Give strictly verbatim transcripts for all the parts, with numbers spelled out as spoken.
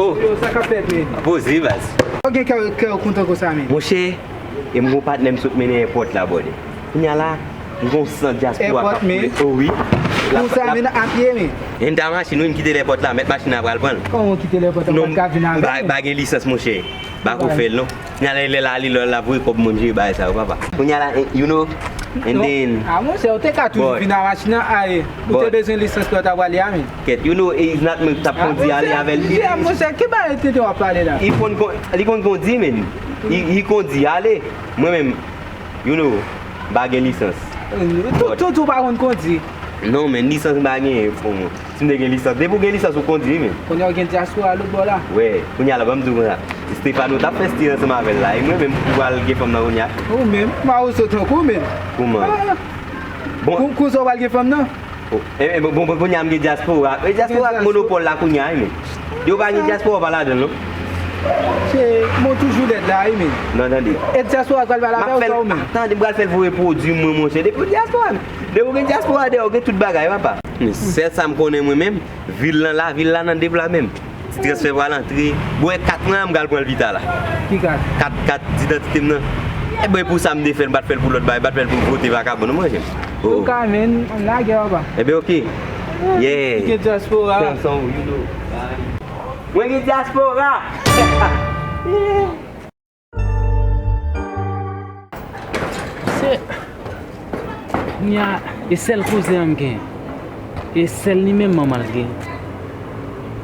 Yo, sa k ap fèt, men? Poze, baz. Ou gen kè, kè kontan konsa, men? Monchè, e m gon patnè m sot mennen èpòt la, brother. Kounya la, m gon san dyaspora k ap koule. O wi. Konsa, men, a pye, men? E m ta machin, wi, m kite lèpòt la, mèt machin nan pral pran l. Kòman w kite lèpòt la, w pa t ka vin avè m? M pa gen lisans, monchè. M pa ko fè l, non. Kounya la, lè l ale, lè l ap voye kòb, moun jere bagay sa yo, papa. Kounya la, eh, you know, and then. A, monchè, ou te ka toujou vin a machin nan, a, e, ou te bezwen lisans lè w t ap prale a, men. Kèt, you know, it's not me k t ap kondi ale avè l. Monchè, ki bagay tenten w ap pale la? Li konn kon-, li konn kondi, men. Li, li kondi ale. Mwen menm, you know, m pa gen lisans. Tou, tou, tou pa konn kondi. Non, men, lisans m pa genyen, frè mwen. Si m te gen lisans, depi w gen lisans, ou kondi, wi, men. Kounye a w gen dyaspora lòt bò la. Wè, kounye a la, ban m di w konsa. Stefano t ap fè stil ansanm avè l la, e mwen menm, pou pral gen fanm nan kounye a. Ou menm, m pa wè w sot tankou w menm. Kouman? Bon. Kou-, kousa w pral gen fanm nan? Oh, e, e, bon, bon, bon, kounye a m gen dyaspora. E dyaspora ak monopòl la kounye a, wi, men. Yo pa gen dyaspora, w pa ladan l, non. Se, mwen toujou lèd la, wi, men. Non, tande. E dyaspora pral pale avè w, sa w menm? Tande, m pral fè l voye pwodui mwen, monchè. Depi w dyaspora, depi w gen dyaspora dèyè w, gen tout bagay, papa. Men sèl sa m konnen mwen menm, vil lan la, vil la nan deplase menm. Ti transfè pral antre. Bon, e kat mwen an, m pral pran l pita la. Ki kat? Kat, kat didantite m nan. E bon, e pou sa m te fè l, m pa t fè l pou lòt bagay, m pa t fè l pou vote vakabon, non, monchè. Oh. Antouka, men, ann lage, papa. Ebyen, oke. Yeah. Ki gen dyaspora. Tanson, you know. Mwen gen dyaspora. Yeah. Se, kounye a, e sèl kouzen an m gen. E sèl li menm manman l gen.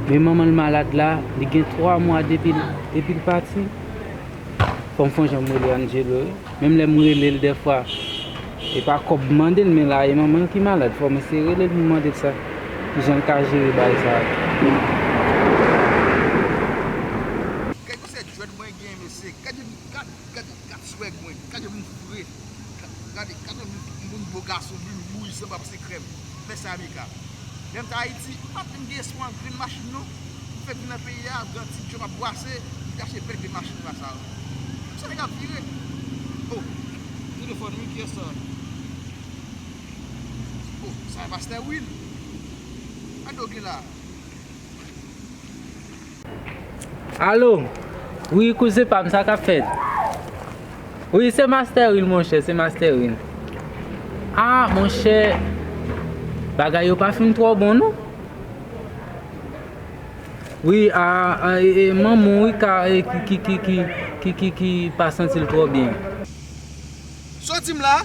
Men manman l malad la, li gen twa mwa depi l, depi l pati. Fò m fè yon jan m rele Angelo, wi. Menm lè m rele l dèfwa, e pa kòb m mande l, men la, e manman l ki malad. Fò m eseye rele l pou m mande l sa, kijan l ka jere bagay sa a. Gade se dread mwen gen, mesye. Gade, gade, gade, gade swag mwen. Gade moun fre. Gade, gade moun, moun bo gason vin wouy sanba pase krèm. Fè sa, Mika. Lè m t Ayiti, m pa t menm gen espwa an grenn machin, non. M fèk vin nan peyi a, gran ti djòb ap bwase, m te achte bèl grenn machin la sa yo. Sa nèg ap vire. Oh, telefòn wi, kiyès sa? Oh, sa e pastè Will. Gade w gen la. Alo? Wi, kouzen pa m, sa k ap fèt? Wi, se Master Will, monchè, se Master Will. Ah, monchè, bagay yo pa fin twò bon, non. Wi, a, a, e, e, manman w, wi, ka, e, ki, ki pa santi l twò byen. Sa w di m la?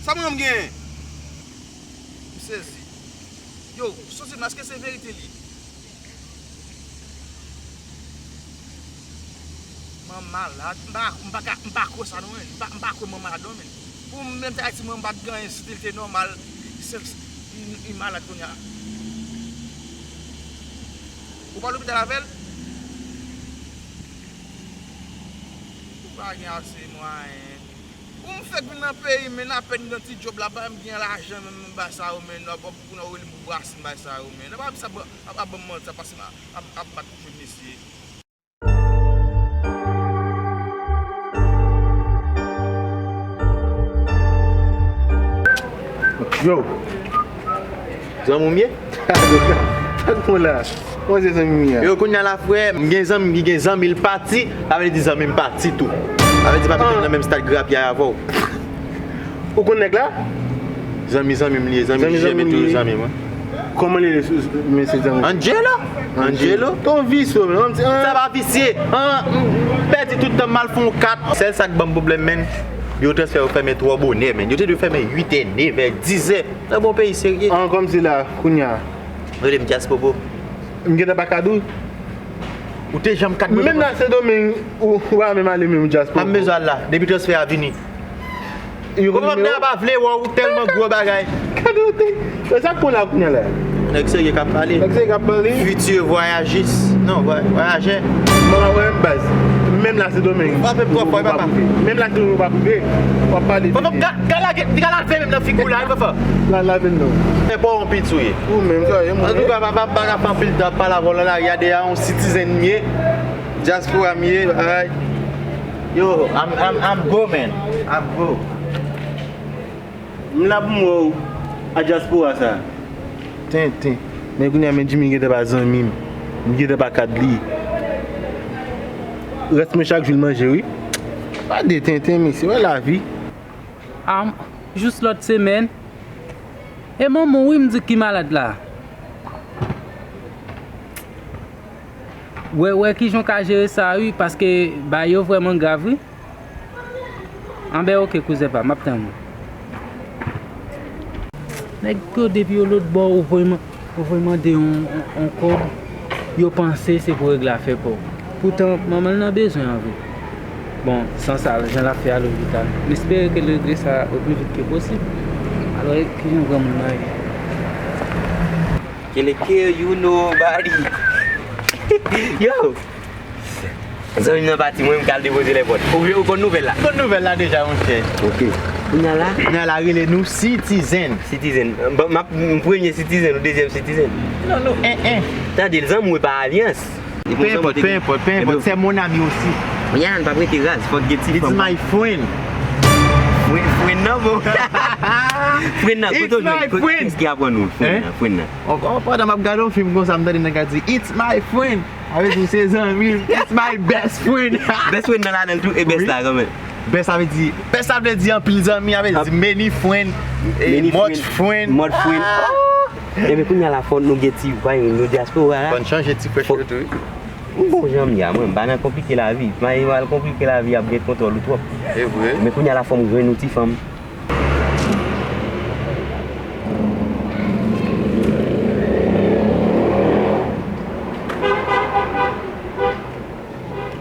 Sa manman m genyen? M sezi. Yo, soti m la, èske se verite li? Manman malad, m pa, m pa ka, m pa kwè sa non, men. M pa, m pa kwè manman malad non, men. Pou mwen menm, ta di manman m pa t gen anyen, si te, te nòmal, se, li, li malad kounye a. Ou pa lopital avè l? Ou pa gen ase mwayen. Ou m fèk vin nan peyi, men apèn m nan ti djòb la, pa m gen lajan, men m bay sa yo, men nan bò pou nou rele m pou brase m bay sa yo, men. Nan pa sa, ap, ap ban m manti, ap pase m ap, ap bat kou jèn mesye. Yo. Zanmi w m ye? Sa k bon la? Kòman se zanmi m ye a? Yo, kounye a la, frè, m gen zanmi m ki gen zanmi l pati, sa vle di zanmi m pati tou. Sa vle di pa mete m nan menm stad grapyay avè w. Ou konn nèg la? Zanmi, zanmi m li ye, zanmi Jijè men toujou zanmi m, wi. Kòman li rele, mesye zanmi? Angelo. Angelo. Ton visye, men. Sa pa visye. An, m pèdi tout tan m al fè yon kat. Sèl sa k ban m pwoblèm, men, yo transfè yo fèmen twò bonè, men. Yo te dwe fèmen uit è, nèf è, diz è. Nan bon peyi serye. An, kòmsi la, kounye a. Rele m Djaspopo. M gentan pa kad ou. Ou te janm kad mwen. Menm nan Sendomeng, ou, ou pa menm ale menm Djaspopo. Pa m bezwen al la. Depi transfè a vini. Yo konn nimewo. Kòmandè a pa vle wè w tèlman gwo bagay. Kad ou te. Men sa k pran la kounye a la? Nèg serye k ap pale. Nèg serye k ap pale. Futur voyagiste. Non, vwa-, vwayajè. Mwen pa wè menm baz. Menm la Sendomeng. Frape m twò fò, papa. Menm la Sendomeng ou pa pwouve. W ap pale de. Papa, m ka, ka lage, li ka lave menm nan figi w la, wi, papa. La, lave l non. Se pa yon piti w ye. Ou menm, sa, e mwen. Antouka, papa, m pa ka fè anpil tan ap pale avè w nan lari a, de a yon citizen m ye. Dyaspora m ye, ay. Yo, I'm, I'm, I'm go, man. I'm go. M la pou m wè w a dyaspora sa. Tenten. Men kounye a, men Jimmy gentan pa zanmi m. M gentan pa ka li. Rès mwen chak jou l manje, wi. Pa de tenten, mesye, wè lavi. Am, jous lòt semèn. E manman w, wi, m di ki malad la. Wè, wè kijan w ka jere sa, wi, paske bagay yo vrèman grav, wi. Anben, oke, kouzen pa m, m ap tann ou. Nèg yo, depi yo lòtbò, ou voye man-, ou voye mande yon, yon, yon kòb, yo panse se pou regle afè pa w. Poutan, manman l nan bezwen an vre. Bon, san sa, jan l ap fè al lopital. M espere ke l regle sa o pli vit ke posib. Alò, e kijan granmoun nan ye? Kele care you nobody. Yo! Zanmi m nan pati, mwen menm k al depoze lèpòt. Ou, ou konn nouvèl la? Konn nouvèl la deja, monchè. Ok. Kounye a la? Kounye a la, rele nou Citizen. Citizen. Bon, m ap, m premye Citizen ou dezyèm Citizen? Non, non, en, en. Tande l, zanmi w e pa alyans. Peu importe, peu importe, peu importe. C'est mon ami aussi. Kounye a la, n p ap rete raz, fòk gen ti fanm. It's my friend. Friend, friend nan, bon. Friend nan, kote w jwenn? It's my friend. Kiyès ki aprann ou friend nan? Friend nan. Pandan m ap gade yon fim konsa, m tande nèg la di, "It's my friend." Sa vle di se zanmi m. It's my best friend. Best friend nan ladan l tou, e best la kanmenm. Best sa vle di, best sa vle di anpil zanmi, sa vle di many friend, e much friend. Much friend. Ebyen kounye a la fò nou gen ti vay nou dyaspora la. Fò n chanje ti fresh yo tou wi. M bon jan m ye a, mwen m pa nan konplike lavi. M al konplike lavi, y ap gen kontwòl ou twòp. E vre. Men kounye a la fò m jwenn yon ti fanm.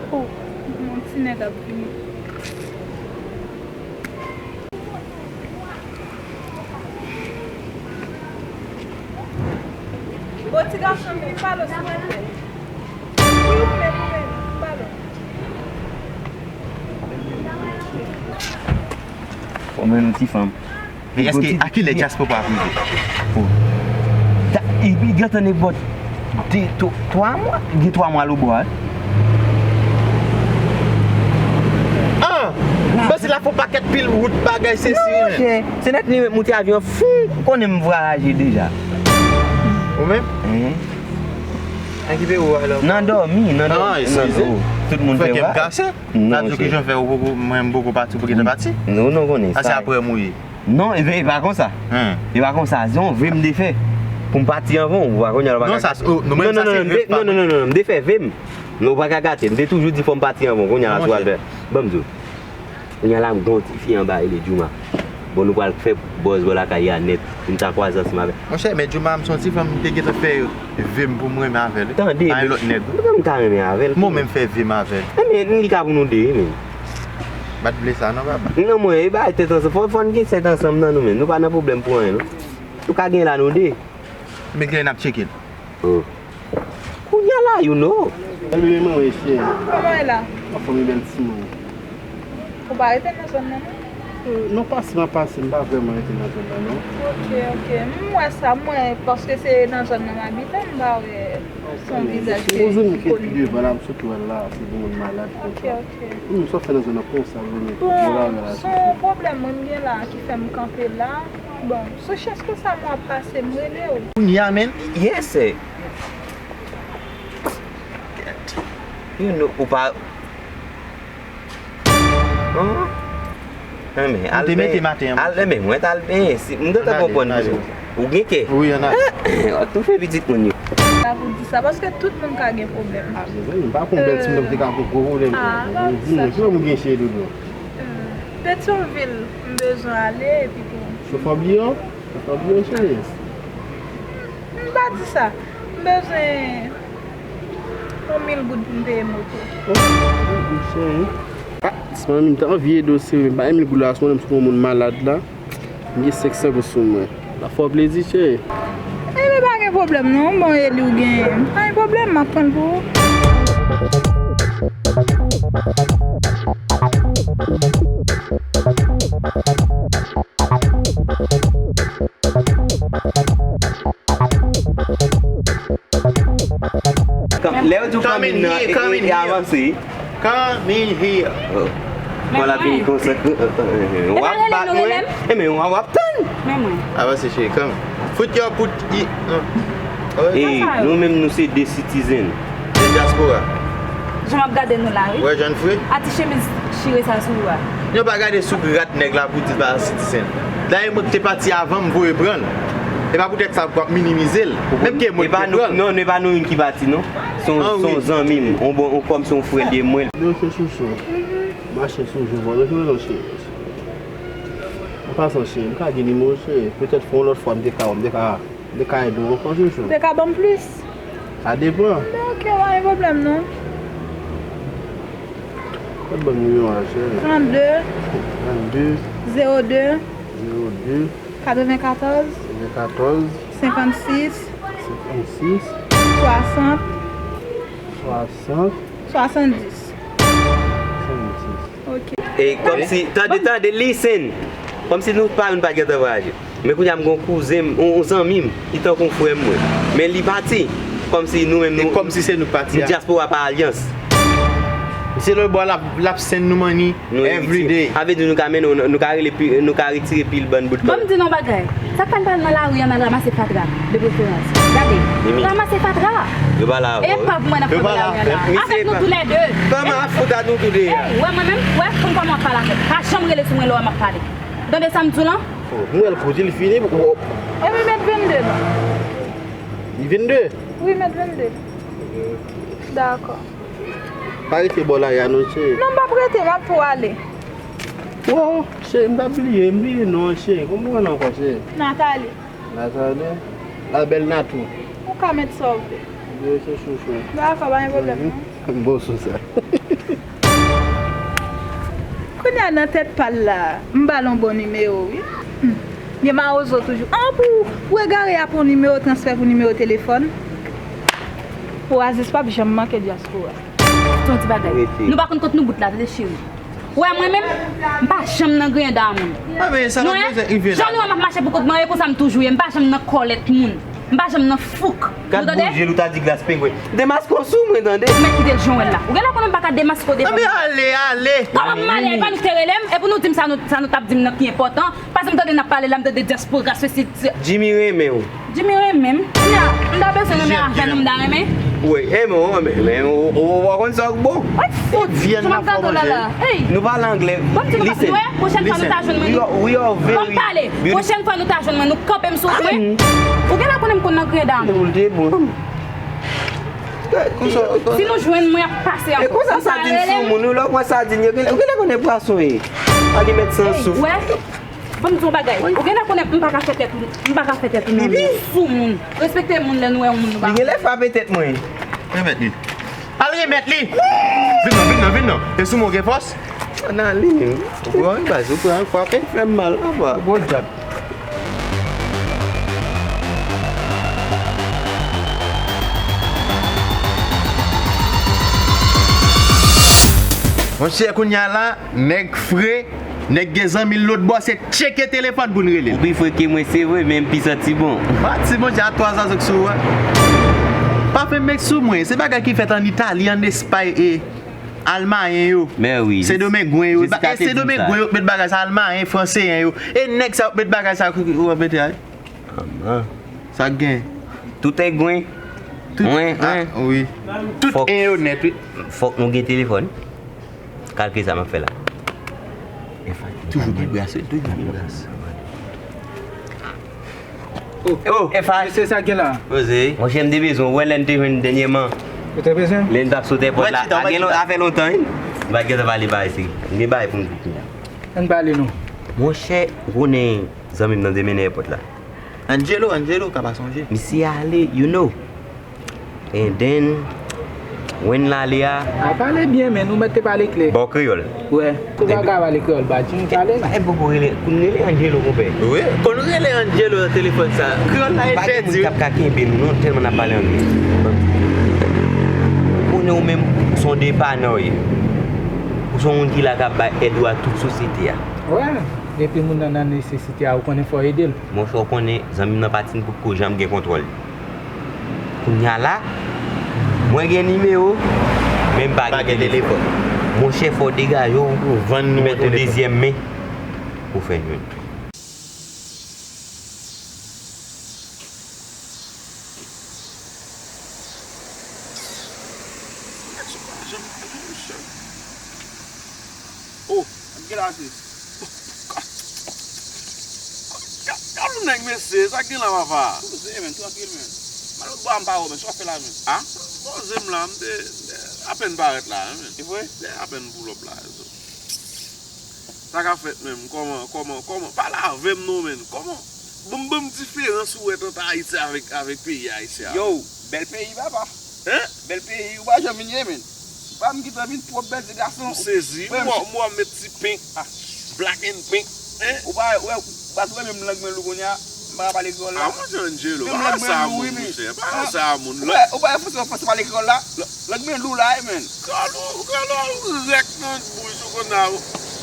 Oh, yon ti nèg ap vini. Bon, ti gason, vin pale silvouplè. Wi, ou menm, ou menm, vin pale. Fò m jwenn yon ti fanm. Men èske, a kilè dyaspora ap rive? Bon. Li gentan nenpòt de, twa, twa mwa? Gen twa mwa l obò a. Ah! Bon, se la fè yon pakèt pil wout bagay, se si. Non, monchè. Se nèt li menm, moute avyon, fou, konnen m vwayaje deja. Ou menm? Hein? Nan ki peyi w alò? Nan dòmi, nan dòmi, nan dòmi. Tout moun fè w kase? Non, monchè. Sa di w kijan fè ou poko, mwen m poko pati, ou poko gentan pati? Non, non, konnen sa. A, se apre m ou ye? Non, e, e pa konsa. E pa konsa. Se yon ve m te fè. Pou m pati anvan w, ou pa konnen alò pa ka gate. Non, sa, non, non, non, non, m te fè ve m. Non, ou pa ka gate. M te toujou di fò m pati anvan w, kounye a la sou al fè. Ban m di w. Kounye a la, m gen yon ti fi anba, rele Djouma. Bon, nou pral fè buzz bò lakay a nèt. Pou n ta kwaze ansanm avè l. Monchè, men Djouma, m se yon ti fanm, m te gentan fè ve m pou m renmen avè l wi. Tande, pa gen lòt nèg wi. Mwen menm m ka renmen avè l. Mwen menm fè ve m avè l. Ebyen, li ka pou nou de wi, men. M pa t vle sa non, papa. Non, mwen, e bagay tèt ansanm. Fò, fò n gen tèt ansanm nan nou menm. Nou pa nan pwoblèm pou anyen, non. Nou ka gen la nou de. Men kilè n ap tcheke l? Oh. Kounye a la, you know. Salut, manman, cheri. Kòman w ye la? Anfòm, bèl timoun. Ou pa rete nan zòn nan, non? Euh, non, pase, m ap pase, m pa vrèman rete nan zòn nan, non. Ok, ok. M wè sa, m wè, paske se nan zòn nan m abite, m pa wè se yon vizaj ki koni. Yon zanmi ki ret pi devan la, m sot wè l la, se yon moun malad konsa. Ok, ok. Humm, sa w fè nan zòn nan konsa, zanmi? Bon, se yon pwoblèm mwen m gen la ki fè m kanpe la. Bon, sou chans konsa m ap pase, m rele w. Kounye a, menm? Yes, sir. You know, ou pa. Hein? Enben, al te mete maten an. Al, enben, mwen t al benyen. Si, m gentan konprann. Ou gen kè? Wi, ann ale. Ou tou fè pitit moun yo. Sa pou di sa, paske tout moun ka gen pwoblèm. Ah, mezanmi, m pa konn bèl timoun ki ka gen gwo pwoblèm. Ah, pa di sa. Ki pwoblèm ou gen, cheri doudou? Euh, Petyonvil, m bezwen ale, epi pou. Chofè bliye w? Chofè bliye w, cheri? M pa di sa. M bezwen yon mil goud pou m peye moto. Oh, mil goud, cheri. Ah, si manmi m ta anvi ede w, se vre. Ba mil goud la, si manmi m sou yon moun malad la. M gen senk san goud sou mwen. La fè w plezi, cheri. Enben, pa gen pwoblèm, non. Bon, Eli, ou gen. Pa gen pwoblèm, m ap pran l pou ou. Lè yo di w come in nan, e, e, e avanse. Come in here. Kò l ap vini konsa. W ap bat mwen. E men w ap tann. Avanse, cheri, come. Put your, put it, uh. Wi. E, sa yo? Nou menm, nou se de citizen. De dyaspora. Jan m ap gade nou la, wi. Wè, jan n fre. A ti chemiz chire sa sou ou a. Yo pa gade sou rat nèg la pou di pa citizen. Dayè, mwen ki te pati avan, m voye pran l. E pa poutèt sa pou ap minimize l. Menm ke mwen ki te pran l. Non, e pa nou youn ki pati, non. Se yon, se yon zanmi m. On bon, on kòm se yon frè l ye mwen. Yo, se chouchou. Mache sou jou, bon, yo, cheri. An pasan, cheri, m ka gen nimewo, cheri. Petèt, fè yon lòt fwa, m te ka, m te ka, m te ka ede w ankò, chouchou. Ou te ka ban m plis? Sa depann. Ben, ok, pa gen pwoblèm, non. Ou te ban m nimewo a, cheri. Trannde. Trannde. Zewo de. Zewo de. Katrevenkatòz. Katrevenkatòz. Senkannsis. Senkannsis. Swasant. Swasant. Swasanndis. Swasanndis. Ok. E kòmsi, tande, tande, listen. Kòmsi nou pa, nou pa gentan vwayaje. Men kounye a m gon kouzen m, yon, yon zanmi m, li tankou yon frè m, mwen. Men li pati. Kòmsi nou menm, e nou, kòmsi se nou k pati a. Dyaspora pa alyans. Se lòt bò l ap, l ap send nou money every day. Sa vle di nou ka mennen, nou ka rele pi, nou ka retire pil bann bout kòb. Ban m di nou yon bagay. Sa k pa n pral nan lari an al ranmase fatra, de preferans. Gade, ranmase fatra. Yo pa la. E pa pou mwen n ap fè nan lari an la. Avèk nou toulède. Kòman ap fout a nou tou de a? Ey, wè mwen menm, wè, konn kòman w ap pale avè m. Pa janm rele sou mwen lè w wè m ap pale. Tande sa m di w lan? Oh, m wè l kout, li fini. Epi met vennde non. Li vennde? Wi, met vennde. Dakò. Pa rete bò lari a non, cheri. Non, m p ap rete, m ap tou ale. Oh, cheri, m t ap bliye, m bliye non an, cheri. Kòman w rele ankò, cheri? Nathalie. Nathalie. La belle Natou. Ou ka met sa w vle. Yo, se chouchou. Dakò, pa gen pwoblèm non. Bon sou sa. Kounye a nan tèt pa l la, m ba l yon bon nimewo, wi. Hmm. Gen mawozo toujou. An, pou, pou egare a pran nimewo transfè pou nimewo telefòn. Oasis p ap janm manke dyaspora. Ton ti bagay. Rete. Nou pa konn kot nou bout la, tande cheri. Wè mwen menm, m pa janm nan griyen dan moun. Ah, men sa nou pa bezwen rive la. Jan nou wè m ap mache pou kont mwen, e konsa m toujou ye. M pa janm nan kòlèt moun. M pa janm nan fouk. Gad boul je l ou ta di glas pengwen. Demaske w sou mwen, tande. Ou mèt kite l jan w wè l la. Ou genlè konnen m pa ka demaske w devan. Anben ale, ale. Kòman pou m ale? E pa nou ki te rele m? E pou nou di m sa nou, sa nou t ap di m nan ki enpòtan? Paske m tande n ap pale la, m tande dyaspora, sesi, se Jimmy renmen w. Jimmy renmen m. Kounye a, m ta bezwen renmen avè nou, m ta renmen. Wi, renmen w, renmen, renmen w, w, w, w konn sa k bon. Fout vyann nan fò manje. Ey. Nou pale anglè. Bon, ti nou pa, nou wè, pwochèn fwa nou ta jwenn mwen, nou, we are very beautiful. Ban m pale. Pwochèn fwa nou ta jwenn mwen, nou kanpe m sou mwen. Ou genlè konnen m konn nan griyen dan moun. Ou te bon. Si nou jwenn mwen, y ap pase ankò. E konsa sadin sou moun, ou lè w pran sadin, yo genlè, ou genlè konnen pwason ye. Alimèt san souf. Ey, wè. Ban m di w yon bagay. Ou genlè konnen m pa ka fè tèt ou, m pa ka fè tèt ou nan sou moun. Respekte moun lè nou wè yon moun nou pa. Li genlè frape tèt mwen. Remèt li. Al remèt li. Vin non, vin non, vin non. E sou mwen w gen fòs? Ann ale menm. Ou pran wi baz, ou pran frape. Fè m mal, apa. Gwo djab. Monchè, kounye a la, nèg fre, nèg gen zanmi l lòt bò, se tcheke telefòn pou n rele l. Ou pi fre ke mwen, se vre, men m pi santi bon. Pati, Bondye, a twa zazou k sou ou a. Pa fè m met sou mwen, se bagay ki fèt ann Itali, ann Espay, e Almayen yo. Mè wi. Sendomengwen yo. Jezika te di m sa. Sendomengwen yo k met bagay sa, Almayen, Franseyen yo. E nèg sa yo k met bagay sa yo, w ap mete a. Sa k gen? Tout e gwen. Tout, wen, ah, wen. Wi. Tout e yo nèt, wi. Fòk nou gen telefòn. Kalkile sa m ap fè la. Toujou pi bras, wi, toujou pi bras. Oh, oh, F H. Se sa gen la. Poze. Monchè, m te bezwen w wè lè n te jwenn dènyèman. Ou te bezwen? Lè n t ap sot èpòt la. A gen lon-, a fè lontan, wi. M pa t gentan pale bagay serye. M gen bagay pou m di kounye a. Ann pale non. Monchè, ou konnen zanmi m nan te mennen èpòt la. Angelo, Angelo, ka pa sonje. Misye ale, you know. And then, when l ale a. A pale byen, men nou mèt te pale klè. Ba w kreyòl. Wè, tou pa ka pale kreyòl, ba Jimmy pale non. E poko rele, konn rele Angelo, konpè. Wi, konn rele Angelo nan telefòn sa. Kreyòl la e pèdi. Pa gen moun k ap ka kenbe nou non, tèlman n ap pale anglè. Ou konnen ou menm, ou se yon depanè w ye. Ou se yon moun ki la k ap bay èd ou a tout sosyete a. Wè, depi moun nan nan nesesite a, ou konnen fò w ede l. Monchè, ou konnen, zanmi m nan pa t fin potko janm gen kontwòl. Kounye a la, mwen gen nimewo, men m pa gen telefòn. Monchè, fò w degaje w, ou vann nou yon dezyèm men pou fè n jwenn. Oh, gade la, sis. Gad yon nèg, mesye, sa k gen la, papa? Poze, men, trankil, men. Malot bwa m pa wè, men, sa w fè la, men? Ah, poze m la, m te, m te apèn parèt la, men. E vre? M te apèn pull up la. Sa k ap fèt menm? Kòman, kòman, kòman? Pale avè m non, menn. Kòman? Ban m, ban m diferans ou wè ant Ayiti avèk, avèk peyi Ayisyen an. Yo, bèl peyi, papa. Hein? Bèl peyi, ou pa janm vin ye, menn. Ou pa menm gentan vin twòp bèl ti gason. M sezi. M wè, m wè w met ti pink. Ah. Black and pink. Hein? Ou pa wè, ou pa twouve menm lang mwen lou kounye a? M pa ka pale kreyòl la. Ah, mon Dieu, Angelo, pa sa moun, monchè. Pa sa moun. Ou pa, ou pa fòse, fòse pale kreyòl la? Lang mwen lou la, wi, menn. Kalou, kalou, rèk nan bouch ou konn a.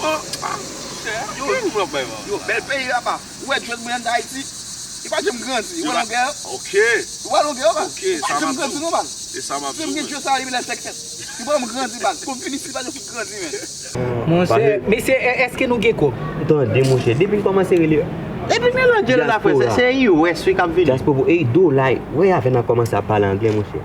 Oh, ah, monchè, yo, yo, bèl peyi, papa. Ou wè djwèt mwen ann Ayiti? Li pa janm grandi. Ou wè longè? Ok. Ou wè longè, papa? Ok, li pa janm grandi, non, man. E sa m ap di w. Menm gen djwèt sa, li vin lè sèk fèt. Li pa janm grandi, man. Pou m fini si, li pa janm fout grandi, menn. Monchè, mesye, è-, èske nou gen kòb? Tande, monchè, depi n kòmanse rele. Depi m rele Angelo la, frè, se, se U S wi k ap vini. Diaspora, ey, dola, wè avè n ap kòmanse ap pale anglè, monchè.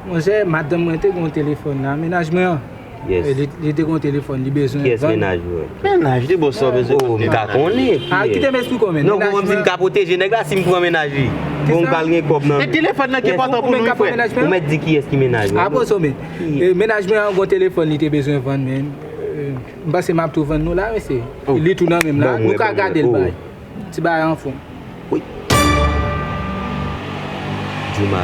Monchè, madanm mwen te gen yon telefòn nan, mennaj mwen an. Yes. E li, li te gen yon telefòn, li bezwen vann. Kiyès mennaj ou an? Mennaj li, bon, sa w bezwen vann. Oh, m ka konnen kiyès. Ah, kite m esplike w, men. Non, bon, mwen di m ka pwoteje nèg la si m pran mennaj li. Bon, m pral gen kòb nan men. E telefòn nan ki enpòtan pou nou, frè. Ou mèt di kiyès ki mennaj ou an. Ah, bon, so, men. E, mennaj mwen an gen yon telefòn li te bezwen vann, men. E, m panse m ap tou vann nou la, mesye. Oh. Li tou nan men m la. Nou ka gade l bay. Ti bagay anfòm. Wi. Jouma.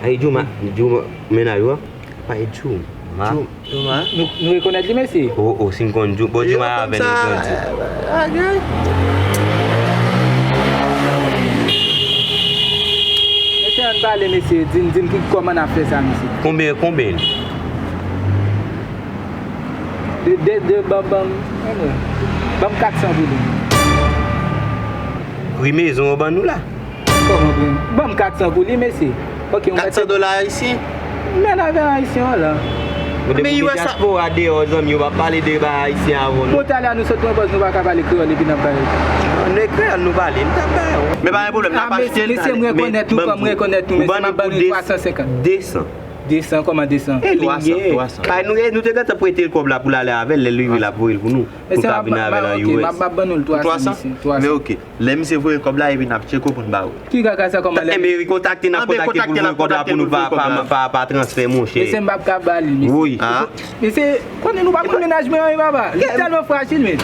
Ay, Jouma, Jouma, mennaj ou a? Pa e Jouma. Jouma. Nou, nou rekonèt li, mesye? Oh, oh, si m konn Jouma, bon, Jouma avè nou grandi. Mesye, ann pale, mesye. Di n, di n ki, kòman n ap fè sa, mesye? Konbyen, konbyen? De, de, de, ban, ban, ban m kat san pou li. Pri mezon an ban nou la. Kòman pri? Ban m kat san pou li, mesye. Ok, kat san dola ayisyen? Men avè ayisyen an la. Men U S a. Dyaspora deyò, zanmi, yo pa pale de ba ayisyen avè nou. Bon, talè a nou sot pran pòz, nou pa ka pale kreyòl epi n ap pale. An kreyòl nou pale, n t ap bay. Men pa gen pwoblèm, n ap achte l. Mesye, m rekonèt nou, kòm m rekonèt nou, mesye, m ap ban nou twa san senkant. De san. De san, kòman de san? E li ye. Twa san, twa san. Kay nou, nou te gentan prete l kòb la pou l ale avè l, lè l rive l ap voye l pou nou. Pou l ka vin avè l an U S. M ap, m ap ban nou l twa san, mesye. Twa san. Men ok. Lè misye voye kòb la, epi n ap tcheke w pou n ba ou. Ki kaka sa, kòman lè? Enben, rekontakte n ap kontakte pou l voye kòb la pou nou pa, pa, pa, pa transfè, monchè. Mesye, m p ap ka ba li, mesye. Wi. Mesye, konnen nou pa konn mennaj mwen an, wi, papa. Li tèlman frajil, men.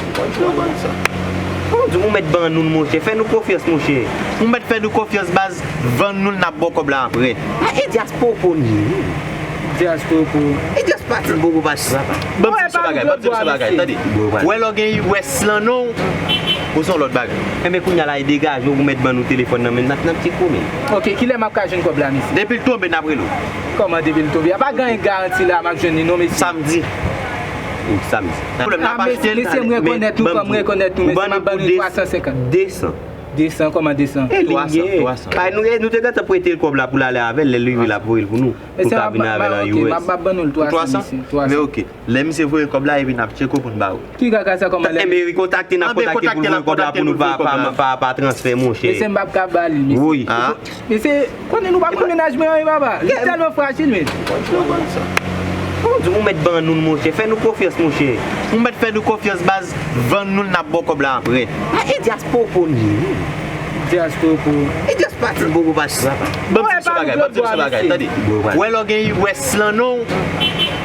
Ou di ou mèt ban nou l, monchè. Fè nou konfyans, monchè. Ou mèt fè nou konfyans, baz. Vann nou l, n ap ba w kòb la aprè. A, e dyaspora n ye. Dyaspora. E dyaspora ti bobo pa. Ban m di w se bagay, ban m di w se bagay, tande. Wè lè w gen U S lan non w, ou se yon lòt bagay. Enben, kounye a la, e degaje w, ou mèt ban nou telefòn nan men n, n ap, n ap tcheke w men. Ok, kilè m ap ka jwenn kòb la, mesye? Depi l tonbe, n ap rele w. Kòman depi l tonbe? A pa gen anyen garanti la, m ap jwenn li non, mesye. Samdi. Wi, samdi. Pwoblèm, n ap achte l, mesye, m rekonèt nou, kòm m rekonèt nou, mesye, m ap ban nou twa san senkant. De san. De san, kòman de san? E li ye. Twa san, twa san. Kay nou, nou te gentan prete l kòb la pou l ale avè l, lè l rive l ap voye l pou nou. Pou l ka vin avè l an U S. M ap, m ap ban nou l twa san, mesye. Twa san. Men ok. Lè misye voye kòb la, epi n ap tcheke w pou n ba ou. Ki kaka sa, kòman lè? Enben, rekontakte n ap kontakte pou l voye kòb la pou nou pa, pa, pa, pa transfè, monchè. Mesye, m p ap ka ba li, mesye. Wi. Mesye, konnen nou pa konn mennaj mwen an, wi, papa. Li tèlman frajil, men. Ou di ou mèt ban nou l, monchè. Fè nou konfyans, monchè. Ou mèt fè nou konfyans, baz. Vann nou l, n ap ba w kòb la aprè. A, e dyaspora n ye. Dyaspora. E dyaspora ti bobo pa. Ban m di w se bagay, ban m di w se bagay, tande. Wè lè w gen U S lan non w,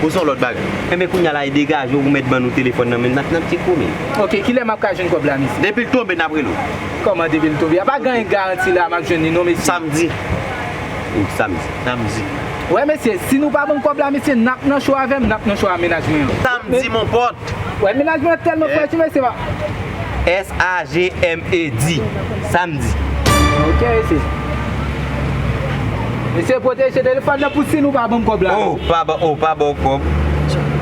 ou se yon lòt bagay. Enben, kounye a la, e degaje w, ou mèt ban nou telefòn nan men n, n ap, n ap tcheke w men. Ok, kilè m ap ka jwenn kòb la, mesye? Depi l tonbe, n ap rele w. Kòman depi l tonbe? A pa gen anyen garanti la, m ap jwenn li non, mesye. Samdi. Wi, samdi. Samdi. Wè, mesye, si nou pa ban m kòb la, mesye, n ap nan cho avè m, n ap nan cho a mennaj mwen an. Samdi, mon pòt. Wè, mennaj mwen tèlman frajil, mesye, pa. S A G M E D. Samdi. Ok, mesye. Mesye, pwoteje telefòn nan pou si nou pa ban m kòb la. Oh, pa ba, oh, pa ba w kòb.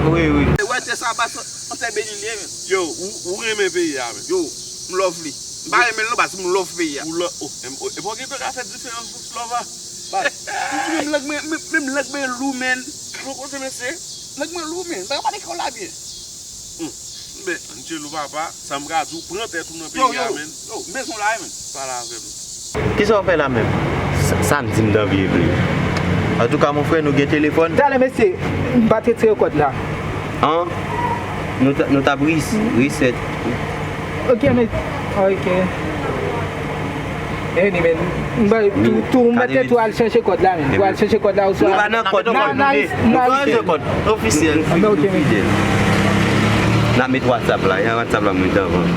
Wi, wi. Wè, se sa, baz, anfè beni l ye, men. Yo, ou, ou renmen peyi a, men. Yo, m love li. M pa renmen l non, baz, m love peyi a. Ou love, oh, em, oh, e pa w gen tan ka fè diferans pou love a. Baz, ou di menm lang mwen, menm, menm lang mwen lou, men. Kalon koze, mesye. Lang mwen lou, men. M pa ka pale kreyòl la byen. Hmm. Ben, Angelo papa, sa m ka di w, pran tèt ou nan peyi a, men. Yo, yo, yo, m bezwen w la, men. Pale avè m. Kisa w fè la menm? Sa, sa m di m t anvi vle. Antouka, mon frè, nou gen telefòn. Talè, mesye, m pa t retire kòd la. An? Nou t, nou t ap ris, reset. Ok, men, ok. Anyway, men, m ba, tou, tou, m mete tou al chèche kòd la, men. Tou al chèche kòd la, oswa. Nou pa nan kòd, non, nou pa nan kòd ofisyèl. Ofisyèl. Ah, men, ok, men. N ap met WhatsApp la, yon WhatsApp la, mwen te anvan.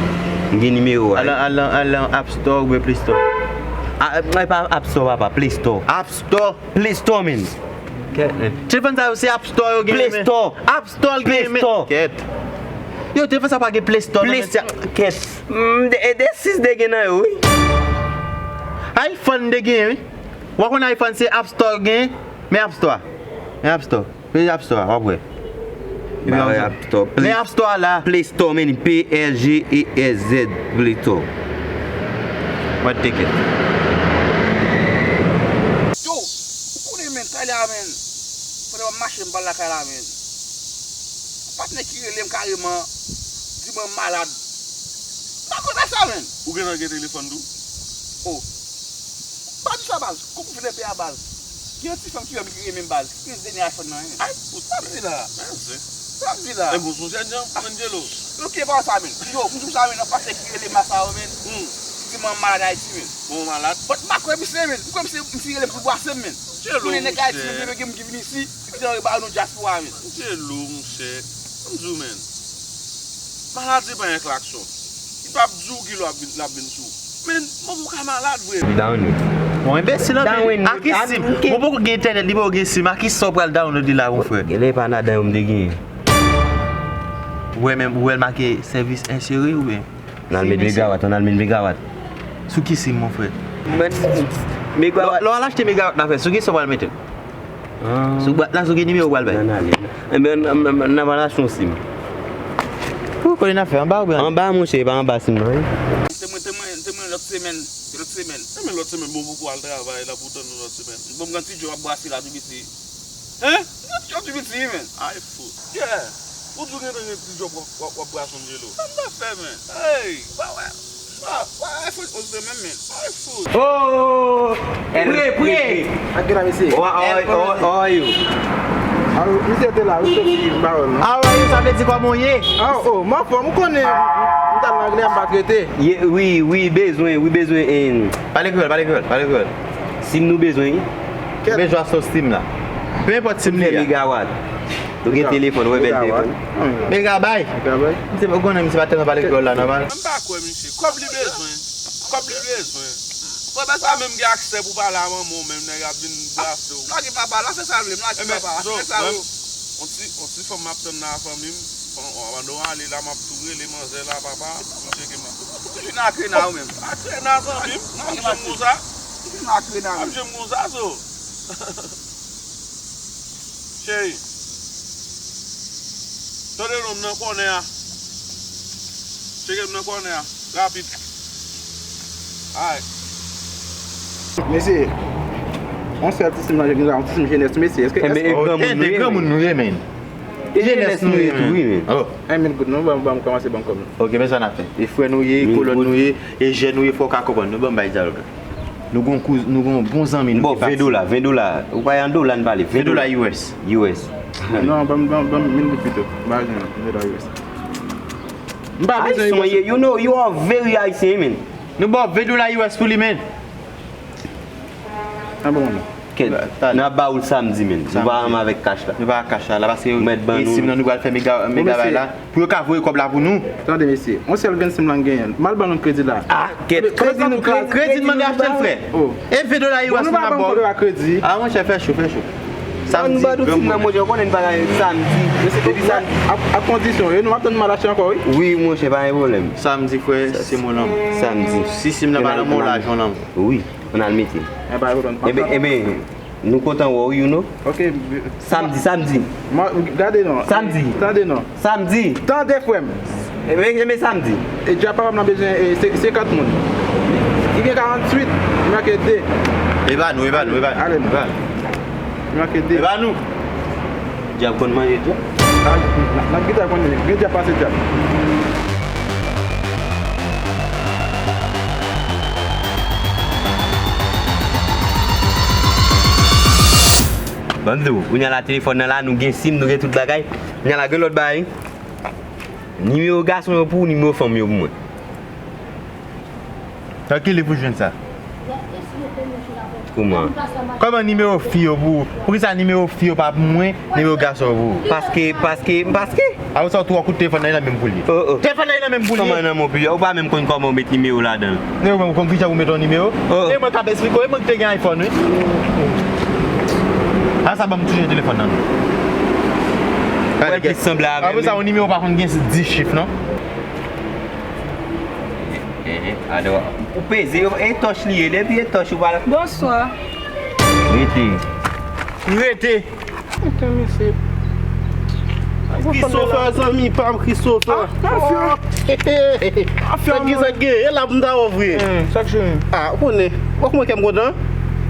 M gen nimewo a. Al nan, al nan, al nan App Store oubyen Play Store. Ah, e pa App Store, papa, Play Store. App Store. Play Store, men. Kèt, men. Telefòn sa yo, se App Store yo genyen, men. Play Store. App Store l genyen, men. Play Store. Kèt. Yo, telefòn sa pa gen Play Store, non, men. Play Store, kèt. Mm, de, de sis de gen nan yo, wi. iPhone de genyen, wi. W a konn iPhone se App Store genyen, men App Store. Men App Store. Play App Store, w ap wè. Epi ba wè App Store. Men App Store la. Play Store, men, P L G E S Z, Play Store. What ticket? Yo, ou konnen, men, talè a, men, pandan m ap mache, m pral lakay la, men, patnè ki rele m kareman, di mwen m malad. M pa kwè sa, men. Ou gentan gen telefòn tou? Oh. Pa di sa, baz. Kòman w vin nan peyi a, baz? Gen yon ti fanm ki wè m ki renmen m, baz. Ki gen dènye iPhone nan, men. Ay, fout. Sa m di la. Mèsi. Sa m di la. E bon, sou sèt jan, Angelo. Ok, pa sa, men. Yo, m di w sa, men. Nan pastè ki rele m la sa yo, men. Hmm. Ki di mwen malad Ayiti, men. Bon, malad. But m pa kwè misye, men. M kwè misye, misye rele m pou bwase m, men. Angelo, konnen nèg Ayiti, men, gen, gen, gen vin isi. Ki jan yo ba nou dyaspora, men. Angelo, monchè. Ban m di w, men. Maladi pa yon klakson. Li p ap di w kilè l ap vin, l ap vin sou ou. Men, kòman w ka malad vre? Download. Bon, enbesil anpil. Download. A ki sim? Bon, poko gen entènèt, li poko gen sim. A ki sa w pral download li la, mon frè? Genlè pa ladan yo m te genyen. Ou wè menm, ou wè l make sèvis ensere oubyen? N al met megawat, n al met megawat. Sou ki sim, mon frè? Mwen, megawat. Lè, lè w al achte megawat la, frè, sou ki sa w pral mete l? Ah. Sou bwat la, sou ki nimewo w pral bay? Nan ale. Enben, n, n, n, n ap al achte yon sim. Ou konnen n ap fè anba oubyen anlè? Anba, monchè, pa anba sim nan, wi. Te mwen, te mwen, te mwen lòt semèn, se lòt semèn. Enben lòt semèn, bon, poko al travay la pou tann nou lòt semèn. Bon, m gen ti djòb ap brase la tou piti. Hein? M gen ti djòb tou piti, wi, men. Ay, fout. Yeah. Ou di w gentan gen ti djòb w ap, w ap, w ap brase, Angelo. Sa m t ap fè, men? Hey, pa wè. Pa, pa, ay, fout, ou se menm, men. Ay, fout. Oh! Pre, pre! Ak gen la, mesye. How are, how are, how are you? Ah, misye te la, wi, se ti baron. How are you? Sa vle di kòman w ye? Ah, oh, m anfòm, ou konnen, m t al nan anglè, m pa t rete. Ye, wi, wi, bezwen, wi, bezwen, en. Pale kreyòl, pale kreyòl, pale kreyòl. Sim nou bezwen, wi. Kèt. Bezwen sou sim la. Pe enpòt sim li ye. Megawat. Ou gen telefòn, wè bèl telefòn. Megabay. Megabay. Misye pa konnen, misye pa tèlman pale kreyòl la nòmal. M pa kwè misye. Kòb li bezwen. Kòb li bezwen. Frè, pa sa menm gen aksè pou pale a manman w menm, nèg ap vin brase w. Lage papa, l ap fè sa l vle, lage papa, fè sa yo. On ti, on ti fanm m ap tann nan fanmi m, pandan w ale la, m ap tou rele manzè la, papa, pou l tcheke m. Ou toujou nan akrena ou menm. Akrena, zanmi m. Ap janm konsa. Toujou nan akrena ou menm. Ap janm konsa, so. Cheri. Tande non, m nan kònè a. Tcheke m nan kònè a. Rapid. Ay. Mesye, yon sèl ti sim nan, yon ti sim jenès, mesye. Èske, enben, e granmoun nou ye, men. E jenès nou ye tou, wi, men. Oh. En mil goud, non, ban m, ban m kòmanse ban m kòb nou. Ok, men sa n ap fè. E frè nou ye, e kolòn nou ye, e jèn nou ye, fò w ka konprann nou. Ban m bay dyalòg la. Nou gon kouz, nou gon bon zanmi nou ki pati. Bon, ven dola, ven dola. Ou pa yon dola n pale, ven dola. Ven dola U S. U S. Non, ban m, ban m, ban m mil goud pito. M pa bezwen ven dola U S. M pa bezwen U S. Haitian, you know, you are very Haitian, man. Nou ba w ven dola U S pou li, man. An bon, man. Kèt, n ap ba ou l samdi, man. Nou pa renmen avèk kach la. Nou pa kach la, la, paske yo, mèt ban nou. Sim nan nou pral fè mega, mega bay la. Pou yo ka voye kòb la pou nou. Tande, mesye, yon sèl venn sim lan genyen. M al ban nou kredi la. Ah, kèt, kredi nou, kredi, kredi nou mande achte l, frè. Oh. E ven dola U S nou pa ban kòb la kredi. Ah, monchè, fè cho, fè cho. Samdi, granmoun. Monchè, ou konnen n pa ka samdi. Depi samdi. A, a kondisyon, yo, nou ap tann m al achte ankò, wi. Wi, monchè, pa gen pwoblèm. Samdi, frè, se mon lanmou. Samdi. Si sim nan pa lanmou, lajan lanmou. Wi, ann al mete. Enben, enben, nou kontan wè w, you know. Ok. Samdi, samdi. Gade non. Samdi. Tande non. Samdi. Tande, frè m. Enben, enben, samdi. E djab papa m nan bezwen, e, se, senkant moun. Li gen karanntuit, li manke de. E ba nou, e ba nou, e ba nou. Ale, e ba nou. Li manke de. E ba nou. Djab konn manje djab. N ap, n ap, n ap gentan konnen, gen djab pase djab. Ban m di w, kounye a la telefòn nan la, nou gen sim, nou gen tout bagay. Kounye a la gen lòt bagay. Nimewo gason yo pou ou, nimewo fanm yo pou mwen. Nan ki liv ou jwenn sa? Kouman? Kòman nimewo fi yo pou ou? Poukisa nimewo fi yo pa pou mwen, nimewo gason yo pou ou? Paske, paske, paske. Apre sa, ou tou kout telefòn nan, nan menm pou li. Oh, oh. Telefòn nan, nan menm pou li. Kòman nan men w pi? Ou pa menm konn kòman w met nimewo ladan l. Nimewo, ou konn kijan pou met yon nimewo? Oh. E mwen k ap esplike w, e mwen ki te gen iPhone, wi. A sa, ban m touche telefòn nan. Ou wè l plis sanble avè m. Apre sa, yon nimewo pa konn gen dis chif, non? Enhen, enhen. Adò, ou peze, e tòch li ye, depi e tòch ou pa la. Bonswa. Rete. Rete. Rete, mesye. Christopher, zanmi pa m, Christopher. Ah, mafya. Sa k gen, sa k gen? E la pou m ta wè w vre. Hmm, sa k cheri? Ah, ou konnen. Ou konnen kè m kontan?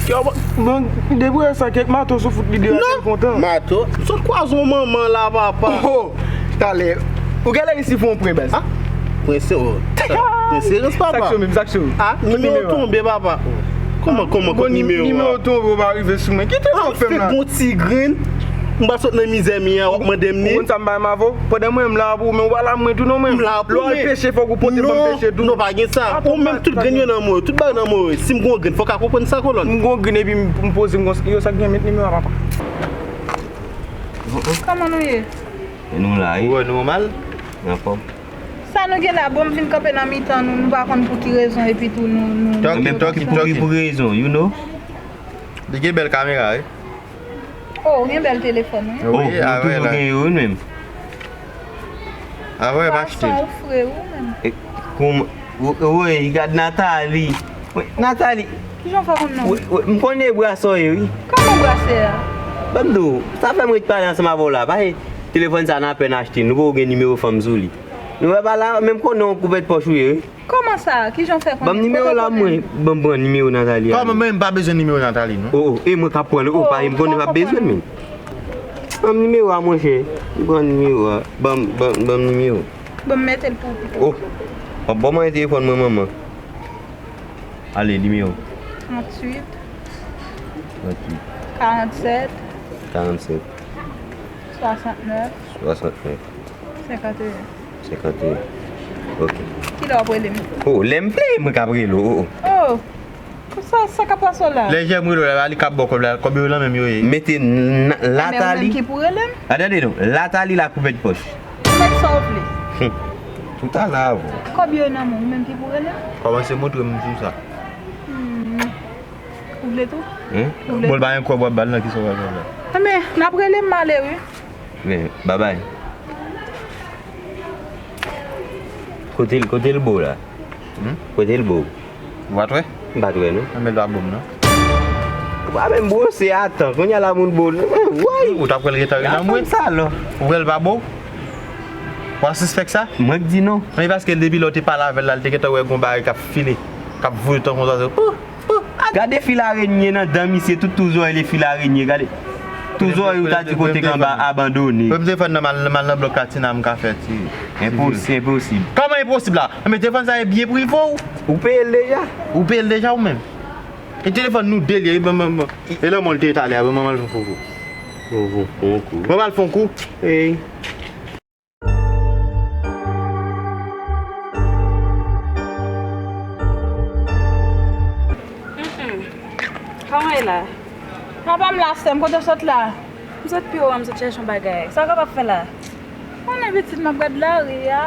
Yo, bon, bon, depi w wè sa, kèk mato sou fout li deyò, kè l kontan. Non, mato. M sot kwaze yon manman la, papa. Oh, talè. Ou genlè resi fè yon pwen, baz. Ah, pwen se, oh. Pwen se rans, papa. Sa k cho menm, sa k cho? Ah, nimewo tonbe, papa. Kòman, kòman, kòman nimewo a? Nimewo tonbe, ou pa rive sou mwen. Kite sa w fè m la. Fè gon ti grenn. M pa sot nan mizè m ye a, w ap mande m li. Ou konn sa m bay m avè w? Pandan mwen menm la pou ou, men ou pa la mwen tou non, mwen. M la pou ou, men. Lè w al peche, fòk ou pote ban m peche tou. Non, non, pa gen sa. Ou menm tout grenn yo nan men w, tout bagay nan men w. Si m gon grenn, fòk a konprann sa, kolòn. M gon grenn epi m, m poze m konsa. Yo, sa k gen, met nimewo a, papa. Kòman nou ye? E nou la, wi. Ou wè nou mal? Anfòm. Sa nou gen la, bon, m vin kanpe nan mitan nou, nou pa konn pou ki rezon, epi tou nou, nou... Talking, talking, talking. Pou ki rezon, you know? Li gen bèl kamera, wi. Oh, ou gen bèl telefòn, wi. Oh, nou toujou gen yo, wi, menm. Avè m achte. Fason ou fre, wi, menm. E, kòman, wi, wi, gad Nathalie. Wi, Nathalie. Kijan w fè konn non? Wi, wi, m konnen brasè w ye, wi. Kòman brasè a? Ban m di w, sa fè m ret pale ansanm avè w la. Paske telefòn sa n apèn achte, nou poko gen nimewo fanm sou li. Nou wè pa la, menm konnen yon koupèt pòch ou ye, wi. Kòman sa? Kijan w fè konnen? Ban m nimewo la, mwen. Ban m pran nimewo Nathalie a. Kòman, mwen, m pa bezwen nimewo Nathalie, non. Oh, oh, e mwen k ap pran l, oh, pa, m konnen m ap bezwen l, men. Ban m nimewo a, monchè. M pran nimewo a. Ban m, ban m, ban m nimewo. Ban m mete l pou ou pito. Oh, w ap ban mwen telefòn mwen, manman. Ale, nimewo. Tranntuit. Tranntuit. Karannsèt. Karannsèt. Swasantnèf. Swasantnèf. Senkanteyen. Senkanteyen. Ok. Kilè w ap rele m? Oh, lè m vle, mwen k ap rele w. Oh, oh. Oh. Sa, sa k ap pase w la? Lè Jèm rele w la, li k ap ba w kòb la, kòb yo nan men m yo ye. Mete Nathalie. Men ou menm ki pou rele m? Atande non, Nathalie la koupèt pòch. Ou mèt sa w vle. Hum. Tout a la avè w. Kòb yo nan men w, ou menm ki pou rele m? Kòmanse montre m sou sa. Hmm. Ou vle tou? Hmm? Ou vle tou? Bon, l pa gen kòb w ap ba l nan, kisa w pral fè la? Anben, n ap rele m ale, wi. Men, babay. Kote l, kote l bo la? Hmm? Kote l bo? Ou pa t wè? M pa t wè, non. Anben, l pa bo m, non. Ou pa menm bwose atan, kounye a la moun bo l. Woy! Ou t ap wè l gentan rele anmwe? Ou wè l pa bo? W ap sispèk sa? Mwen k di non. Men paske l depi lè w te pale avè l la, l te gentan wè gon bagay k ap file, k ap voye tan konsa, se, oh! Gade fil arenye nan dan misye, tout tou zòrèy li fil arenye, gade. Tou zòrèy ou ta di kote k anba abandone. Premye telefòn nan mal, mal nan blòk Katina m ka fè ti. Enposi-, enposib. Kòman enposib la? Men telefòn sa e byen prive w. Ou peye l deja? Ou peye l deja ou menm? E telefòn nou de li ye, ban, ban, ban. E lanmò l te ye talè a, ban m al fè yon kou. Bon, bon, bon kou. Ban m al fè yon kou. Ey. Mm-mm. Kòman e la? Papa m la, sè m, kote w sot la? M sot pi wo a, m sot chèche yon bagay. Sa w kapab fè la? Konnen pitit m ap gad lari a.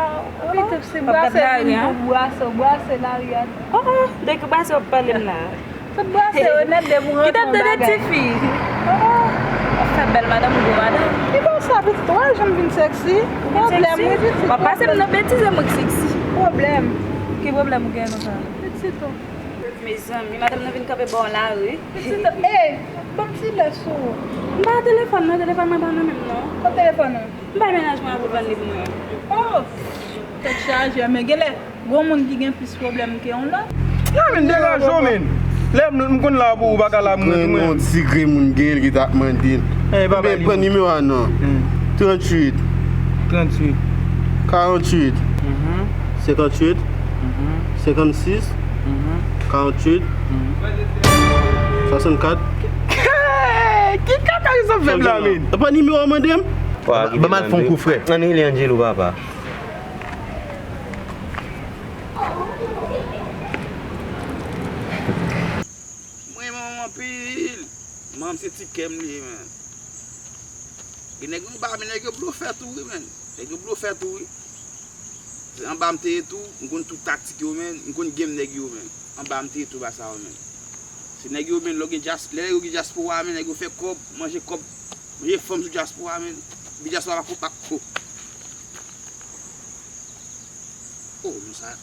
Pitit se brase vin pou brase, w brase lari a. Oh, oh, dèk w pase w ap pale m la. Tout brase yo nèt depi w rantre yon bagay. Ki tande de tifi? Oh, oh. W ap fè bèl madanm ou gwo madanm. Ki bò sa, pitit? W wè jan m vin sèksi? Pwoblèm, wi, pitit. W ap pase m nan betize, mwen k sèksi. Pwoblèm. Ki pwoblèm ou gen konsa? Pitit ou. Mezanmi, madanm nan vin kanpe bò lari. Pitit ou. Ey, ban m ti lè sou ou. M pa telefòn non, telefòn mwen pa nan men m non. Kot telefòn ou? M bay mennaj mwen an pou l vann li pou mwen. Oh! Tèt chaje, men genlè gon moun ki gen plis pwoblèm ke yon lòt. Non, men degaje w, men. Lè m, m konn la pou ou, pa ka la pou mwen tou, mwen. Yon ti grenn moun gen l ki t ap mande l. Eh, papa, men pran nimewo a non. Hmm. Tranntuit. Tranntuit. Karanntuit. Mhm. Senkantuit. Mhm. Senkannsis. Mhm. Karanntuit. Mhm. Swasannkat. Ki kaka Sa fè la, men. Ou pa nimewo w mande m? Ban m al fè yon kou, frè. Ann rele Angelo, papa. Mwen renmen manman anpil. Manman se ti kè m li ye, men. Gen nèg yo anba, men nèg yo blofè tou, wi, men. Nèg yo blofè tou, wi. Se anba m te ye tou, m konn tout taktik yo, men. M konn game nèg yo, men. Anba m te ye tou, ba sa yo, men. Se nèg yo, men, lè yo gen djas-, lè yo gen dyaspora, men, nèg yo fè kòb, manje kòb, manje fanm sou dyaspora, men. Epi dyaspora pa ko, pa ko. Oh, non, sa.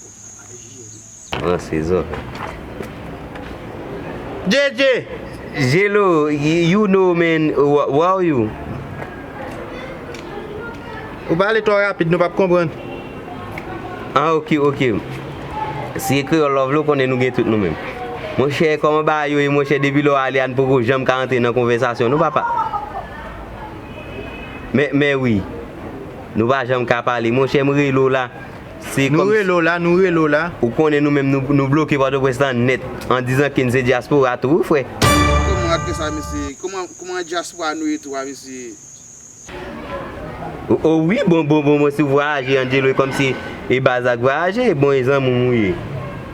Oh, sa pa de jije, wi. Ranse zò. J J! Jelo, y-, you know, man, wha-, who are you? Ou pale twò rapid, nou p ap konprann. Ah, ok, ok. Si e kreyòl love la, ou konnen nou gen tout nou menm. Monchè, kòman bagay yo ye, monchè, depi lè w ale a, n poko janm ka antre nan konvèsasyon, non, papa? Men, men wi. Nou pa janm ka pale. Monchè, m rele w la. Se Nou kòm rele w la, nou rele w la. Ou konnen nou menm, nou, nou bloke Pòtoprens lan nèt. An dizan ke n se dyaspora tou, wi, frè. Kòman ak sa, mesye? Kòman, kòman dyaspora nou ye tou a, mesye? O, o wi, bon, bon, bon, bon, si w vwayaje, Angelo, e kòmsi e baz la k vwayaje, bon, e zanmi w ou ye.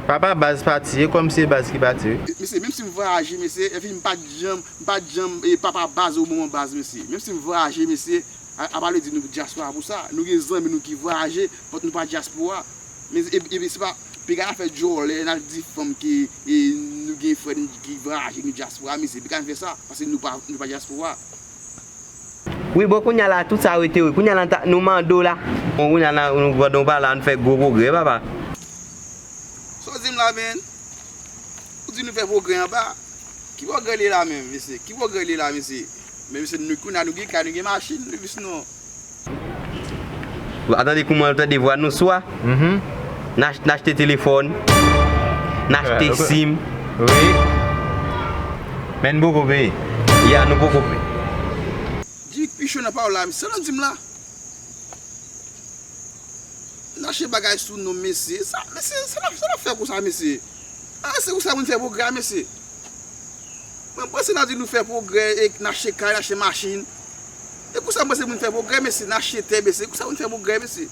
Papa baz pati, e kòmsi e baz ki pati, wi. Mesye, menm si m vwayaje, mesye, epi m pa t janm, m pa t janm, e papa baz ou manman baz, mesye. Menm si m vwayaje, mesye, a, a pa vle di nou dyaspora pou sa. Nou gen zanmi nou ki vwayaje, but nou pa dyaspora. Men, e, e, se pa, piga fè djòlè, n al di fanm ke, e, nou gen frè n ki vwayaje, nou dyaspora, mesye. Piga n fè sa, paske nou pa, nou pa dyaspora. Wi, bon, kounye a la, tout sa rete, wi. Kounye a la, n ta, nou mande w la. Bon, kounye a la, nou, pandan w pa la, n fè gwo pwogrè, papa. Sa w di m la, men? Ou di nou fè pwogrè anba. Ki pwogrè li la menm, mesye? Ki pwogrè li la, mesye? Men, mesye, nou, kounye a, nou gen kay, nou gen machin, nou plis non. Atande kouman l tande vwa nou swa. Mhm. N ach-, n achte telefòn. N achte sim. Wi. Men n poko peye. Ya, nou poko peye. Di pi cho nan pawòl la, mesye. Sa w di m la? N achte bagay sou non, mesye. Sa, mesye, sa n ap, sa n ap fè konsa, mesye? Ah, se konsa moun fè pwogrè, mesye. Mwen panse n ap di nou fè pwogrè, e n achte kay, n achte machin. E konsa mwen panse moun fè pwogrè, mesye, n achte tè, mesye. Konsa moun fè pwogrè, mesye.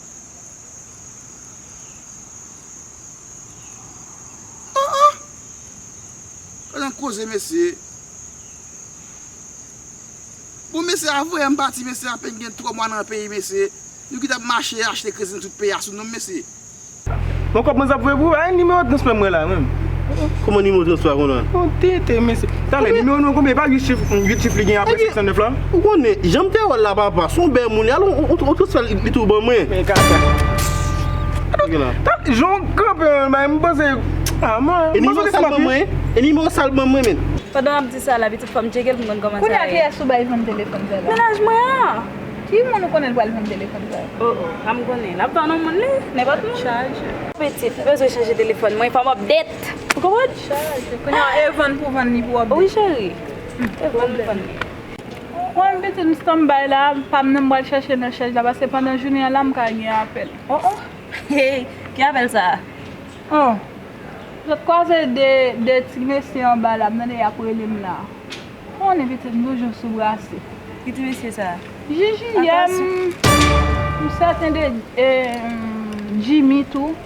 Oh, oh. Gade yon koze, mesye. Bon, mesye, avan yè m pati, mesye, apèn gen twa mwa nan peyi, mesye. Nou ki t ap mache achte kredi nan tout peyi a sou non m, mesye. Bon, kòb mwen t ap voye pou ou, a nimewo transfè mwen la menm. Kòman nimewo transfè a konn la? Yon tenten, mesye. Talè, nimewo nou konbyen? E pa uit chif, uit chif li gen apre senk san nèf la? Ou konnen, jan m te wè l la, papa, se yon bèl moun, al yon, yon, yon transfè li, li tou ban mwen. Men kaka. Jan w kanpe, men m panse, ah, mwen, e nimewo sa l ban mwen? E nimewo sa l ban mwen, men. Pandan w ap di sa la, pitit, fò m tcheke l pou m konn kòman sa ye. Kounye a, kiyès ou bay vann telefòn sa la? Mennaj mwen an! Ki moun ou konnen l pral vann telefòn sa? Oh, oh, pa m konnen. L ap vann yon moun li, nenpòt moun. Chaje. Pitit, m bezwen chanje telefòn mwen, fò m update. Ou konprann? Chaje. Kounye a, e vann pou vann li pou update. Wi, cheri. E vann pou vann li. Mwen, pitit, m stand by la, pa m nan m pral chèche nan chèch la, paske pandan jounen an la, m ka gen apèl. Oh, oh. Hey, ki apèl sa a? Oh. Zòt kwaze de, de ti mesye anba la, m tande y ap rele m la. Konnen pitit m toujou sou brase. Ki ti mesye sa? Jiji, yè m, m sèten de, e, Jimmy tou.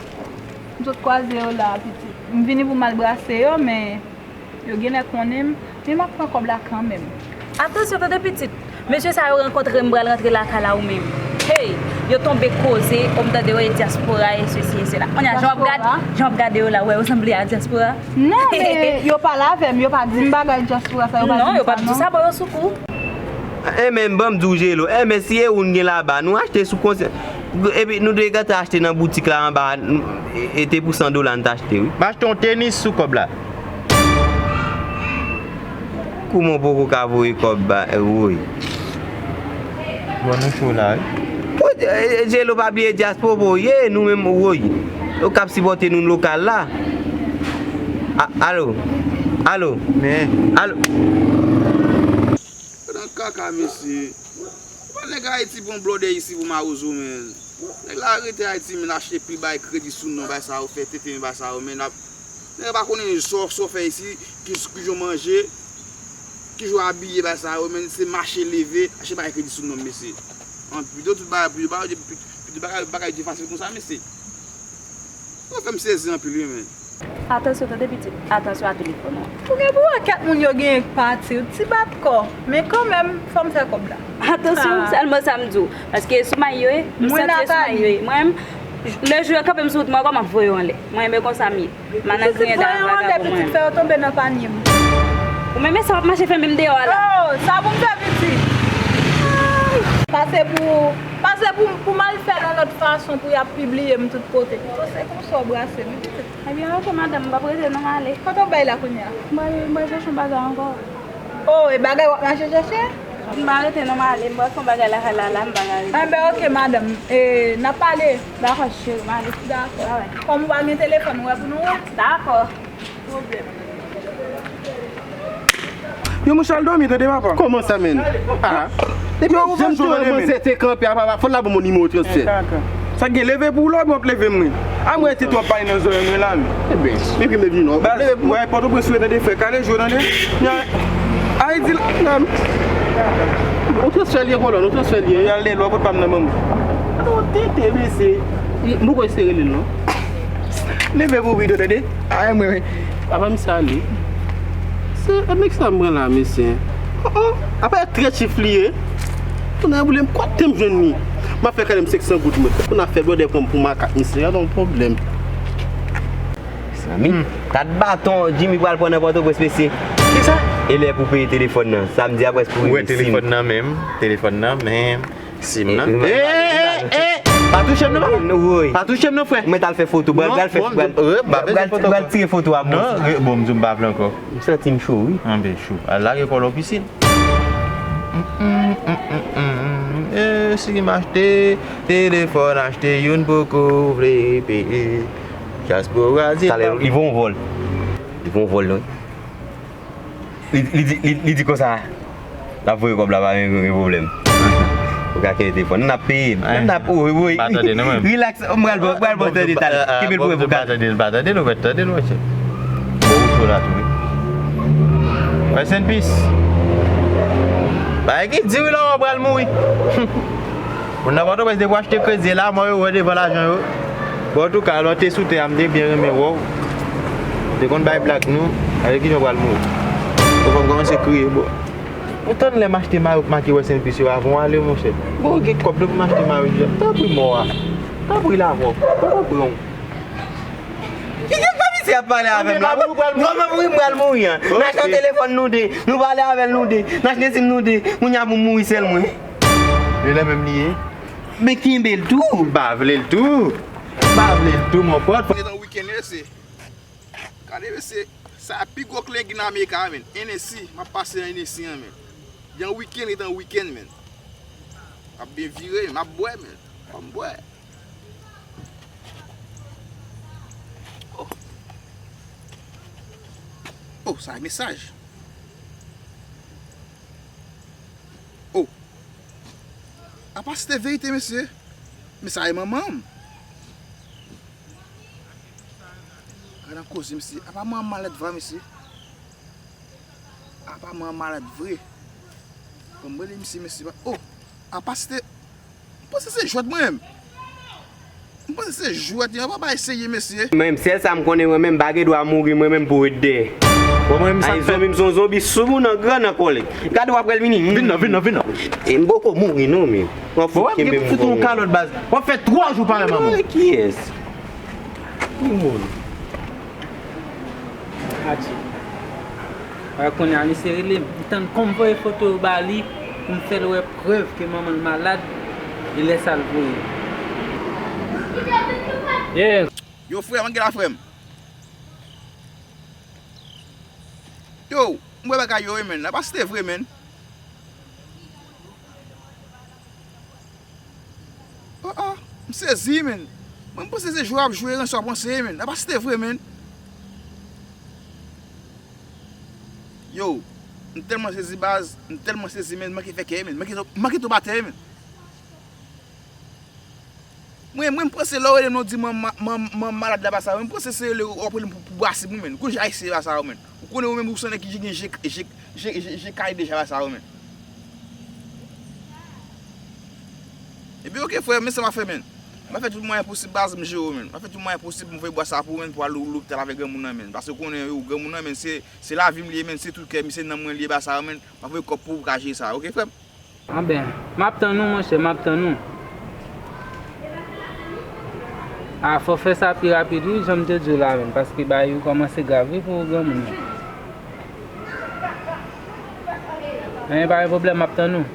M sot kwaze yo la, pitit. M vini pou m al brase yo, men yo genlè konnen m. Men m ap pran kòb la kanmenm. Atansyon, tande pitit. Mesye sa yo rankontre m, pral rantre lakay la ou menm. Hey, yo tonbe koze, o m tande yo e dyaspora e sesi e sela. Kounye a, jan w ap gad-, jan w ap gade yo la, w wè yo sanble a dyaspora? Non, men yo pale avè m, yo pa di m bagay dyaspora sa, yo pa di m sa, non. Non, yo p ap di sa, bon, yo sou kou. Enben, ban m di w, Jelo, enben, si e ou n gen laba, nou achte sou konsyans. Epi nou te gentan achte nan boutik la anba, e, e te pou san dola n t achte, wi. M achte yon tenis sou kòb la. Kouman w poko ka voye kòb ba, e, woy. Bon, nou cho la, wi. Woy, e, e, Jelo pa bliye dyaspora, woy, e, nou menm, woy. Yo k ap sipòte nou lokal la. A, alo? Alo? Men. Alo? Nan kaka, mesye. Ou pa nèg Ayiti pran blòdè isi pou mawozo, men. Nèg la rete Ayiti, men achte pil bay kredi sou non, bay sa yo fè, tenten bay sa yo, men ap, nèg la pa konnen sa w, sa w fè isi, ki, ki jan w manje. Toujou abiye bay sa yo, men se mache leve, achte bagay kredi sou non m, mesye. An, pito tout bagay, pito bagay, pito bagay, bagay di fasil konsa, mesye. Yo fè m sezi anpil, wi, men. Atansyon, tande pitit, atansyon a telefòn nan. Ou gen pou wè kèk moun yo genyen k pati, ti bat kò, men kanmenm, fò m fè kòb la. Atansyon, sèlman sa m di w. Paske sou may yo ye, m santi yo sou may yo ye. Mwen menm, lè jou yo kanpe m sou wout mwen ankò, m ap voye yo anlè. Mwen menm konsa m ye. M a nan griyen dayè vagabon mwen. Pitit, voye yo anlè, pitit, fè yo tonbe nan panye m. Ou menm, sa w ap mache fè menm deyò a la. Oh, sa pou m fè pitit. Pase pou, pase pou, pou m al fè l yon lòt fason pou y ap pibliye m tout kote. Pito se konsa w brase m, pitit. Ebyen, oke, madanm, m p ap rete non, m ale. Kote w bay la kounye a? M pral, m pral chèche yon bagay ankò. Oh, e bagay w ap mache chèche? M pa rete non, m ale, m pral fè yon bagay lakay la, la, m pa ka rete. Enben, oke, madanm, e, n ap pale. Dakò, cheri, m ale. Dakò. Kòm ou pa gen telefòn, ou wè pou nou wè? Dakò. Pwoblèm. Yo, monchè, al dòmi, tande, papa. Kòman sa, menn? Ah. Depi yon janm tou, manzè te kanpe a, papa, fò l la ban m yon nimewo transfè. Sa gen leve pou ou la, w ap leve mwen. A mwen, se twòp pale nan zòrèy mwen la, men. Ebyen, men ki m vin non. Baz, w ap leve pou mwen. Pòtoprens ou ye, tande, frè, kale jwe, tande. Ayiti la, nan. Ou transfè l ye, kolòn, ou transfè l ye. Y al de lò, pot pa m nan men mwen. Ata w tete, mesye. M poko eseye rele l, non. Leve pou ou pito, tande. Ay, mwen, men. Papa, m sali. Se, e, nèg sa m pran la, mesye. Oh, oh. Apa trè chif li ye. Kounye a boule m, kote m jwenn li? M ap fè kale m senk san goud mwen. Pou n ap fè blòdè pran m pou makak, misye, gade yon pwoblèm. Mezanmi, kat baton Jimmy pral pran nan Pòtoprens, mesye. Kisa? E lè pou peye telefòn nan? Samdi apre pou rive. Ou wè telefòn nan menm? Telefòn nan menm? Sim nan? Eh, eh, eh, eh! Pa touche m non, papa. Pa touche m non, frè. Mwen t al fè foto. Pral, pral fè, pral, pral tire foto a. Non, bon, m di w m pa vle ankò. M santi m cho, wi. Anben cho. Al lage kò w nan pisin. Mm, mm, mm, mm, mm. E si m achte telefòn, achte youn poko vle peye. Dyaspora di. Talè, li voye yon vòl. Li voye yon vòl, non. Li, li di, li, li di konsa. L ap voye kòb la, pa gen, gen pwoblèm. Ou ka kenbe telefòn. N ap peye. N ap, wi, wi. Pa tande nou menm. Relax. M pral, m pral, m pral tande talè. Kenbe l pou mwen pou gade. Pa tande l, pa tande l, ou mèt tande l, monchè. Bon, ou cho la tou, wi. Rest in peace. Bagay ki di, wi, la, w pral mouri. Moun nan Pòtoprens, depi w achte kredi la, mò yo wè devan lajan yo. Bon, antouka, lè w te sou tè a, m te byen renmen wè w. M te konn bay blag nou, gade kijan w pral mouri. Bon, fò m kòmanse kriye, bon. Ou tann lè m achte mayo pou make Rest in Peace yo avan w ale, monchè. Bon, ou gen kòb la pou m achte mayo deja. Tanpri mò a. Tanpri la mò. Tanpri w. Ki, ki pa misye ap pale avè m la? Kòman pou m pral mouri an? N achte yon telefòn nou de. Nou pale avè l nou de. N achte sim nou de. Kounye a pou m mouri sèl mwen. E lè menm li ye? Men kenbe l tou. M pa vle l tou. M pa vle l tou, mon pòt. Nou nan wikenn, mesye. Gade, mesye, sa pi gwo klengin Amerika, men. Hennessy, m ap pase nan Hennessy an, men. Yon wikenn, ret yon wikenn, men. M ap byen vire, m ap bwè, men. Fò m bwè. Oh. Oh, sa mesaj. Oh. Apa se te verite, mesye. Men sa e manman m. Gade yon koze, mesye. Apa manman m malad vre, mesye. Apa manman m malad vre. Bon, m rele misye, mesye. Oh, apa se te, m panse se jwèt mwen menm. M panse se jwèt, yon pa bay serye, mesye. Mwen menm, sèl sa m konnen, mwen menm, m pa gen dwa mouri, mwen menm, pou ret dèyè. Bon, mwen menm, sa k fè? Zanmi m se yon zonbi, sou moun nan gran nan kòlè. Gade w ap wè l vini. Vin nan, vin nan, vin nan. E m poko mouri, non, men. Bon, w ap gen pou fout yon kalòt, baz. W ap fè twa jou pa wè manman w. Kiyès? Ki moun? Adje. Wè kounye a misye rele m. M tann kòm voye foto yo ba li pou m fè l wè prèv ke manman l malad e lè sa l voye. Yeah. Yo, frè m, ann gen la, frè m. Yo, m wè bagay yo, wi, men. Apa se te vre, men. Oh, oh, m sezi, men. Mwen, m panse se jwe w ap jwe, ranse w ap ranse, men. Apa se te vre, men. Yo, m tèlman sezi, baz, m tèlman sezi, men, m manke fè kè, men. M manke, m manke tonbe atè, men. Mwen, mwen, m panse lè w rele m, w di manman, manman, manman malad la pa sa, mwen, m panse se rele w ap rele m pou, pou brase m, men. Gon jan ayisyen pa sa, men. Ou konnen ou menm ou se yon nèg ki gen je, je, je, je, je kay deja la sa yo, men. Epi, oke, frè, men sa m ap fè, men. M ap fè tout mwayen posib, baz, m jere w, men. M ap fè tout mwayen posib pou m voye bwa sa pou ou, men, pou al lopital avèk granmoun nan, men. Paske ou konnen, yo, granmoun nan, men, se, se lavi m li ye, men, se tout kè m, se nanm mwen li ye, ba sa yo, men. M ap voye kòb pou ou ka jere sa, oke, frè m? Anben, m ap tann ou, monchè, m ap tann ou. A, fò fè sa pi rapid, wi, jan m te di w la, men, paske bagay yo kòmanse grav, wi, pou granmoun nan. Men, pa gen pwoblèm, m ap tann ou.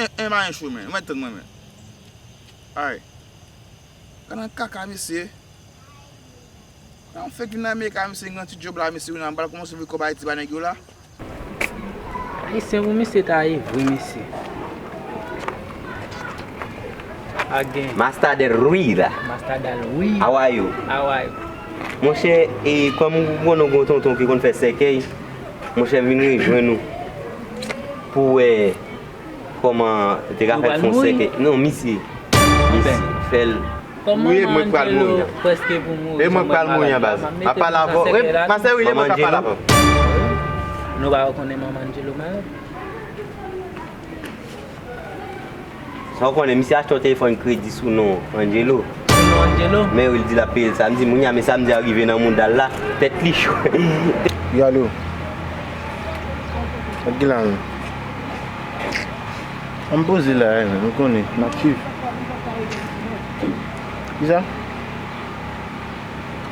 En, en, pa gen cho, men. Ou mèt tann mwen, men. Ay. Gad nan kaka, mesye. Nan fèk vin nan Amerika, misye gen yon ti djòb la, misye, wi, nan bal kòmanse voye kòb Ayiti ba nèg yo la. Ayisyen pou misye ta ye vre, mesye. Again. Masta del Ruida. Masta del Ruida. How are you? How are you? Monchè, e, kòm ou konnen ou gen yon tonton ki konn fè sèkèy, monchè, m vin rejwenn ou pou wè kòman te ka fè l fè yon sèkèy. Non, misye. Misye, fè l. Wi, e mwen k pral mouri an. E mwen k pral mouri an, baz. M ap pale avè w. Wi, Masè, wi, e mwen k ap pale avè w. Nou pa rekonnen manman Angelo malad? Sa w konnen, misye achte yon telefòn kredi sou non Angelo. Sou non Angelo? Men wi, l di l ap peye l samdi. Moun ya, men samdi a rive nan mouda l la, tèt li cho. Gade w. Gad ki la, men. An m poze la, men, ou konnen, m ap swiv. Kisa?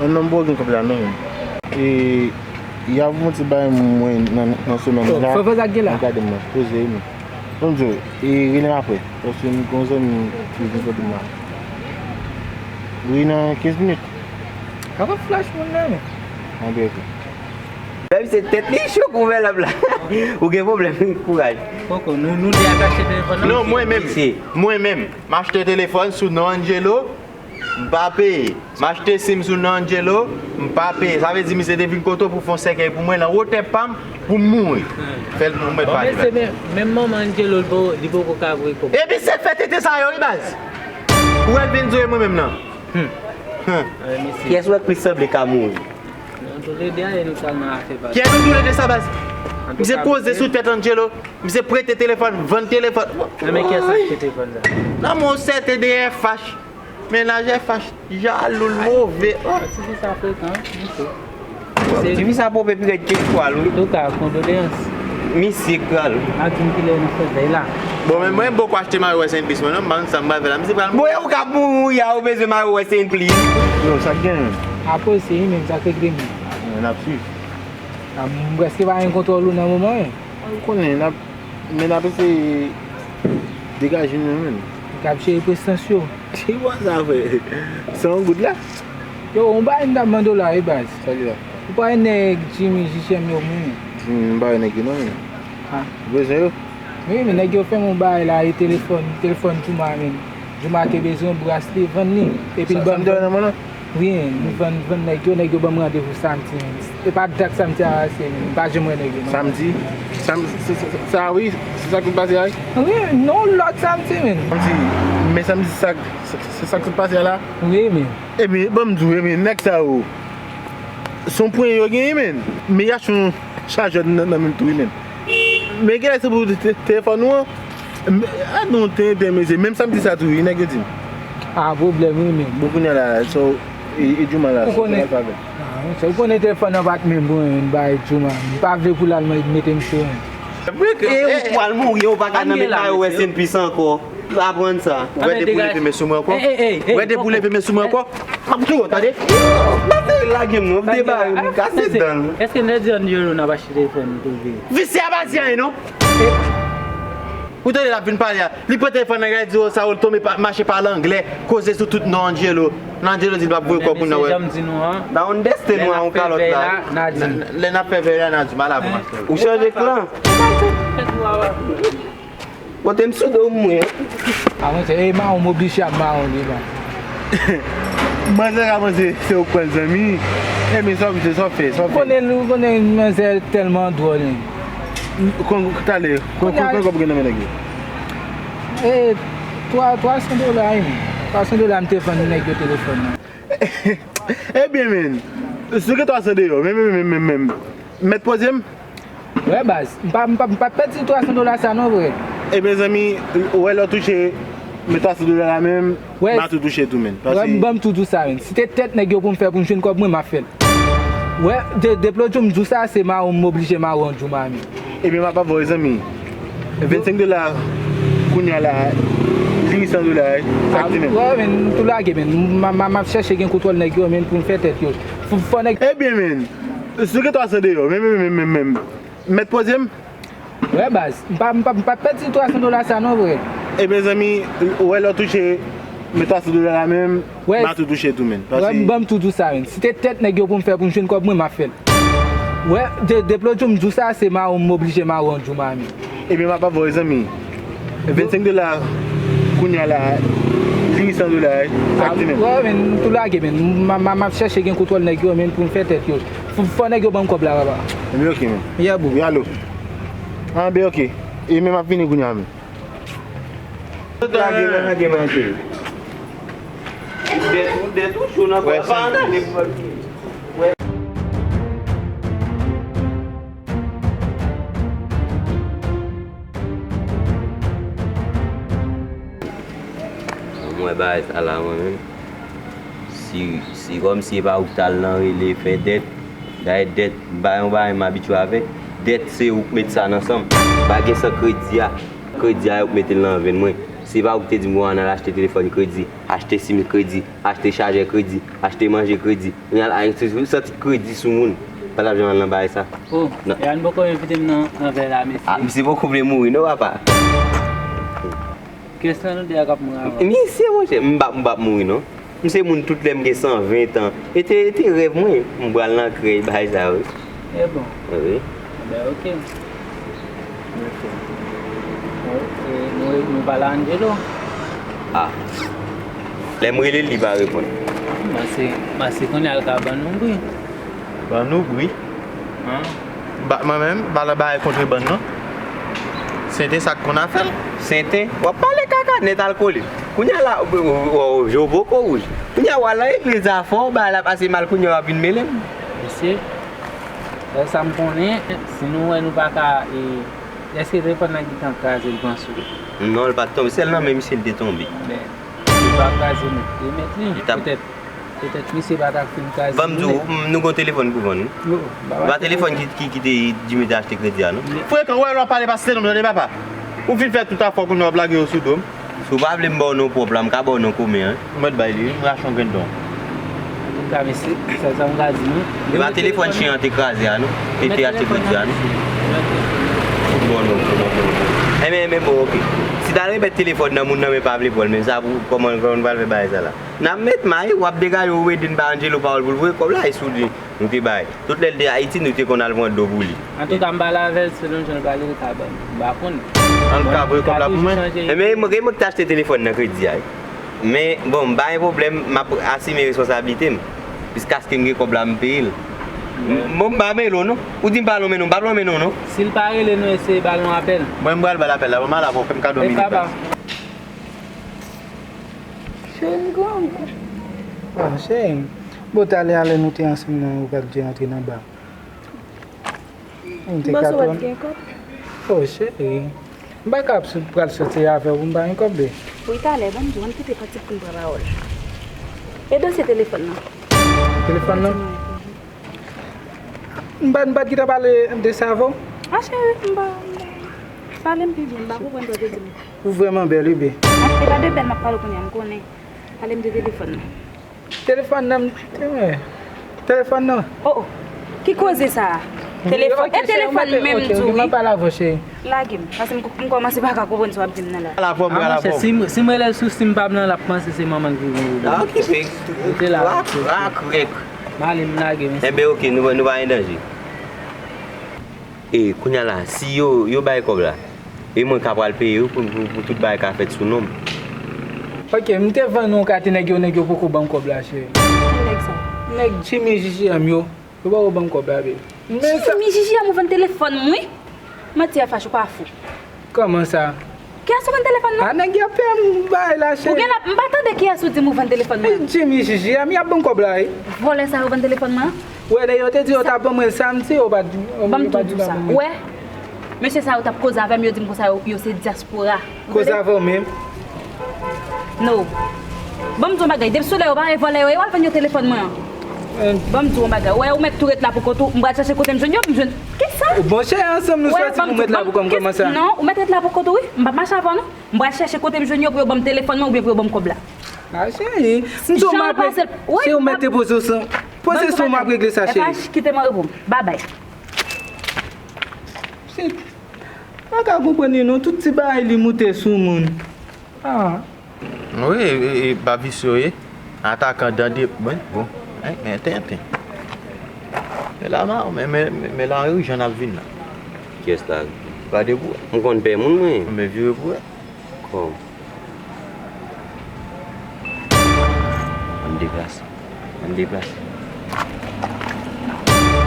An non, m poko gen kòb la, non, men. E, y a yon ti bagay mwen nan, nan semèn la. Fè, fè sa k gen la. Gade m nan, poze, men. Bon, Joe, e rele m apre. Paske m gon zanmi ki vin kote m la. Wi, nan kenz minit. Pa fè flash moun nan, men. Anben, oke. Menm se tèt li cho kouvè lòm la. Ou gen pwoblèm, kouraj. Poko, nou, nou de a kache telefòn nan. Non, mwen menm. Mwen menm. M achte telefòn sou non Angelo. M pa peye. M achte sim sou non Angelo, m pa peye. Sa vle di misye te vin kote w pou fè yon sèkèy pou mwen nan wotè pa m pou m mouri. Fè l pou mwen pale. Bon, mesye, men, menm manman Angelo, li po-, li poko ka voye kòb. Epi se fè tete sa yo, wi, baz. Ou wè l vin di w e mwen menm nan. Kiyès ou wè k plis sanble ka mouri? Nou tou le de a e nou sal nan afè baz. Kiyès nou tou le de sa, baz? Misye koze sou tèt Angelo. Misye prete telefòn, vann telefòn. Nan men kiyès achte telefòn sa? Nan men yon sèten de F H. Mennaj F H jalou, l move. Oh. Ti fi sa frekan, misye. Ti fi sa pope pi rèd ke etwal, wi. Antouka, kondoleyans. Misye kral. Ak di m kilè nou fè vèy la. Bon, men mwen, m poko achte mayo Rest in Peace mwen, non, m pa konn sa m pral fè la. Misye pral. Bon, e ou k ap mouri a, ou bezwen mayo Rest in Peace? Non, sa k gen? Apresye, wi, men sa k regle m. N ap swiv. A, m prèske pa gen kontwòl ou nan moman, wi. Ou konnen, n ap, men n ap eseye degaje nou, men. N ap cheri prestans yo. Ki bò sa, frè? Se yon goud la? Yo, yon bagay m t ap mande w la, wi, baz. Sa ki la? Ou pa wè nèg Jimmy, J J M yo, men. Jimmy, m pa wè nèg yo, non, men. Ha? Ou bezwen yo? Wi, men nèg yo fè m yon bagay la, e telefòn, telefòn Jouma, men. Jouma te bezwen bras li, vann li. Epi l ban m. Sa m te wè nan mwen nan? Wi, nou vann, vann nèg yo, nèg yo ban m randevou samdi, men. E pa dat samdi a pase, men. M pa janm wè nèg yo, non. Samdi? Sam-, se, se, se, sa, wi, se sa k sot pase a, wi? Wi, non, lòt samdi, men. Samdi, men samdi sa, se, se, se sa k sot pase a la? Wi, men. Ebyen, ban m di w, ebyen, nèg sa yo, se yon pwen yo genyen, men. Men y achte yon chajè nan, nan men tou, wi, men. Men genlè se pou te-, te-, telefòn ou an. M-, a, nou te, te, mesye, menm samdi sa tou, wi, nèg yo di m. A, pwoblèm, wi, men. Bon, kounye a la, so, e, e Jouma la, so, kounye a l pa vle. A, monchè, ou konnen telefòn nan pa t menm pou mwen, men, bay Jouma. M pa vle pou l al mete m sou, men. E ou pral mouri, ou pa ka nan men mayo Rest in Peace ankò. Aprann sa. Ou wè depi w leve men sou mwen ankò? Ou wè depi w leve men sou mwen ankò? M ap touye w, tande? Lage m non, m te ba yo, m kase dan l. Èske nèg di Angelo n ap achte telefòn pou l vini? Visye a pa di anyen non. Ou tande l ap vin pale a. Li pran telefòn nan, li di, o, sa yo, l tonbe pa, mache pale anglè, koze sou tout non Angelo. Non Angelo di l p ap voye kòb pou nan wè. Janm di nou an. Nan yon dèste nou a yon kalòt la. Lè n ap fè vèy la, n a di mal avan. Ou chanje klan. Kote m sou do mwen. A, mwen se, e, mawon, m oblije ap mawon li, man. Manzè ka panse se ou k pran zanmi. E, men sa w, se sa w fè, sa w fè. Konnen, nou konnen manzè tèlman dwòl, wi. Kon, talè, kon, kon, kon kòb gen nan men nèg yo? E, twa, twa san dola, wi. Twa san dola, m te vann nèg yo telefòn nan. Ebyen, men, Si w gen twa san deyò, men, men, men, men, men, mèt poze m. Wè baz, m pa, m pa, m pa pèdi twa san dola sa non, frè. Ebyen zanmi, ou wè lè w touche, men twa san dola la menm, m a tou touche tou, menn. Wè, ban m tou di w sa, menn. Si te tèt nèg yo pou m fè pou m jwenn kòb mwen, m ap fè l. Wè, de, depi lòt jou m di w sa, se mawon m oblije mawon djoumamen. Ebyen m ap ap voye zanmi. Vennsenk dola kounye a la, li san dola, sa k di menm. Wè, menn, m tou lage, menn. M, m, m ap chèche gen kontwòl nèg yo, menn, pou m fè tèt yo. Fò, fò nèg. Ebyen, menn, si w gen twa san deyò, men, men, men, men, men, mèt poze m. Wè baz, m pa, m pa, m pa pèdi twa san dola sa non, frè. Ebyen zanmi, ou wè lè w touche, men twa san dola la menm, m a tou touche tou, menn. Wè, ban m tou di w sa, menn. Si te tèt nèg yo pou m fè pou m jwenn kòb mwen, m ap fè l. Wè, de, depi lòt jou m di w sa, se mawon m oblije mawon djoumamen. Ebyen m ap ap voye zanmi. Vennsenk dola kounye a la, li san dola, sa k di menm. Wè, menn, m tou lage, menn. M, m, m ap chèche gen kontwòl nèg yo, menn, pou m fè tèt yo. Fò, fò nèg yo ban m kòb la, papa. Ebyen ok, menn. Yeah, bro. Wi, alo. Anben ok. E men m ap vini kounye a menm. Lage, lage, lage. Dèt ou, dèt ou cho nan kò pa ann ale. Mwen bagay sa la mwen menm. Si, si kòmsi e pa ou k t al nan rele fè dèt, dayè dèt, m pa yon bagay m abitye avèk. Dèt se ou k met sa nan san m. Pa gen san kredi a. Kredi a yo k mete l nan venn mwen. Se pa ou k te di m pou m al achte telefòn kredi, achte sim kredi, achte chajè kredi, achte manje kredi. Kounye a la, si ou santi kredi sou moun, pa t ap janm al nan bagay sa. Oh, e a n poko envite m nan, nan vè la, mesye. Ah, misye poko vle mouri non, papa. Kèst-la nou de a k ap mouri avan. Misye, monchè, m p ap, m p ap mouri non. M se moun tout lè m gen san ven tan. E te, e te rèv mwen, m pral nan krèy bagay sa yo. E bon. Wi. Enben, ok. Ok. Bon, e nou, nou pale a Angelo? Ah. Lè m rele l, li pa reponn. Mwen se, mwen se kounye a l ka ban nou bri. Ban nou bri? Hein? Ba, mwen menm, m pa nan bagay kontrebann non. Sente sa k konn afè l. Sente? W ap pale kaka nèt al kole. Kounye a la, w, w, w, w, je w poko wouj. Kounye a w al nan legliz la fò, bagay la pase mal, kounye a w ap vin mele m. Mesye, sèl sa m konnen, si nou wè nou pa ka, e, èske telefòn nan gentan kraze l panse w? Non, l pa t tonbe. Sèl nan men misye l te tonbe. Men, li pa kraze nèt. Remèt li. Petèt, petèt misye pa t ap fin kraze li nèt. Ban m di w, m, nou gon telefòn pou vann, wi. Yo, ba, ba telefòn ki, ki, ki te Jimmy te achte kredi a, non? Frekan, w wè lè w ap pale pa se nonm tande papa. Ou fin fè tout afè w kounye a w ap lage yo sou do m. Si w pa vle m ba w non pwòp la, m ka ba w non komen an. Ou mèt bay li, wi, m rache yon grenn don. Antouka, mesye, sèl sa m ka di nou. E pa telefòn chen an te kraze a, non? Te, te achte kredi a, non? Fout bon, non, non, non, non. Enben, enben, bon, ok. Si t al remèt telefòn nan moun nan, men pa vle pran l, men sa pou, kòman, kòman nou pral fè bagay sa la? N ap met may, w ap degaje w ede n bay Angelo pawòl pou l voye kòb la, e si w di nou te bay. Tout lè l te Ayiti, nou te konn al pran do pou li. Antouka, m pale avè l, selon jan l pale, l ka ban m. M pa konnen. An, l ka voye kòb la pou mwen? Enben, e mwen, e mwen ki te achte telefòn nan kredi a, wi. Men, bon, m pa gen pwoblèm, m ap asime responsablite m. Jiskaske m gen kòb la, m peye l. Bon, m pa mele w non. Ou di m pa lonmen non, m p ap lonmen non, non. Si l pa rele nou, eseye ba l yon apèl. Mwen, m pral ba l apèl la, ban m al avè w, fè m kado minit la. Cheri, m grangou. Ah, cheri. Bon, talè a lè nou te ansanm nan, ou pa t vle antre nan ba. M te ka twò. Ou panse w pa t gen kòb? Oh, cheri. M pa ka ap sot, pral soti avè w pou m pa gen kòb, bebe. Wi, talè, ban m di w, ann kite Patrick pou n pran pawòl. E dosye telefòn nan? Telefòn nan? M pa, m pa t gentan pale de sa avè w? Ah, cheri, m pa, m pa. Pale m pi byen, m pa konprann sa w te di m. Ou vrèman bèl, wi, bebe. Ah, e pa de bèl m ap pale w kounye a, m konnen. Pale m de telefòn nan. Telefòn nan, m te renmen. Telefòn nan. Oh, oh. Ki koze sa a? Telefòn, e telefòn menm tou, wi. M ap pale avè w, cheri. Lage m, paske m, m kòmanse pa ka konprann sa w ap di m nan la. Ala fò m, ala fò m. Si m, si m rele l sou sim pa m nan, l ap panse se manman l ki vin rele m. Ah, ok, fè. Rete la. Rak, rak, rèk. M ale, m lage, men. Enben, ok, nou, nou pa gen danje. E, kounye a la, si yo, yo bay kòb la, e mwen ka pral peye yo pou, pou, pou tout bagay ka fèt sou non m. Ok, m te vann yon kati nèg yo, nèg yo poko ban m kòb la, cheri. Ki nèg sa? Nèg Jimmy J J M yo, yo poko ban m kòb la, bebe. Jimmy J J M ou vann telefòn m, wi. Manti a fache, ou pa fou. Kòman sa? Kiyès ou vann telefòn nan? A, nèg y ap fè m bay la, cheri. Ou gen la, m pa tande kiyès ou di m ou vann telefòn mwen. Jimmy J J M, y ap ban m kòb la, wi. Vòlè sa yo vann telefòn mwen an? Ou wè, lè yo te di yo t ap ban mwen l samdi, yo pa t, yo pa t ban mwen. Ban m tou di w sa. Ou wè, mesye sa yo t ap koze avè m, yo di m konsa yo, yo se dyaspora. Koze avè w menm? No. Ban m di w yon bagay, depi sou lè yo pa vòlè yo ye, w al vann yo telefòn mwen an. Ban m di w yon bagay, ou wè, ou mèt tou ret la pou kont ou, m pral chèche kote m jwenn yo, m jwenn. Kisa? Monchè, ansanm nou sòti pou m ret la pou kòm kòman sa? Non, ou mèt ret la pou kont ou, wi. M p ap mache avè w, non. M pral chèche kote m jwenn yo pou yo ban m telefòn mwen oubyen pou yo ban m kòb la. A, cheri, m di w m ap, se ou mèt te poze w sou, poze sou m ap regle sa, cheri. Kite m reponn. Babay. Shit. Pa ka konprann li non, tout ti bagay li moute sou moun. Ah. Wi, e, e, pa visye w ye. Atakan dan de, bon, bon. Hein, men tenten. Men la, men, men, men, men la, wi, jan n ap vin la. Kiyès la? Gade pou wè. M konn pè moun, mwen. Men vire pou wè. Kòm. Ann deplase. Ann deplase.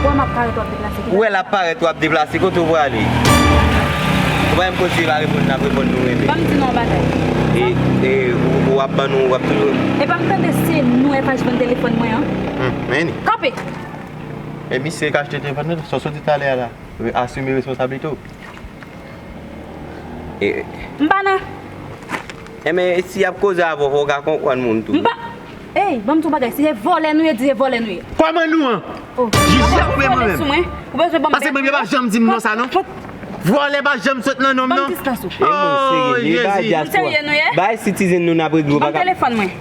Ou wè m ap parèt w ap deplase. Ou wè l ap parèt w ap deplase, kote w prale? Ou pa menm kote pa reponn n ap reponn nou renmen. Ban m di nou yon bagay. E, e, ou, ou ap ban nou, w ap toujou. Epa m tande se nou F H vann telefòn mwen an. Hmm, men ni. Kanpe! E misye k achte telefòn nan, sa w sot di talè a la. Asime responsablite w. E, m pa nan. Enben, si y ap koze avè w, fò w ka konprann moun tou. M pa. Ey, ban m di w bagay, si se vòlè nou ye, di se vòlè nou ye. Kòman nou an? Oh. Jiji ap touye mwen menm. Ou bezwen ban m. Paske mwen pa janm di m non sa non. Vòlè pa janm sot nan non m non. Ban m distans ou. Oh, Jezi. M serye nou ye? Bay citizen nou n ap regle w. Ban m telefòn mwen.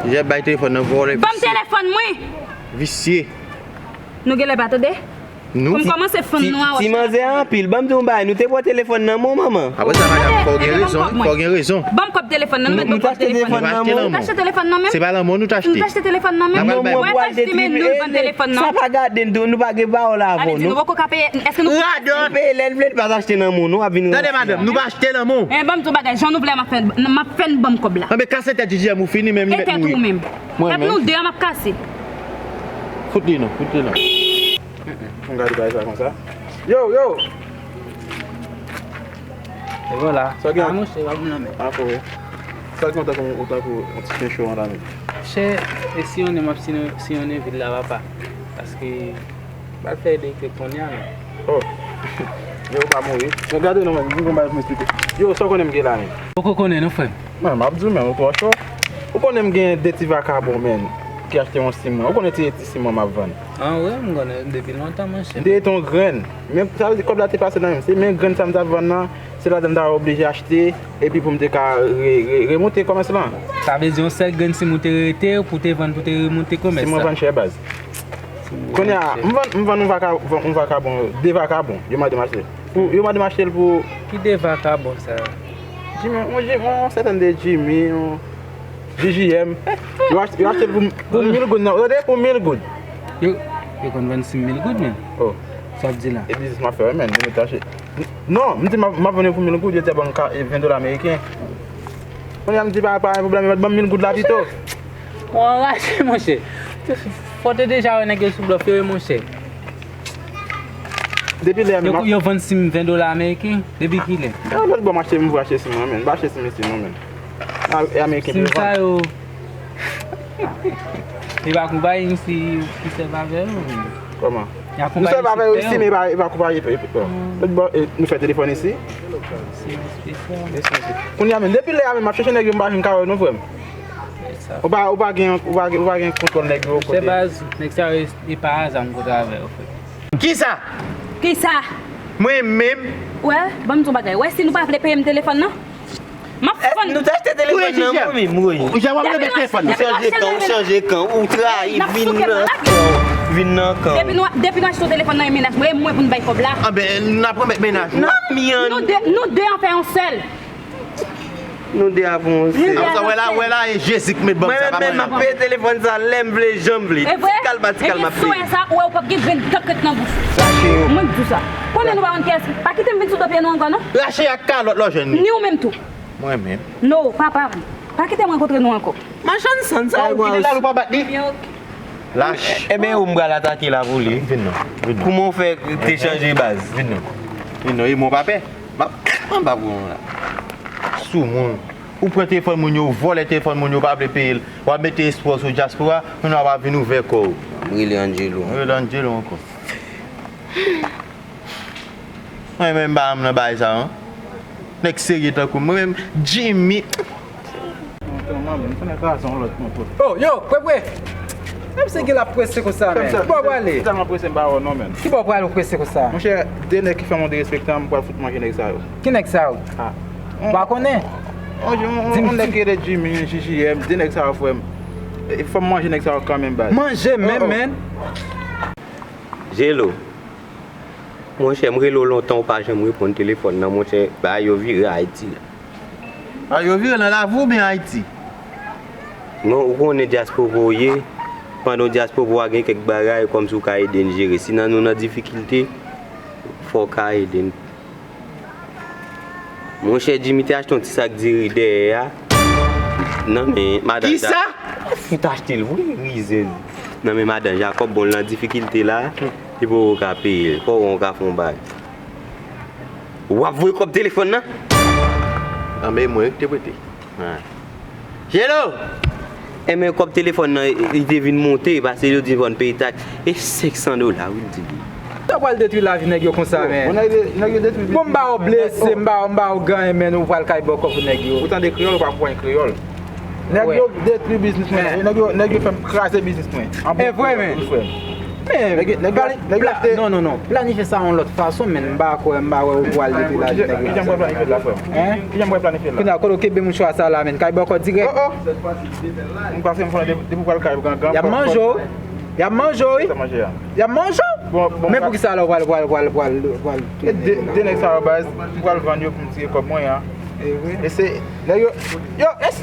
Jezi, bay telefòn nan vòlè. Ban m telefòn mwen. Visye. Nou genlè pa tande? Nou? Pou m kòmanse fann nou a wòch la. Ti manzè anpil. Ban m di w yon bagay, nou te pran telefòn nan men w, manman. Apre sa, madanm, fò w gen rezon, fò w gen rezon. Ban m kòb telefòn nan, nou mèt ban m kòb telefòn nan. Nou t achte telefòn nan men w. Se pa lanmò nou t achte. Nou t achte telefòn nan men w. Mwen pa estime nou vann telefòn nan. Sa pa gade n tou, nou pa gen pawòl avè w non. Peye lè l vle, l pa t achte nan men w non, w ap vin ranse. Tande madanm, nou pa achte lanmò. Ban m di w bagay, jan nou vle a, m ap fè n ban m kòb la. Anben kase tèt Jiji a, ou fini menm, li mèt mouri. E tèt ou menm. Tèt nou de a m ap kase. Fout li non, fout li non. Fò m gade bagay sa konsa. Yo, yo! E vwala. Sa gen? Ah, monchè, pa pou nan men. Ah, fò wi. Sa gen otan kou, otan kou yon ti chen cho an la menm. Chè, e siyonnen m ap siyonnen, siyonnen vil la, papa. Paske m pral fè elekte kounye a menm. Oh. Yo, ou pa mouri. Men gade non, menm, m gon bagay pou m esplike. Yo, sa w konnen m gen la menm? Poko konnen non, frè m. Men, m ap di w, men, ou twò cho. Ou konnen m gen de ti vakabon, men, ki achte yon sim mwen. Ou konnen ti, ti sim mwen m ap vann. Ah, wi, m konnen depi lontan, monchè. M te rete yon grenn. Men, sa vle di kòb la te pase nan men m. Se men grenn sa m t ap vann nan, se ladan m ta oblije achte, epi pou m te ka re-, re-, remonte kòmès lan. Sa vle di yon sèl grenn sim ou te rete, pou te vann, pou te remonte kòmès la. Sim mwen vann chè baz. Kounye a, m vann, m vann yon vaka-, yon vakabon, de vakabon, yo mande m achte. Pou, yo mande m achte l pou. Ki de vakabon sa yo? Jimmy, yon Jimmy, yon sèten de Jimmy, yon J J M. Yo achte, yo achte l pou, pou mil goud, non, tande, pou mil goud. Yo, yo konn vann sim mil goud, men. Oh. Sa w ap di la? E biznis m ap fè, wi, men, yo mèt achte. Non, m di m ap, m ap vann yo pou mil goud, yo di ban m ka, e, ven dola ameriken. Kounye a m di pa, pa gen pwoblèm, yo mèt ban m mil goud la pito. Ou anraje, monchè. Fò w te deja wè nèg yo sou blòf yo, wi, monchè. Depi lè a menm. Yo, yo vann sim ven dola ameriken, depi kilè? E lòt bò m achte, m vle achte sim mwen, men. M pa achte sim isi, non, men. A, e ameriken. Sim sa yo, e pa konpayi isi ki sèvi avè yo, men. Kòman? Nou sèvi avè yo isi, men e pa, e pa konpayi, e, e, e, lòt bò, e, nou fè telefòn isi. Sim espesyal. Isi, isi. Kounye a menm, depi lè a menm, m ap chèche nèg yo, m pa janm ka wè yo non, frè m. Ou pa, ou pa gen, ou pa gen, ou pa gen kontwòl nèg yo kote. Se baz, nèg sa yo, e pa aza m kontre avè yo, frè. Kisa? Kisa? Mwen menm. Wè, ban m di w bagay. Wè, si nou pa vle peye m telefòn nan, m ap fann. Nou t achte telefòn nan mwen menm, wi. Ou jan w ap remèt telefòn nan. Ou chanje kan, ou chanje kan, ou trayi, vin nan kan, vin nan kan. Depi nou, depi nou achte yon telefòn nan, e mennaj mwen, e mwen pou n bay kòb la. Anben, n ap remèt mennaj ou. Nou de, nou de an fè yon sèl. Nou de avanse. Apre sa, wè la, wè la, e Jezi k met ban m sa, pa mwen menm. Mwen menm, m ap peye telefòn sa lè m vle, jan m vle. Ti kal pa ti kal, m ap peye. Sa, ou wè, ou p ap gen grenn dan k ret nan bouch ou. Rache yo. Mwen k di w sa. Konnen nou pa konn kiyès. Pa kite m vin sou do pye nou ankò, non. Rache ak kalòt lò jwenn li. Ni ou menm tou. Mwen menm. No, papa m. Pa kite m rankontre nou ankò. Machann sann sa yo, kite l al, ou pa bat li. Lach. Enben, ou m pral atake la pou li. Vin non, vin non. Kouman w fè te chanje baz? Vin non. Vin non, e mwen pa pè. M ap anba pou mwen la. Soumoun. Ou pran telefòn moun yo, ou vòlè telefòn moun yo, ou pa vle peye l. W ap mete espwa sou dyaspora, kounye a w ap vin ouvè kò w. Rele Angelo. Rele Angelo ankò. Mwen menm, m pa renmen nan bagay sa, non. Nèg serye tankou m. Mwen menm, Jimmy. Oh, yo, Pwepwe! Menm se ki l ap prese konsa, men. Ki bò w prale? Tèlman prese, m pa wè w non, men. Ki bò w prale, ou prese konsa? Monchè, de nèg ki fè m yon derespektan, m pral fout manje nèg sa yo. Ki nèg sa yo? Ah. Ou pa konnen? On, on, on, on nèg ki rele Jimmy, J J M, de nèg sa yo, frè m. E, fò m manje nèg sa yo kanmenm, baz. Manje menm, men. Jelo. Monchè, m rele w lontan, ou pa janm reponn telefòn nan, monchè. Bagay yo vire Ayiti la. A, yo vire nan lavi oubyen Ayiti? Non, ou konnen dyaspora w ye. Pandan w dyaspora w gen kèk bagay kòmsi w ka ede n jere. Si nan nou nan difikilte, fò w ka ede n. Monchè, Jimmy te achte yon ti sak diri dèyè a. Nan men madan. Kisa? Fout achte l vre, rizèz. Nan men madan Jakòb, bon, l nan difikilte la, li poko ka peye l. Fò w wè w ka fè yon bagay. W ap voye kòb telefòn nan? Nan men mwen wi, te prete. Jelo! Enben, kòb telefòn nan, li te vin monte, paske yo di fò n peye taks. E senk san dola, wi, l di li. Sa pral detwi lavi nèg yo konsa, men. Bon, nèg yo, nèg yo detwi biznis. Bon, m ba w blese, m ba w, m ba w ganyen, men ou pral kay bò kòb pou nèg yo. Ou tande kreyòl, ou pa konprann kreyòl. Nèg yo detwi biznis mwen. Nèg yo, nèg yo fè m kraze biznis mwen. E vre, men. Men, non, non, non. Planifye sa yon lòt fason, men m pa kwè, m pa wè ou pral detwi lavi nèg yo. Kijan m pral planifye l la, frè m? Kijan m pral planifye l la? Kounye a, kote w kenbe mouchwa sa la, men. Kay bò kòb dirèk. Oh, oh. M pase m fè depi w pral kay gangan. Y ap manje w. Y ap manje w, wi. Y ap manje w. Men poukisa la w pral, pral, pral, pral, pral tounen? De, de nèg sa yo, baz, m pral vann yo pou m tire kòb mwen an. E se nèg yo, yo, es,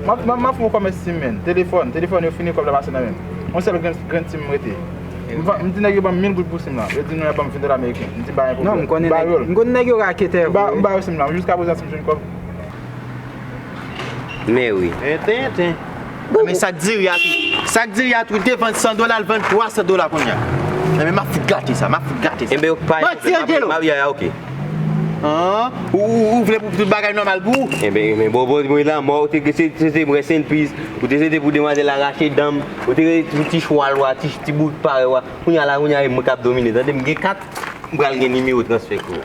m ap, m ap, m ap fè yon kòmès ti men. Telefòn, telefòn yo fini, kòb la pase nan men m. Yon sèl grenn, grenn sim m rete. M di nèg yo ban m mil goud pou sim la. Yo di non, y ap ban m ven dola ameriken. M di pa gen pwoblèm. Non, m konnen nèg, m konnen nèg yo raketè vre. M ba yo sim la. Jiska prezan, si m jwenn kòb. Men wi. Enten, enten. Men sak diri a tou. Sak diri a tou, li te vann san dola, l vann twa san dola kounye a. Enben, m ap fout gate sa, m ap fout gate sa. Enben, ou pa. Manti, Angelo. Maryaj a, ok. An? Ou, ou, ou vle pou tout bagay nòmal pou ou? Enben, men bon, bon, mwen la, mò, ou te, se, se, se, rest in peace. Ou te swete pou demwazèl la rache dan m. Ou te ti, ti chwal w a, ti, ti bout parèy w a. Kounye a la, kounye a, e mwen k ap domine. Tande, m gen kat, m pral gen nimewo transfè pou ou.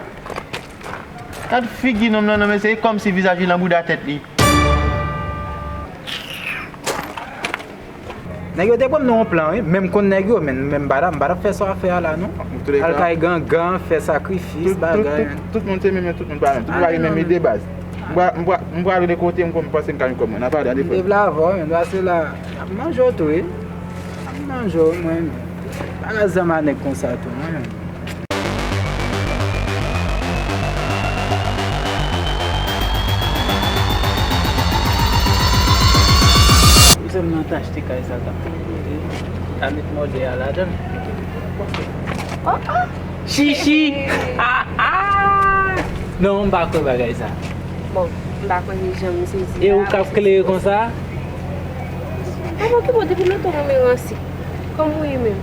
Gad figi nonm nan, non, men se kòmsi vizaj li nan bouda tèt li. Nèg yo te pran m nan yon plan, wi. Men m konn nèg yo, men, men m pa t ap, m pa t ap fè sa w ap fè a la, non. Al kay gangan, fè sakrifis, bagay. Tout, tout, tout, tout moun se menm, men tout moun pa menm. Tout moun pa gen menm ide, baz. M pra-, m pra-, m prale de kote m, m panse m ka jwenn kòb mwen. N a pale a defò. M te vle avè w, men pase la, y ap manje w tou, wi. Y ap manje w, mwen. Pa ka zanmi a nèg konsa tou, mwen. Kouzen m nan t achte kay sa k ap te koute. Ka met mòde a ladan l. Oh, oh. Chichi! Ah, ah! Non, m pa kwè bagay sa. Bon, m pa kwè ni jan m sezi. E ou k ap klere konsa? Papa, ki bon, depi lontan mwen men ranse. Kòman w ye menm?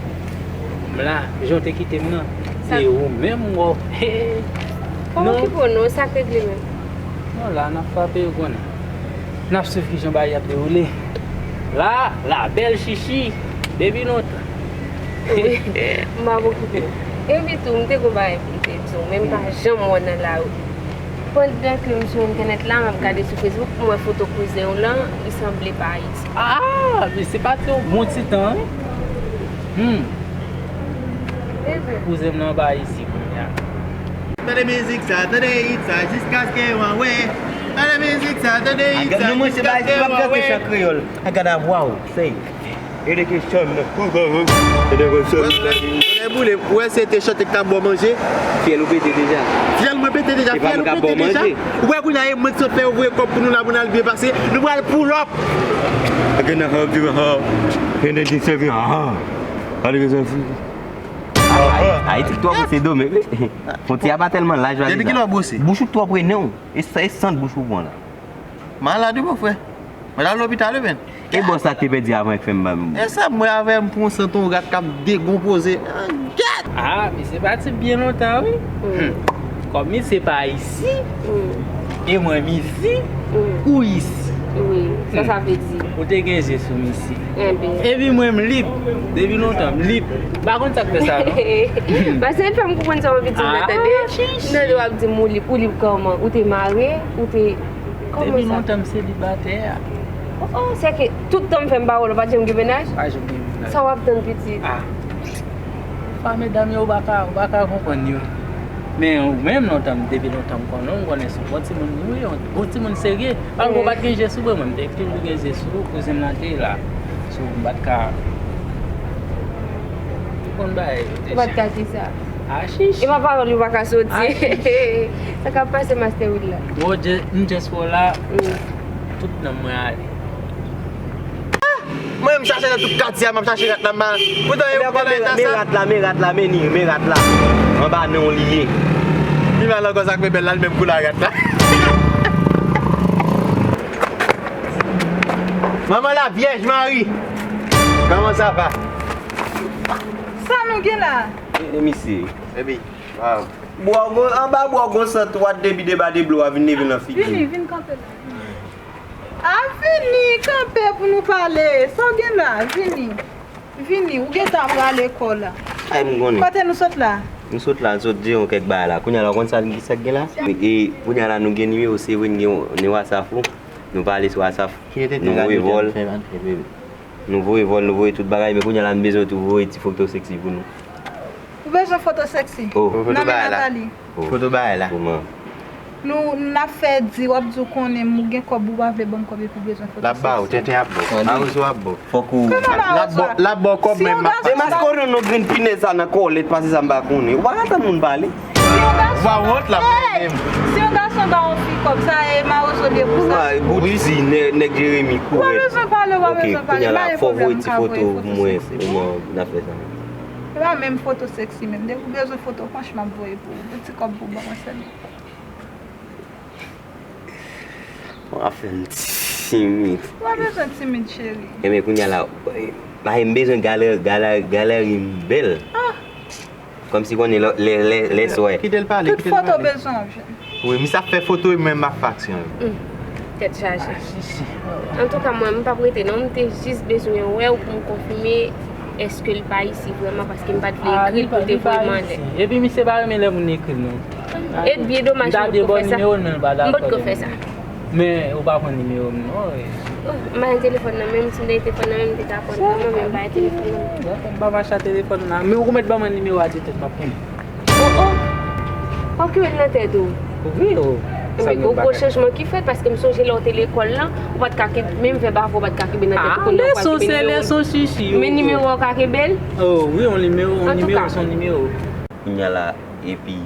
M la, jan w te kite m nan. Se ou menm, wè. Kòman ki bon, non? Sa k regle menm? Non, la, n ap frape, ou konnen. N ap swiv kijan bagay ap dewoule. La, la bèl Chichi, depi lontan. Wi, m ap okipe w. Epi tou, m te gon bagay pou m te di w, men m pa janm wè w nan lari. Pandan ke m sou entènèt la, m ap gade sou Facebook pou m wè foto kouzen w lan, li sanble pa Ayiti. Ah, men se pa te yon bon ti tan, wi. Hmm. Kouzen m nan anba isi kounye a. Tande mizik sa, tande hit sa, jiskaske w an wè. Tande mizik sa, tande hit sa, jiskaske w an wè. Chan kreyòl. I got a wow, say. Education. Education. Lè boule, ou wè se te chante k t ap ba w manje. Fyèl ou pete deja. Fyèl mwen pete deja, fyèl ou pete deja. Ou wè kounye a e mwen ki sot fè yo voye kòb pou nou la pou n al byen pase. Nou pral pull up. Gade nan hub, hub. Gade nan sèvi, ah. Gade nan sèvi. Ayiti twò pwese dome, wi. Fwontyè a pa tèlman laj la. Depi kilè w bwose? Bouch ou twò pre nen w. E sa, e sant bouch ou pran la. Malad wi, mon frè. Mwen al lopital wi, men. E bòs la k te pèdi avan k fè m ba m. E sa m wè avè m pran sant yon rat k ap dekonpoze. Ah, gèt! Ah, misye pati byen lontan, wi. Hmm. Kòm misye pa isi, e mwen m isi, ou isi. Wi, sa sa vle di? Ou te gen je sou misye. Enben. Epi mwen, m lib. Depi lontan, m lib. M pa konn sa k fè sa, non. Paske l fè m konprann sa w anvi di m nan, tande. Nan, w ap di m ou lib, ou lib kòman? Ou te mare, ou te, kòman sa? Depi lontan, m selibatè. Oh, oh, sèke tout tan m fè m pawòl, ou pa t janm gen mennaj? Pa janm gen mennaj. Sa w ap tann pitit? Ah. Fwa medam yo, ou pa ka, ou pa ka konprann yo. Men ou menm, lontan, depi lontan m konnen w, m konnen se yon bon timoun ou ye, yon bon timoun serye. Paske ou pa t gen je sou mwen, mwen m te toujou gen je sou ou, kouzen m nan te la. So, m pa t ka konn bagay yo te. Ou pa t ka kisa? Achich. E pa pawòl yo pa ka soti. Achich. Sa k ap pase, Master Will la? Bon, je, m just wè w la, tout nan mwen ale. Mwen, m chache nan tout katye a, m ap chache rat la, m pa. Poutan, e ou ki nan eta sa? Men rat la, men rat la, men li, men rat la. Anba non li ye. Li mal ankò, sa k fè bèl la, li menm kou la rat la. Maman la Vierge Marie. Comment ça va? Sa nou gen la? E, e misye. Epi, ah. Bwa gwo, anba bwa gwo sant, w a debi deba de blo a vin leve nan figi. Vini, vin kanpe la. A vini, kanpe pou nou pale. Sa w gen la? Vini. Vini, ou gentan ap rale kò la. Ay, m konnen. Kote nou sot la? Nou sot la, n sot di yon kèk bagay la. Kounye a la, w konn sa, sa k gen la? E kounye a la, nou gen nimewo, se vre, n gen, n gen WhatsApp ou. Nou pale sou WhatsApp. Nou voye vòl. Nou voye vòl, nou voye tout bagay, men kounye a la, n bezwen tou voye ti foto sexy pou nou. Ou bezwen foto sexy? Oh. Nan men Nathalie. Foto bagay la. Kòman? Nou, n ap fè di, w ap di w konnen m, ou gen kòb, ou pa vle ban m kòb epi w bezwen foto sexy. L ap ba ou, tenten ap ba w. Mawozo ap ba w. Fòk ou. Kòman mawozo ap? L ap ba w kòb, men m ap. Demaske w nan grenn pinèz sa nan kòlèt, pase sa m pa konnen. Ou pa ka tann moun pale. Si yon gason, hey! Si yon gason ba yon fi kòb, sa e mawozo li ye pou sa. Bout di, nèg Jeremi, kourèt. Ou pa bezwen pale, ou pa bezwen pale. Ok, kounye a la, fò w voye ti foto pou mwen, kòman n ap fè sa? E pa menm foto sexy menm. Depi w bezwen foto, franchman, m ap voye pou ou. Yon ti kòb pou ban mwen sèlman. Bon, afè m timid. Ou pa bezwen timid, cheri. Enben, kounye a la, la, m bezwen galè, galè, galè m bèl. Ah! Kòmsi konnen lè, lè, lè, lè swè. Kite l pale, kite l pale. Tout foto bezwen w jwenn. Wi, misye ap fè foto, e mwen m ap fè aksyon yo. Hmm. Tèt chaje. Antouka, mwen, m p ap rete, non. M te jis bezwen wè w pou m konfime èske l pa isi vrèman, paske m pa t vle ekri l pou te voye m anlè. Epi misye pa renmen lè moun ekri l, non. E byen domaj, m potko fè sa. M potko fè sa. Men ou pa pran nimewo m, non. Oh, m pa gen telefòn nan men m, si m te gen telefòn nan men m, m te ka konn mwen menm, m pa gen telefòn nan men m. Ou pa mache a telefòn nan. Men ou mèt ban mwen nimewo a di tèt m ap konnen. Oh, oh. Ou ki met nan tèt ou? Wi, oh. Sa men gwo chanjman ki fèt, paske m sonje lè w te lekòl lan, ou pa t ka kenbe, menm vèb avè w pa t ka kenbe nan tèt ou, kounye a ou pral kenbe nimewo. Lèson se lèson, chichi. Men nimewo a w ka kenbe l? Oh, wi, yon nimewo, yon nimewo, se yon nimewo. Kounye a la, epi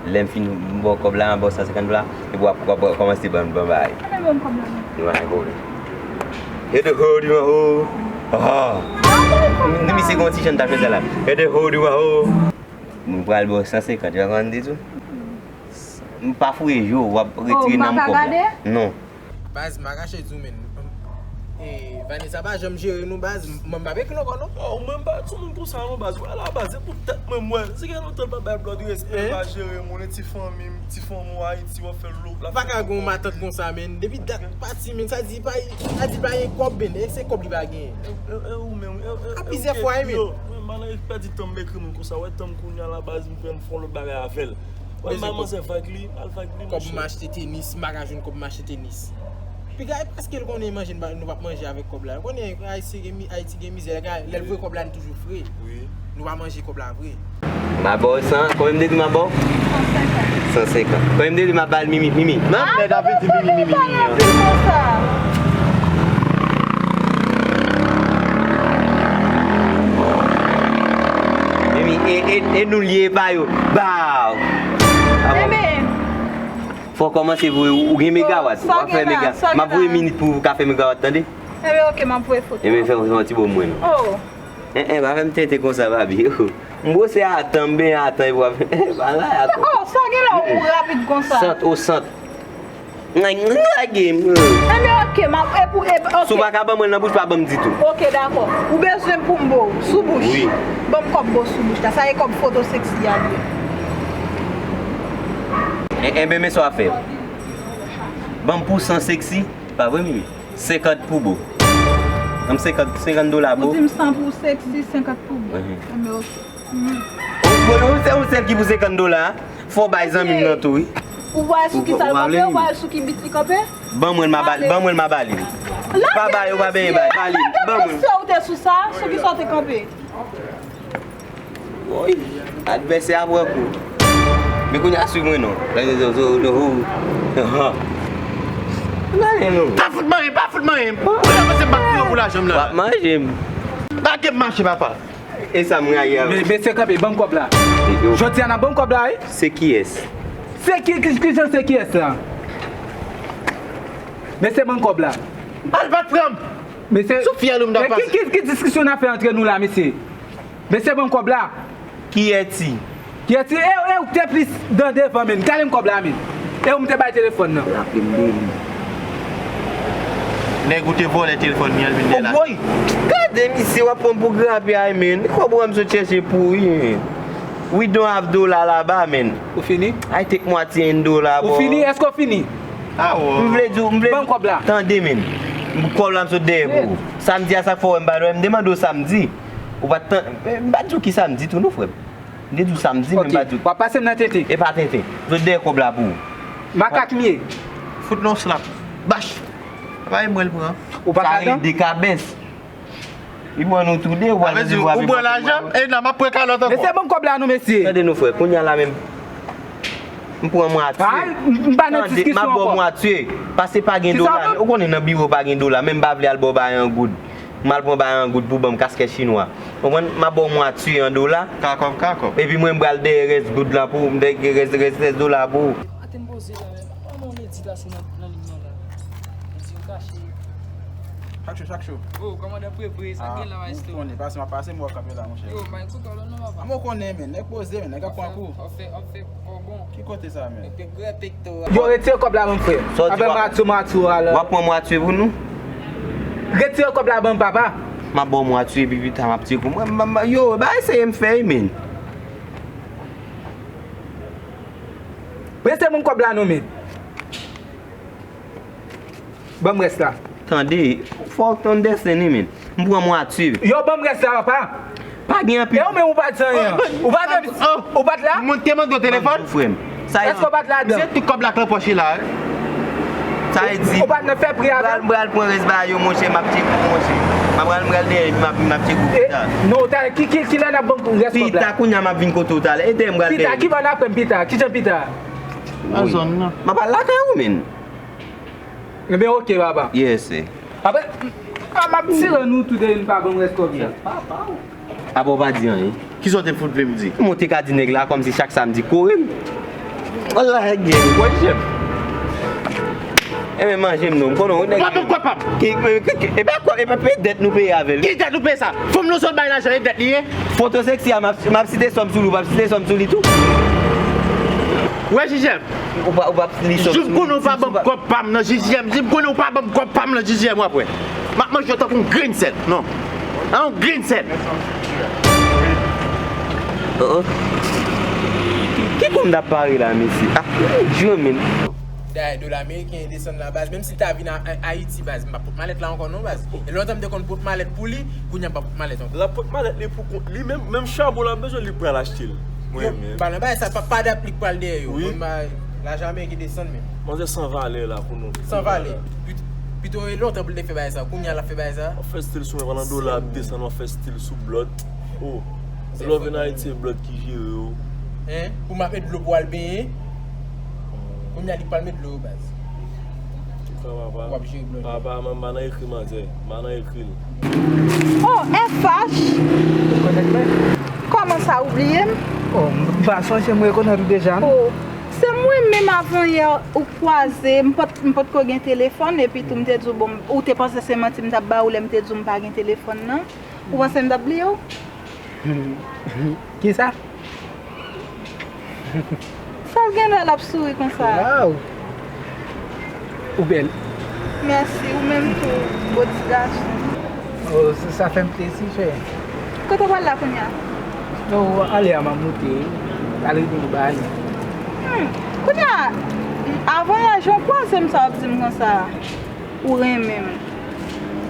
lè m fin ba w kòb la, m ba w san senkant dola, epi w ap, w ap kòmanse ban m, ban m bagay. Ann ban m kòb la, non. Nou pa gen pwoblèm. E de ho, di mwen ho. Ah. Ni misye gen yon ti jan ta fè sa la. E de ho, di mwen ho. Mwen pral ba w san senkant, ou konprann de tou? M pa fouye je w, w ap retire nan m kòb la. Non. Baz, m pa kache di w, men, e, Vanessa pa janm jere nou, baz. M, mwen m p ap ekri l ankò, non. Oh, mwen m pa t yon moun konsa, non, baz. Wè la, baz, se pou tèt mwen, mwen. Se gen lontan l pa bay m lòd respè, l pa jere moun, e ti fanmi m, ti fanmi w Ayiti, w ap fè lòk la. Pa ka gen yon matant konsa, men. Depi dat pati, men, sa di pa, sa di pa gen kòb, men. E se kòb li pa genyen. E, e, e ou menm, e, e, a plizyè fwa, wi, men. Yo, mwen, m pa nan pèdi tan m ekri moun konsa. Wè, tan m kounye a la, baz, m fè m fè yon lòt bagay avè l. Wè, m al manzè vag li, m al vag li, monchè. Kòb m achte tenis, m pa ka jwenn kòb m achte tenis. Piga e paske l konnen manje n pa, nou p ap manje avèk kòb la. Ou konnen Ayiti gen mi-, Ayiti gen mizè, lè l voye kòb la, n toujou fre. Wi. Nou pa manje kòb la vre. M a ba w san, konbyen m te di m a ba w? San senkant. San senkant. Konbyen m te di m a ba l Mimi, Mimi? Nan lè n ap di Mimi, Mimi, Mimi an. Mimi, e, e, e nou l ye, e pa yo. Baw! Enben. Fò w kòmanse voye, ou, ou gen megawat, w ap fè mega. M ap voye minit pou ou ka fè megawat, tande? Enben, oke, m ap voye foto. Enben, fè, fè yon ti bo mwen, non. Oh. En, en, pa fè m tenten konsa, baby. M brose atan, m benyen atan, epi w ap, pa la, atan. Oh, sa gen la, ou rapid konsa. Sant, o sant. Ngay, ngay, game. Enben, oke, m ap, e pou, e, oke. Si w pa ka ban mwen nan bouch, pa ban m ditou. Oke, dakò. Ou bezwen pou m bo w sou bouch? Wi. Ban m kòb bo w sou bouch la. Sa e kòb foto sexy a li ye. E, enben, men sa w ap fè. Ban m pou san sexy, pa vre, Mimi? Senkant pou bo. Ban m senkant, senkant dola bo. Ou di m san pou seksi, senkant pou bo. Mhm. Enben, oke. Mhm. Ou, ou, ou, ou sèl ki pou senkant dola, fò w bay zanmi m nan tou, wi. Ou wè sou ki sa l kanpe, ou wè sou ki bit li kanpe? Ban mwen l, m a ba li, ban mwen l, m a ba li. Pa bay, ou pa benyen bay, ba li, ban mwen. Lage m, lage m, ou te sou sa, sou ki sa w te kanpe? Woy, advèsè a pran kou. Men kounye a swiv mwen non. Pa fout manyen, pa fout manyen. Ou la panse m pa t pran pou lajan m nan. W ap manje m. Lage m mache, papa. E sa m rayi avè w. Mesye kanpe, ban m kòb la. Jodi a n ap ban m kòb la, wi. Se kiyès? Se ki, ki, ki jan se kiyès la? Mesye ban m kòb la. Al pa t pran m. Mesye, sou fyèl ou m ta pase. Ki, ki, ki diskisyon n ap fè antre nou la, mesye? Mesye ban m kòb la. Kiyès ti? Kiyès ti? E, e ou te plis dan devan, men. Gade m kòb la, men. E ou m te bay telefòn nan. Raple m de li. Nèg ou te vòlè telefòn li an, l vin dèyè la. Oh, woy! Gade misye, w ap pran m pou grapyay, men. Kòb ou an m sot chèche pou wi, men. We don't have dollar laba, men. Ou fini? I take mwatye en dola, bro. Ou fini? Èske ou fini? Ah, oh. M vle di w, m vle di w. Ban m kòb la. Tande, men. Kòb la m sot dèyè pou ou. Samdi a, sa k fè w wè m pa dòmi, m te mande w samdi. Ou pa t tan-, m pa t di w ki samdi tou non, frè m. M te di w samdi, men m pa di w. W ap pase m nan tenten. E pa tenten. Sot dèyè kòb la pou ou. Makak m ye. Fout non slap. Bach. Pa bay mwen l pran. Ou pa ka dan? Sa rele dekabès. Li pran nou tou de, ou pral mande pou lajan, e nan m ap pran kalòt ankò. Mesye, ban m kòb la non, mesye. Tande non, frè, kounye a la menm, m pran mwatye. Ay, m, m pa nan diskisyon ankò. Tande, m ap ba w mwatye. Pase pa gen dola. Ou konnen nan biwo pa gen dola, men m pa vle al ba w bay an goud. M al pran bay an goud pou ban m kaskèt chinwa. Konprann? M ap ba w mwatye an dola. Ka kòb, ka kòb. Epi mwen, m pral dèyè rès goud la pou ou, m dèyè rès, rès, rès dola pou ou. Kote m poze la menm? Kòman w edi la sou nan, nan liy nan la? Edi yo kache. Chak jou, chak jou. Oh, kòmandan Prepre, sa k gen la, maestro? Ou konnen, pase m ap pase, m wè w kanpe la, monchè. Yo, m pa ekoute w non, papa. Anmwe w konnen, men, nèg poze, men, nèg ap pran kou. W ap fè, w ap fè, w ap fè, w ap fè, w ap fè kò bon. Ki kote sa, men? Nèg te grèp pekto a. Yo, retire kòb la, ban m, frè. Sa w di, w ap pran mwatye pou nou? Retire kòb la, ban m, papa. M ap ba w mwatye, epi pita m ap tire kou. Mwen, mwen, mwen, yo, ba eseye m fè, men. Prese ban m kòb la non, men. Ban m rès la. Tande, fò w understand li, men. M pran mwatye. Yo, ban m rès la, papa. Pa gen anpil. E ou menm ou pa di anyen. Ou pa t, ou pa t la? Mwen te mande w telefòn. Frè m. Èske w pa t ladan? Misye tout kòb la k nan pòch li la, wi. Sa vle di, ou pa t nan fè pri avè m? M pral pran rès bagay yo, monchè, m ap tcheke pou monchè. M ap pral, m pral dèyè, m ap, m ap tcheke pou pita. Non, talè, ki, ki, kilè n ap ban m rès kòb la? Pita, kounye a m ap vin kote w talè. E dèyè m pral dèyè. Pita, ki bò n ap pran pita? Ki jan pita? Nan zòn nan. M ap al lakay ou, men. Ebyen, oke, papa. Yes, sir. Apre, m, m ap tire nou tou de n pa ban m rès kòb sa. Papa. Apa w pa di anyen? Kisa w te fout vle m di? Kòman w te ka di nèg la kòmsi chak samdi kore m? Wala gen, w kwè jèm. Enben manje m non, m konnen w nèg. W ap kòb pa m. Ki, ki, ki, e pa kòb, e pa peye dèt nou peye avè l. Ki dèt nou peye sa? Fanm nou sot bay lajan, e dèt li ye? Foto seksi a, m ap, m ap site sòm sou li, w p ap site sòm sou li tou? Wè, Jijèm. Ou pa, ou p ap li sòm sou li. Jim konnen w pa ban m kòb pa m nan Jijèm. Jim konnen w pa ban m kòb pa m nan Jijèm, w ap wè. M ap manje w tankou yon grenn sèl. Non. Yon grenn sèl. Oh, oh. Ki kou m t ap pare la, mesye? Ah, Dieu, men. Dayè, dola ameriken desann la, baz. Menm si l ta vin a, a, Ayiti, baz, m p ap pot malèt la ankò, non, baz. E lontan m te konn pot malèt pou li, kounye a m p ap pot malèt ankò. L ap pot malèt li pou kont li, menm, menm chabon l ap bezwen, li pral achte l. Mwen menm. Ba nan bagay sa, pa, pa dap li k pral dèyè yo. Wi. Bon, ba, lajan ameriken desann, men. Manzè san valè la pou nou. San valè. Pit-, pito e lontan pou l te fè bagay sa. Kounye a l ap fè bagay sa. W ap fè stil sou mwen pandan dola ap desann, w ap fè stil sou blòd. Oh, lè w vin Ayiti, e blòd ki jere w. Hein? Pou m ap met dlo pou w al benyen? Kounye a li k pral met dlo yo, baz. Ou pa papa. W ap jere blòd. Papa, m pa nan ekri manzè. M pa nan ekri l. Oh, F H! Ou rekonèt mwen? Kòman sa, ou bliye m? Oh, m pa sonje m rekonèt ou deja, non? Oh, se mwen menm avanyè ou kwaze, m pot, m potko gen telefòn, epi tou m te di w, bon, ou te panse se manti m t ap ba ou lè m te di w m pa gen telefòn nan? Ou panse m t ap bliye w? Kisa? Sa l gen la, l ap souri konsa? Waw! Ou bèl. Mèsi, ou menm tou, bo ti gason. Oh, sa, sa fè m plezi, cheri. Kote w pral la kounye a? Oh, ale a, m ap moute, al regle yon bagay. Hmm, kounye a, avanyè jan w kwaze m sa, w ap di m konsa, ou renmen m.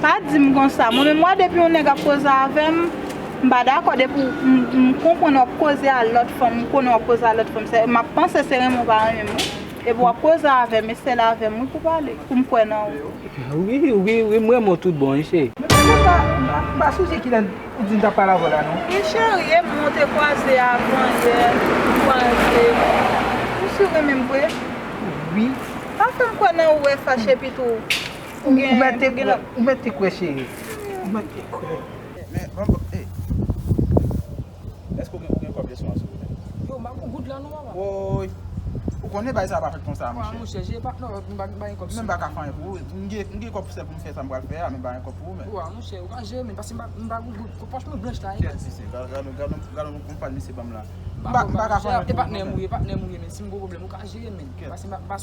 Pa di m konsa. Mwen menm, wa, depi yon nèg ap koze avè m, m pa dakò. Depi w, m, m konprann w ap koze a lòt fanm, m konnen w ap koze a lòt fanm, se, m ap panse se renmen w pa renmen m, wi. Epi w ap koze avè m, e sèl avè m, wi, pou pale, pou m kwè nan ou. Wi, wi, wi, m renmen w tout bon, wi, cheri. Men, men, m pa, m pa, m pa sonje kilè ou di m t ap pale avè w la, non. Wi, cheri, e m ou te kwaze avan yè, m kwaze. Ou si w renmen m vre? Wi. Pa fè m kwè nan ou e fache epi tou. Ou gen, ou mèt te ou gen kwè, ou mèt te kwè, cheri. Ou mèt te kwè. Men, bon, bon, ey. Èske ou gen, ou gen kòb leson an sou ou menm? Yo, m pa gon goud la non, papa. Woy. Ou konnen bagay sa pa fèt konsa, monchè. Monchè, jere pa, non, m pa, m pa gen kòb sou mwen. M pa ka fè anyen pou ou. M gen, m gen kòb sèl pou m fè sa m pral fè a, men m pa gen kòb pou ou menm. Wa, monchè, ou ka jere, men, paske m pa, m pa gon goud. Pòch mwen blanch la, e. Kèt, mesye, gad, gad, gad, gad yon konpal misye ban m la. M pa, m pa ka fè anyen pou ou, monchè. E patnè m ou ye, e patnè m ou ye, men si m gon pwoblèm, ou ka jere, men. Kèt. Paske m pa, m pa,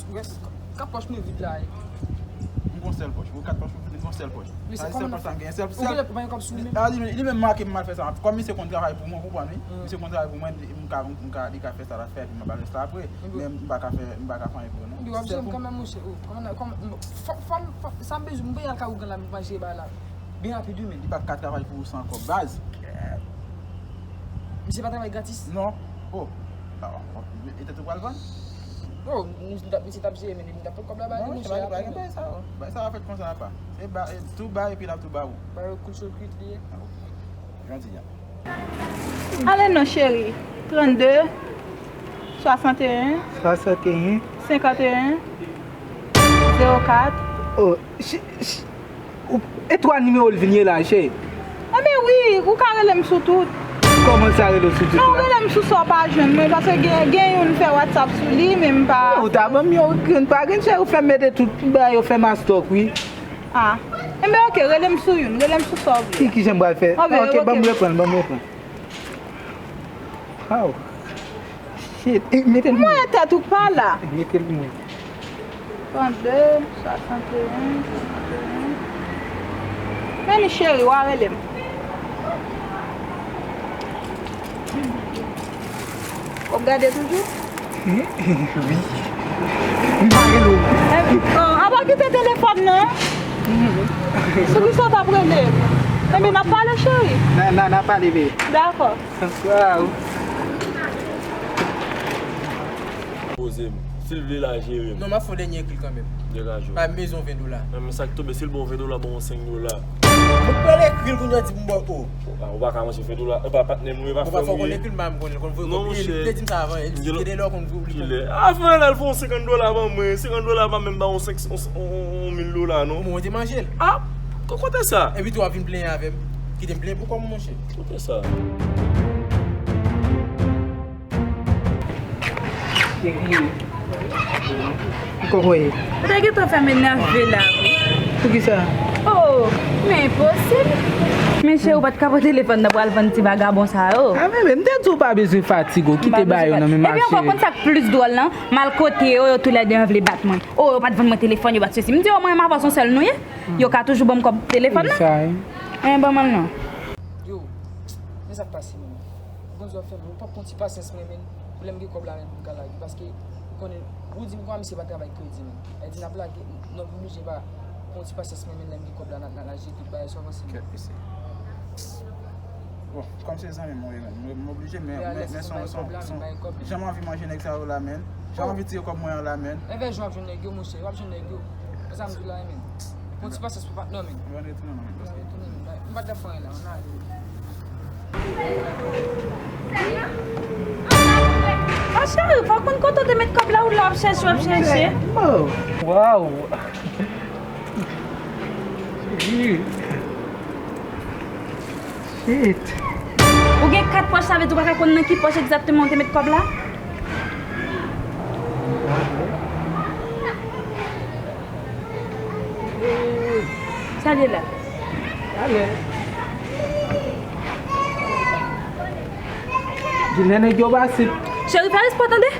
kat pòch mwen vid la, e. M gon sèl pòch. Ou kat pòch mwen vid, m gon sèl pòch. Sa se sèl pòch sa m genyen. Sèl, sèl, li, li menm make m mal fè sa. Kòm misye konn travay pou mwen, ou konprann, wi. Misye konn travay pou mwen, m ka, m ka, li ka fè sa l ap fè, epi m ap al reste apre. Men m pa ka fè, m pa ka fè anyen pou yo, non. Epi w ap jwenn kanmenm, monchè. Oh, kòman, kòman, fò, fò, fò, sa m bezwen, m bezwen al kay ougan la, m manje ba la. Byen rapid, wi, men. Li pa ka travay pou ou san kòb, baz. Misye pa travay gratis? Non. Oh. Ah, e tèt ou pral vann? Oh, misye t ap, misye t ap jere, men li t ap pran kòb la ba li, monchè, apre, men. Bay sa, bay sa, pa fèt konsa, apa. Se ba, e tou ba, epi l ap tou ba ou. Ba yo kout cho kwit li ye. Ah, ok. Jan di a. Ale non, cheri. Trannde, swasanteyen, swasanteyen, senkanteyen, zewo kat. Oh, ch-, ch-, ou, e twa nimewo l vin ye la, cheri? Enben wi, ou ka rele m sou tout. Kòman sa rele w sou tout la? Non, rele m sou sa w pa jwenn mwen, paske gen, gen youn fè WhatsApp sou li, men m pa. Non, ou ta ban m yon grenn pa grenn, cheri, ou fè m mete tout bagay, ou fè m astòk, wi. Ah. Enben, oke, rele m sou youn, rele m sou sa w vle. Ki, ki jan m pral fè? Oke, oke, ban m reprann, ban m reprann. Wow. Shit, e, mete l pou mwen. Mwen tèt ou pa la. Mete l pou mwen. Trannde, swasanteyen, swasanteyen. Men li cheri, w a rele m. W ap gade toujou? Wi. M pa rele w. Eh, oh, apa kite telefòn nan? Sou ki sa w t ap rele? Enben, n ap pale, cheri. N a, n a, n a pale, bebe. Dakò. Wow. Poze m. Si l vle, l a jere m. Non, m ap fè w dènye ekri l kanmenm. Degaje w. Pa bezwen ven dola. Non, men sa k tonbe, si l ba w ven dola, ba w senk dola. Mwen pral ekri l kounye a, di pou m ba w. Ah, ou pa ka manje ven dola. Epa, patnè m, ou pa fè mwen. Fò w konn ekri l, m pa konn li konn voye kòb. Non, monchè. Li te di m sa avan. Li te dedan konn voye kòb. Kilè? Avan, l al fè yon senkant dola ban mwen. Senkant dola pa menm ba w senk, yon, yon, yon mil dola, non. Bon, ou te manje l. Ah, kote sa? Epi tou w ap vin plenyen avè m. Kite m plenyen pou kò m, monchè. Kote sa? Cheri. Kòman w ye? Ou ta gentan fè m enève la, wi. Poukisa? Oh, men enposib. Men cheri, ou pa t ka pran telefòn nan pou al vann ti vagabon sa yo. Ah, men, men, m te di w pa bezwen fatige w, kite ba yo nan men m, cheri. Epi ankò, konn sa k plis dwòl lan? M al kote yo, yo toulède vle bat mwen. Oh, yo pa t vann mwen telefòn, yo pa t sesi. M di yo, mwen, m avè w se yon sèl nou ye. Yo ka toujou ban m kòb telefòn nan. Sa, wi. Eh, ban m al non. Yo, men sa k pase, menm. Ou konn sa w ap fè m, ou p ap pran ti pasyans mwen, menm. Pou lè m gen kòb la, menm, pou m ka lage. Paske, ou konnen, ou di m kòman misye pa travay kredi, menm. Sa vle di n ap lage, n ap oblije pa pran ti pasyans mwen, menm, lè m gen kòb la, n a, n a, n a jere tout bagay, sa w panse, menm? Kèt, mesye. Bon, kòm se zanmi mwen, menm, m oblije, men, men, men se yon, se yon, se yon, jan m anvi manje nèg sa yo la, menm. Jan m anvi tire kòb mwen an la, menm. Envè jan w ap jwenn nèg yo, monchè, w ap jwenn nèg yo. Sa m di w la, menm. Pran ti pasyans pou patnè w, menm. Yo retounen non, men, paske. Yo retounen, men. M pa t ap fè anyen la, ann ale. Ah, cheri, fò w konn kote w te met kòb la, ou la w ap chèche, w ap chèche. Oh, wow. Shit. Ou gen kat pòch, sa vle di ou pa ka konn nan ki pòch egzakteman ou te met kòb la? Sa l ye la? Talè. Di nènè yo pase. Cheri, fè respè w tande.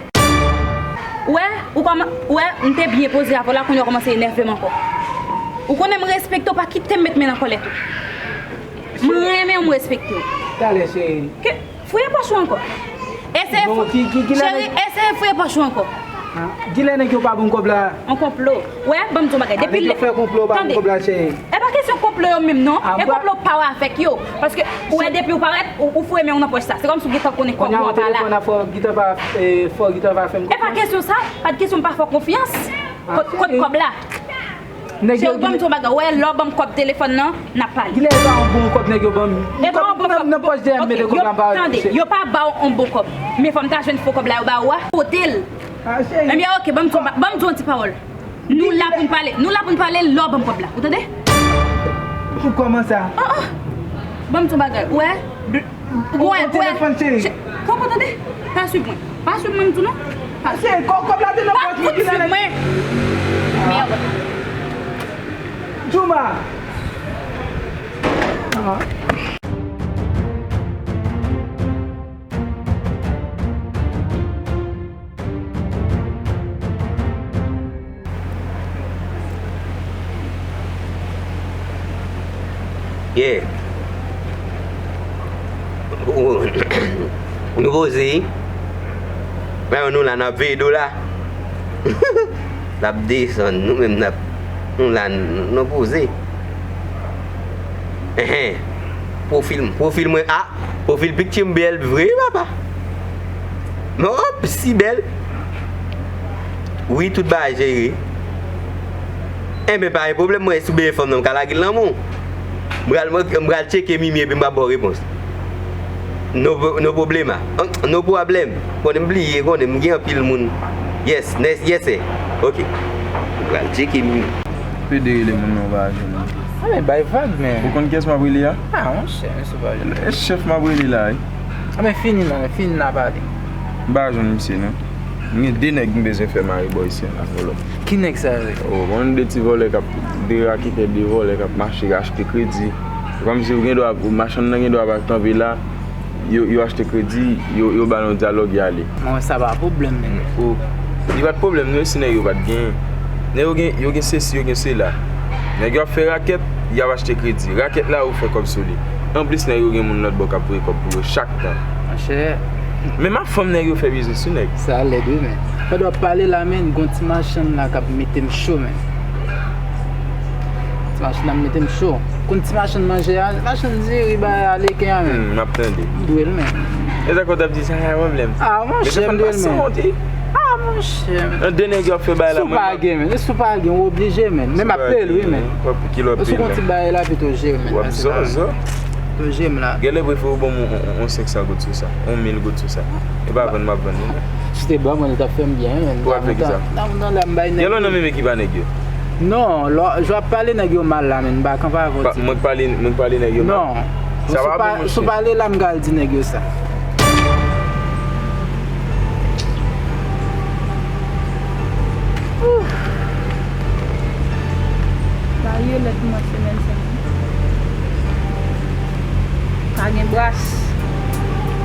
Ou wè, ou kòman, ou wè, m te byen poze avè w la, kounye a w kòmanse enève m ankò. Ou konnen m respekte w, pa kite m met men nan kòlèt ou. M renmen w, m respekte w. Talè, cheri. Ke, fouye pòch ou ankò. Eseye fou-, cheri, eseye fouye pòch ou ankò. Kilè nèg yo pa ban m kòb la? Yon konplo. Wè, ban m di w bagay. Depi lè, nèg yo fè konplo, pa ban m kòb la, cheri. E pa kesyon konplo. Konplo yo menm non. E konplo pa w avèk yo. Paske ou wè depi ou parèt, ou, ou foure men w nan pòch sa. Se kòmsi w gentan konnen kòb ou an pa la. Kounye a telefòn ap fè w gentan pa, eh, fè w gentan pa fè m konfyans. E pa kesyon sa, pa t kesyon m pa fè w konfyans. Kot, kot kòb la? Cheri, ban m di w yon bagay. Ou wè lè w ban m kòb telefòn nan, n ap pale. Kilè e pa yon bon kòb nèg yo ban m? E pa yon bon kòb. Nan pòch dèyè m mete kòb la, m pa tande. Yo pa ba w yon bon kòb. Men fò m ta jwenn fo kòb la yo ba ou a. Kote l? Ebyen, oke, ban m di w, ban m di w yon ti pawòl. Nou la pou n pale. Nou la pou n pale lè w ban m kòb la. Ou tande? Ou kòmanse a. An, an. Ban m di w bagay. Ou wè? Ou wè, ou wè? Telefòn, cheri. Kòb ou tande? Pa swiv mwen. Pa swiv mwen, m di w non. Pa swiv. Cheri, kò-, kòb la te nan pòch mwen, ki nan nèg. Pa swiv mwen. Mèd. Jouma. Yeah. Nou poze. Men nou la n ap veye dola. L ap desann, nou menm n ap, nou la, nou poze. Enhen. Pwofil, pwofil mwen, a, pwofil picture m bèl vre, papa. Hop, si bèl. Wi, tout bagay jere. Enben, pa gen pwoblèm, mwen, si w benyen fanm nan, m ka lage l nan men w. M pral, m pral tcheke Mimi epi m pral ba w repons. No, no problema. No problem. Konnen m bliye, konnen m gen anpil moun. Yes, yes, sir. Ok. M pral tcheke Mimi. Pede rele moun nan, w pa jwenn li. A, men bay vag, men. Ou konn kiyès m ap rele a? A, monchè, men se pa jwenn. E chèf m ap rele la, wi. A, men fini non, men fini n a pale. M pa jwenn misye, non. M gen de nèg m bezwen fè mare bò isi a, vòlò. Ki nèg sa yo ye? O, konn de ti vòlè k ap, de raketè, de vòlè k ap mache, achte kredi. Kòmsi ou gen dwa, machann nan gen dwa pa kanpe la, yo, yo achte kredi, yo, yo ba l yon dyalòg, y ale. Mwen, sa pa pwoblèm, men. O, li pa t pwoblèm, non, si nèg yo pa t gen. Nèg yo gen, yo gen sesi, yo gen sela. Nèg yo ap fè rakèt, y ap achte kredi. Rakèt la, ou fè kòb sou li. Anplis, nèg yo gen moun lòt bò k ap voye kòb pou yo chak tan. Monchè. Men m ap fanm nèg yo fè biznis, wi, nèg. Sa lèd, wi, men. Pandan w ap pale la, men, gon ti machann la k ap mete m cho, men. Ti machann ap mete m cho. Konn ti machann manje a, machann diri bay ale ken a, men. Hmm, m ap tande. M dwe l, men. E sa k w t ap di sa, pa pwoblèm. A, monchè, m dwe l, men. A, monchè. An de nèg yo ap fè bay la, mwen. Si w pa gen, men. Si w pa gen, w oblije, men. Men m ap peye l, wi, men. Si w gon ti bagay la, pito jere, men. W ap zòzò. Pito jere m la. Genlè prefere w ban m yon, yon, yon senk san goud sou sa. Yon mil goud sou sa. E pa vann m ap vann li, non. Si w te ban mwen, li t ap fè m byen, wi, men. Pou w ap fè kisa? Nan, nan, la, m bay nèg yo. Genlè w nan menm ekip a nèg yo. Non, lò, jan w ap pale nèg yo mal la, men, m pa kanpe avè w. Mwen k pale, mwen k pale nèg yo mal. Non. Sa pa bon, monchè. Si w pale la, m ka al di nèg yo sa. Ouf. Sa yo lèd mwen semèn sa. Pa gen bras.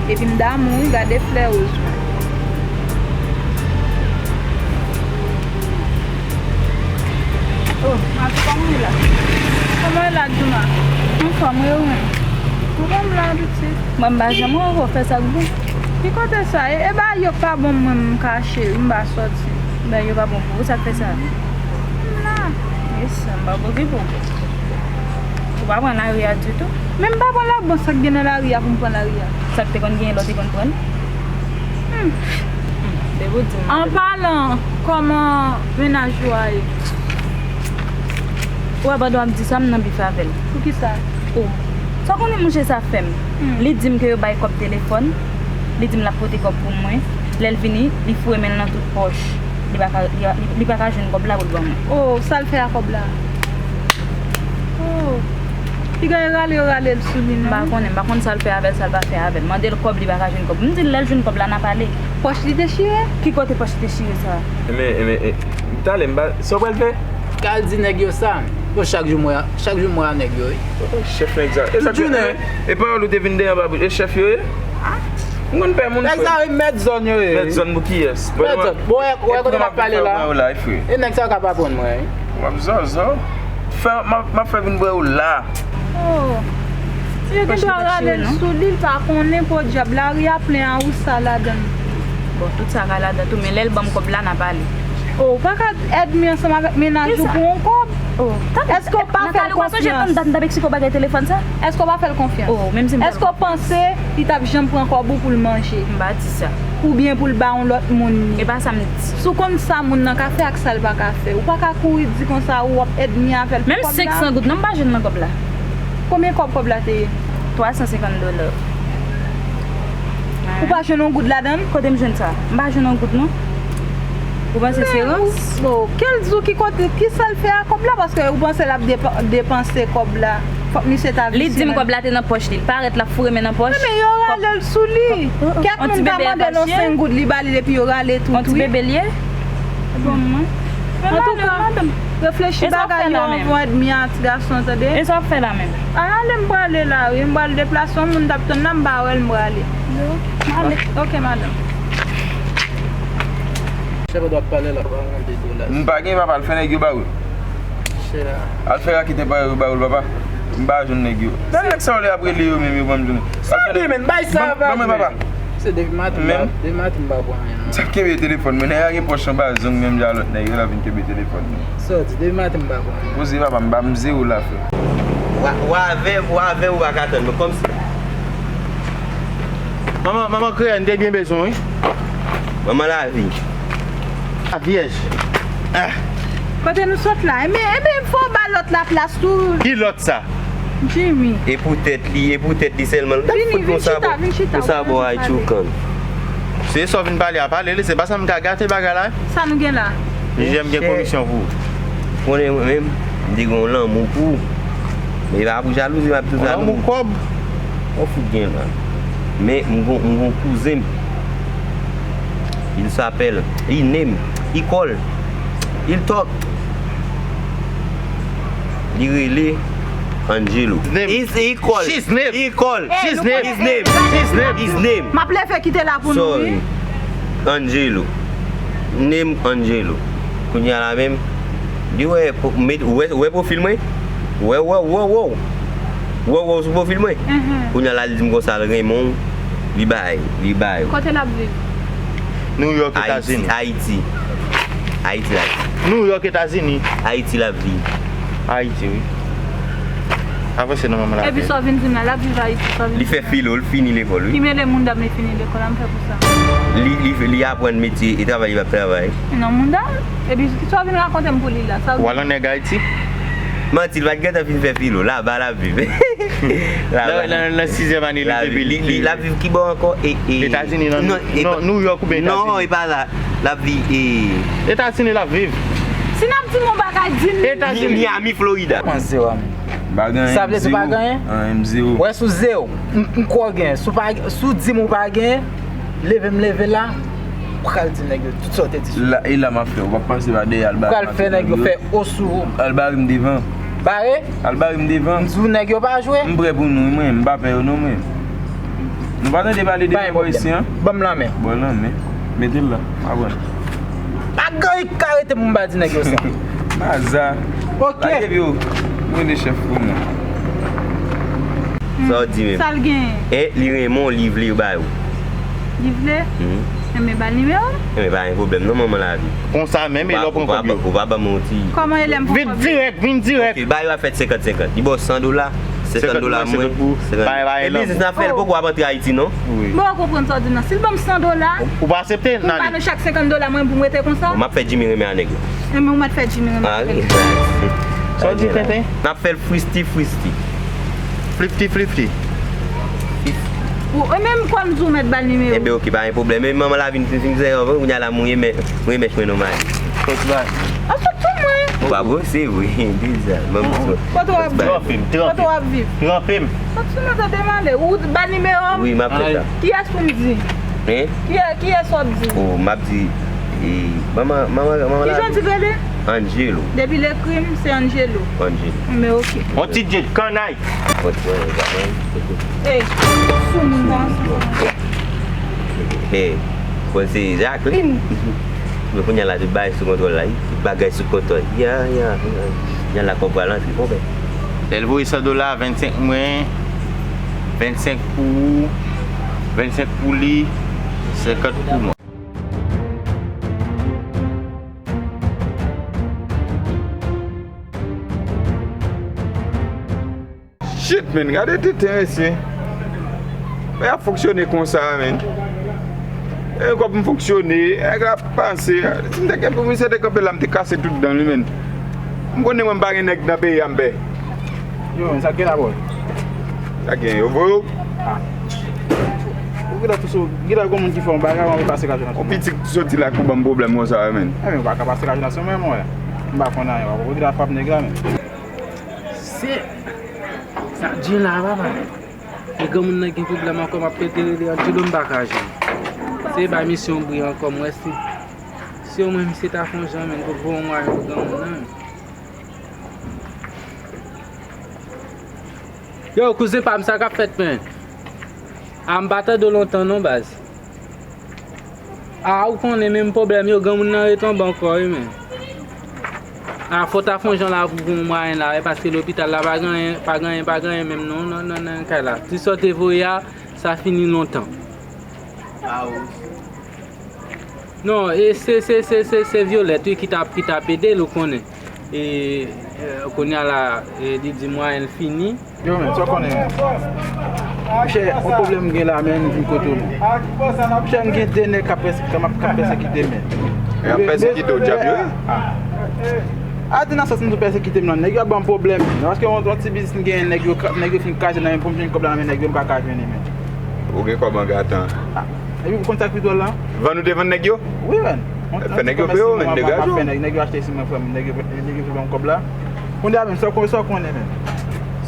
Epi m damou, wi, gade flè woz mwen. Oh, Matou, kòman w ye la? Kòman w ye la, Jouma? Anfòm, wi, ou menm? Ou konn m la, pitit. Mwen, m pa janm wè w fè sa k bon. Ki kote sa? E, e ba yo k pa bon, mwen, m kache, wi, m pa sòti. Ba yo pa bon pou ou, sa k fè sa? M la. Yes, m pa okipe w. Ou pa pran lari a ditou. Men m pa pran la, bon, sa k gen nan lari a pou m pran lari a. Sa k te konn genyen lè w te konn pran l? Hmm. Hmm, depi w di m. An palan, kòman mennaj ou a ye? Ou wè pandan w ap di sa, m nan bif avè l. Poukisa? O. Sa w konnen mouche sa fè m? Hmm. Li di m ke yo bay kòb telefòn, li di m l ap pote kòb pou mwen. Lè l vini, li foure men l nan tout pòch. Li pa ka, li, li pa ka jwenn kòb la pou l ban mwen. O, sa l fè a kòb la? O. Piga e rale yo rale l sou li, non? M pa konnen, m pa konn sa l fè avè l, sa l pa fè avè l. Mande l kòb, li pa ka jwenn kòb. M di l lè l jwenn kòb la, n a pale. Pòch li dechire? Ki kote pòch li dechire sa? Enben, enben, e, talè m pa, sa w pral fè? Ka al di nèg yo sa. Bon, chak jou m wè, chak jou m wè a nèg yo, wi. Chèf nèg sa. E sa k fè, e pawòl ou te vin dèyè anba bouch, e chèf yo ye? M konn pè moun, frè. Nèg sa, wi, mèt zòn yo ye. Mèt zòn pou kiyès? Mèt zòn. Bon, wè, wè kote m ap pale la. E nèg sa yo k ap aprann mwen, wi. W ap zòzò. Fè, m ap, m ap fè vin wè w la. Oh. Si yo gen dwa rale l sou li, l pa konnen, podyab, lari a plen a wousa ladan l. Bon, tout sa ka ladan tou, men lè l ban m kòb la, n a pale. Oh, ou pa ka èdmi ansanm avèk mennaj ou pou yon kòb. Oh, èske w pa fè l konfyans? Nan kale w pa sonje m t ap eksplike w bagay telefòn sa? Èske w pa fè l konfyans? Oh, menm si m pa. Èske w panse li t ap janm pran kòb ou pou l manje? M pa di sa. Oubyen pou l ba yon lòt moun li? E pa sa m di. Si w konn sa moun nan ka fè ak sa l pa ka fè, ou pa ka kouri di konsa ou w ap èdmi avè l pou kòb la. Menm senk san goud non, m pa jwenn nan kòb la. Konbyen kòb kòb la te ye? Twa san senkant dola. Ou pa jwenn yon goud ladan l? Kote m jwenn sa? M pa jwenn yon goud non. Ou panse se rans? Bon, Kelzo ki kote, ki sa l fè ak kòb la? Paske ou panse l ap depa-, depanse kòb la? Fòk misye ta visye. Li di m kòb la te nan pòch li. L parèt l ap foure men nan pòch. Men yo rale l sou li. Kèk moun ka mande l yon senk goud, li ba li l epi yo rale tout wi. Yon ti bebe l ye? Bon, mwen. Antouka, reflechi bagay yo anvan w èdmi a ti gason, tande? E sa w ap fè la menm? A, ale m prale la wi, m pral deplase, yon moun t ap tann la, m pa wè l, m prale. Ok, madanm. Chèf, w ap pale la, pa rele dola. M pa gen papa, al fè nèg yo ba ou. Al fè raketè pa yo ba ou l, papa. M pa jwenn nèg yo. Nan nèg sa yo lè ap rele yo menm, yo pa m jwenn. Sa w di, men, bay sa ba mwen, papa. Se depi maten, depi maten m pa pran anyen non. Sa kenbe telefòn mwen, nèg la gen pòch anba zong menm jan lòt nèg yo la vin kenbe telefòn mwen. Sa w di, depi maten m pa pran anyen. Poze papa, m pa m zewo la frè. Wa, wa avè, wa avè ou pa ka tann mwen kòmsi. Manman, manman Kreyòl, m te byen bezwen wi. Manman lavi. A vyèj. Ah. Kote nou sot la? Enben, enben, fò w ba lòt la plas tou. Ki lòt sa? Jimmy. E pou tèt li, e pou tèt li sèlman. L t ap fout konsa bò. Konsa bò Ayiti ou kann. Se sa w vin pale a, pale li, se pa sa m ka gate bagay la. Sa nou gen la? Jijè m gen komisyon pou ou. Konnen mwen menm, m te gen yon lanmou pou ou. Men e pa pou jalouzi, m ap toujou lanmou kòb. Ou fout gen la. Men m gon, m gon kouzen m. Il s'appelle, he name, he call, il talk. Li rele Angelo. His, he call. She's name. He call. She's name. His name. She's name. His name. M ap leve kite la pou nou wi. Sorry. Angelo. Name Angelo. Kounye a la menm, li wè, wè, wè pwofil mwen? Wè, wè, wè, wè. Wè, wè sou pwofil mwen? Kounye a la, li di m konsa, l renmen w, li bay, li bay. Kote l ap viv? New York, Etazini. Ayiti. Ayiti la. New York, Etazini. Ayiti l ap viv. Ayiti, wi. Avanse non, manman la. Epi sa w vin di m la, l ap viv Ayiti, sa w vin di m la. Li fè filo, l fini lekòl, wi. Ki mele moun dam li fini lekòl, a m fè pou sa. Li, li, li aprann metye e travay li p ap travay. Non, moun dam. Epi sa w vin rakonte m pou li la, sa w vin. Ou al an nèg Ayiti? Manti, l pa t gentan fin fè filo, laba l ap viv. Laba. Nan, nan, nan sizyèm ane li te viv. Li, li, l ap viv kibò ankò? E, e, Etazini, nan, non, non, New York oubyen Etazini? Non, e pa la. L ap viv, e, Etazini l ap viv. Si n ap di m yon bagay, di m. Etazini. Miami, Florida. Kòman zewo a menm? M pa gen anyen, m zewo. Sa vle di pa gen anyen? Anyen, m zewo. Wè, si w zewo, m, m kwè w gen. Si w pa, si w di m ou pa gen, leve m leve la, m pral di nèg yo tout sa w te di sou. La, e la m ap fè, ou p ap pase pa dèyè al bare. M pral fè nèg yo fè o sou ou. Al bare m devan. Bare? Al bare m devan. M di w nèg yo pa jwe. M prè pou nou, wi, mwen, m pa pè yo non, mwen. Nou pa tande pale de bò isi an? Ban m lanmen. Bon, lanmen. Mete l la. Aprann. Pa gen anyen ki ka rete pou m pa di nèg yo sa. Maza. Ok. Lage yo. Mwen de chèf pou mwen. Sa w di menm? Sa l genyen? E li renmen w, li vle ba ou. Li vle? Enben, ba l nimewo l. Enben, pa gen pwoblèm non, manman lavi. Konsa menm, e lè w pran kòb yo? Ou pa ban m yon ti. Kòman e lè m pran kòb yo? Vin dirèk, vin dirèk. Ok, ba yo a fèt senkant senkant. Li ba w san dola. Senkant dola mwen, senkant pou ou. E biznis n ap fè, l poko ap antre Ayiti non. Wi. Mwen pa konprann sa w di m nan. Si l ban m san dola, ou pa aksepte? Pou m ba nou chak senkant dola, mwen pou m rete konsa? Bon, m ap fè Jimmy renmen a nèg yo. Enben ou mèt fè Jimmy renmen a nèg yo. Sa w di tenten? N ap fè l fristi fristi. Flifti flifti. Ou, e menm kwè m di w mèt ba l nimewo. Enben ok, pa gen pwoblèm. Men manman lavi m fin fin zè anvan, kounye a la m renmen, renmen mèch mwen non mari. Sòti bay. A sòti sou mwen. Ou pa bwose vre, deja. Mwen bwose. Kote w ap viv? Tranpe m, tranpe m. Kote w ap viv? Tranpe m. Sòti sou mwen, tande male. Ou ba nimewo m? Wi, m ap fè sa. Kiyès pou m di? Hein? Kiyès, kiyès w ap di? Oh, m ap di, e, manman, manman, manman lavi. Kijan w di l rele? Angelo. Depi l ekri m, se Angelo. Angelo. Men ok. On ti djed, kannay. Ey, sou moun nan, sou moun nan. Ey, bon, se Jacqueline. Men kounye a la, tout bagay sou kontwòl la, wi. Tout bagay sou kontwòl. Ya, ya, ya. Kounye a la, kòb pral antre, konpè. Lè l voye san dola, vennsenk mwen, vennsenk pou ou, vennsenk pou li, senkant pou mwen. Shit, men, gade tenten mesye. Men y ap fonksyone konsa, men. E kòb m fonksyone, nèg la ap panse. Si m te gen pou misye te kanpe la, m te kase tout dan li, men. M konnen mwen m pa gen nèg nan peyi a, m pè. Yo, men, sa k gen la, bro? Sa gen, yo voye w? Ah. Ou genlè tou sou, genlè gon moun ki fè yon bagay, w anvi pase lajan nan sou mwen. Yon pitit soti la pou ban m pwoblèm konsa, men. E men, ou pa ka pase lajan nan sou mwen, mwen. M pa konn anyen, ou genlè ap frape nèg la, men. Se sa Djen la, papa. E granmoun nan gen pwoblèm ankò, m ap rete rele Angelo, m pa ka jwenn. Se bay misye yon bri ankò, m wè si, si omwen misye ta fè yon jan, men, pou voye yon mwayen pou granmoun nan, men. Yo, kouzen pa m, sa k ap fèt, men? A, m pa tande w lontan non, baz. A, ou konnen menm pwoblèm yo, granmoun nan retonbe ankò, wi, men. A, fò w ta fè yon jan la pou voye yon mwayen la, wi, paske lopital la pa gen anyen, pa gen anyen, pa gen anyen menm non, nan, nan, nan kay la. Ti sa w te voye a, sa fini lontan. A, wi. Non, e se, se, se, se, se Violette, wi, ki t ap, ki t ap ede l, ou konnen. E, e, kounye a la, e, li di mwayen l fini. Yo, men, sa w konnen, men. Monchè, yon pwoblèm m gen la, men, m vin kote w, men. Monchè, m gen de nèg k ap pèse-, k ap, k ap pèsekite m, men. Y ap pèsekite w, djab yo, wi. A, a di nan sans m tou pèsekite m nan. Nèg yo ap ban m pwoblèm, men. Paske yon, yon ti biznis m genyen, nèg yo, nèg yo fin kraze nan men, pou m jwenn kòb la nan men nèg yo, m pa ka jwenn li, men. Ou gen kòb an gatan. A, epi ou konn sa k pi dwòl la? Vann ou te vann nèg yo? Wi, men. Fè nèg yo peye w, men, degaje w. Nèg, nèg yo achte si mwen, frè m, nèg yo, nèg yo vle ban m kòb la. Kounye a menm, sa w konnen, sa w konnen menm.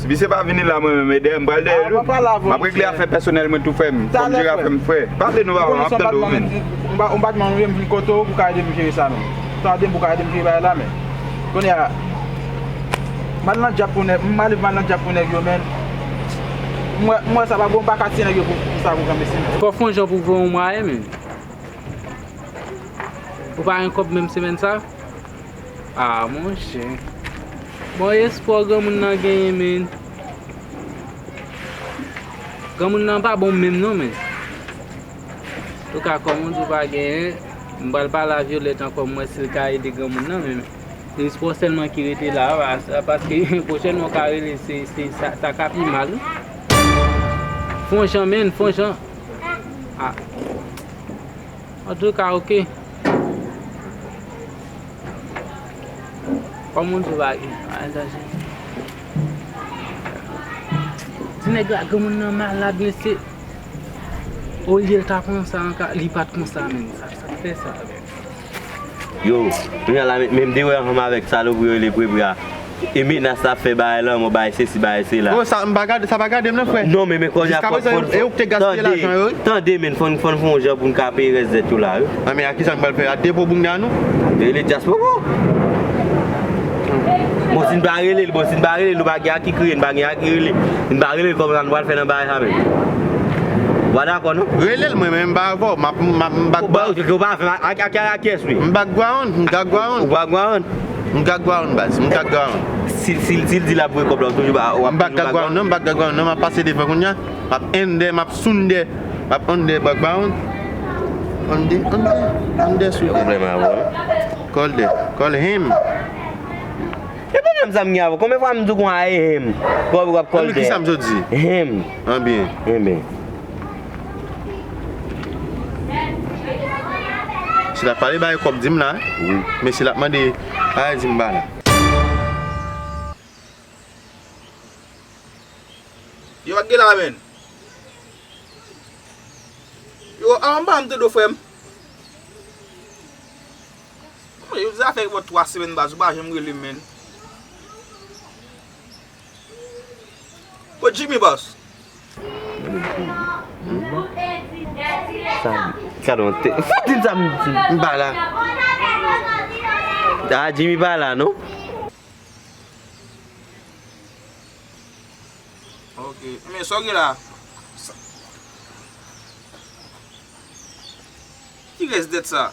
Si misye pa vini la, mwen menm, e dèyè m pral dèyè l, wi. M ap regle afè pèsonèl mwen tou, frè m. Fò m jere afè m, frè. Pale nou, papa, m ap tande w, men. M pa, m pa t mande w, m vin kote w pou ka ede m jere sa, men. Tande m pou ka ede m jere bagay la, men. Kounye a, m al nan djab pou nèg, m al nan djab pou nèg yo, men. M wè, m wè sa pa bon, m pa ka tiye nèg yo pou, pou sa, pou kanpe si, men. Fò fè yon jan pou voye yon mwayen, men. Ou pa gen kòb menm semèn sa? A, monchè. Bon, espwa granmoun nan genyen, men. Granmoun nan pa bon menm non, men. Antouka, kòm ou di ou pa genyen, m pral pale a Violette ankò, m wè si l ka ede granmoun nan, men. Se espwa sèlman ki rete la, pa-, paske pwochènman w ka rele, se, se sa, sa ka pi mal, wi. Fè yon jan, men, fè yon jan. A. Antouka, oke. Kòm ou di w pa gen, pa gen danje. Ti nèg la, granmoun nan malad, mesye. Olye l ta konsa ankò, li pa t konsa, men. Sa, sa k fè sa, men. Yo, kounye a la, men, men m te wè ansanm avèk salopri yo rele Prepre a. E menas l ap fè bagay lanmò, bagay sesi, bagay sela. Bro, sa m pa gade, sa pa gade m non, frè. Non, men, men kounye a fò, fò, e ou ki te gaspiye lajan yo, wi. Tande, men, fò n, fò n fè yon jan pou n ka peye rès dèt yo la, wi. A, men a kisa m pral fè? A depo bounda nou? Rele dyaspora. Bon, si n pa rele l, bon, si n pa rele l, nou pa gen a ki kriye, n pa gen a ki rele. Si n pa rele l, kòman nou pral fè nan bagay sa menm? Ou pa dakò, non? Rele l, mwen, men m pa avè w. M ap, m ap, m background. Ou pa, ou pa avè m, a, a, a, a kiyès, wi? M background, m background. Ou background? M background, baz, m background. Si, si, si l di l ap voye kòb la, ou toujou pa, w ap toujou background? M pa background, non, m pa background, non, m ap pase devan kounye a. M ap ende, m ap sunde, m ap ende background. Ende, ende, ende sou. Gen pwoblèm avè w, wi. Call the, call him. E pwoblèm sa m gen avè w. Konbyen fwa m di w konn a e him? Kòb w ap call the. Anben, kisa m sot di? Him. Anben. Enben. Si l ap pale, ba yo kòb di m la. Wi. Men si l ap mande, pa di m ba la. Yo, pa t gen la, men. Yo, a, anba m tande w, frè m. Yo, sa fè bò twa semèn, baz, ou pa janm rele m, men. Ô, Jimmy, baz. Sa, sa don te. Fò di m sa, m, m pa la. A, Jimmy pa la, non? Ok. Men sa w gen la? Sa, ki rès dèt sa?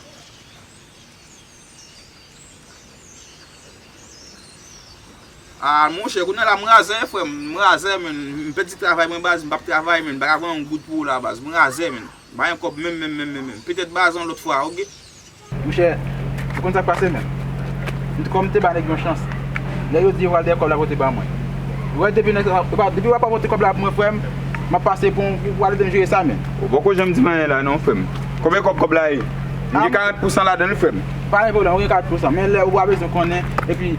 A, monchè, kounye a la, m razè, frè m. M razè, men. M pèdi travay mwen, baz. M p ap travay, men. M pa ka voye yon goud pou ou la, baz. M razè, men. M pa gen kòb menm, menm, menm, menm, menm. Petèt, baz, yon lòt fwa, ok? Monchè, ou konn sa k pase menm? M t-, kòm m te ba nèg yon chans, lè yo di yo pral dèyè kòb la pote ban mwen, Wè, depi nèg sa, depi w ap monte kòb la pou mwen, frè m, m ap pase pou, pou w al ede m jere sa, men. Ou poko janm di m anyen la, non, frè m. Konbyen kòb kòb la ye? M gen karant pousan ladan l, frè m. Pa gen pwoblèm, ou gen karant pousan. Men lè ou a bezwen konnen, epi,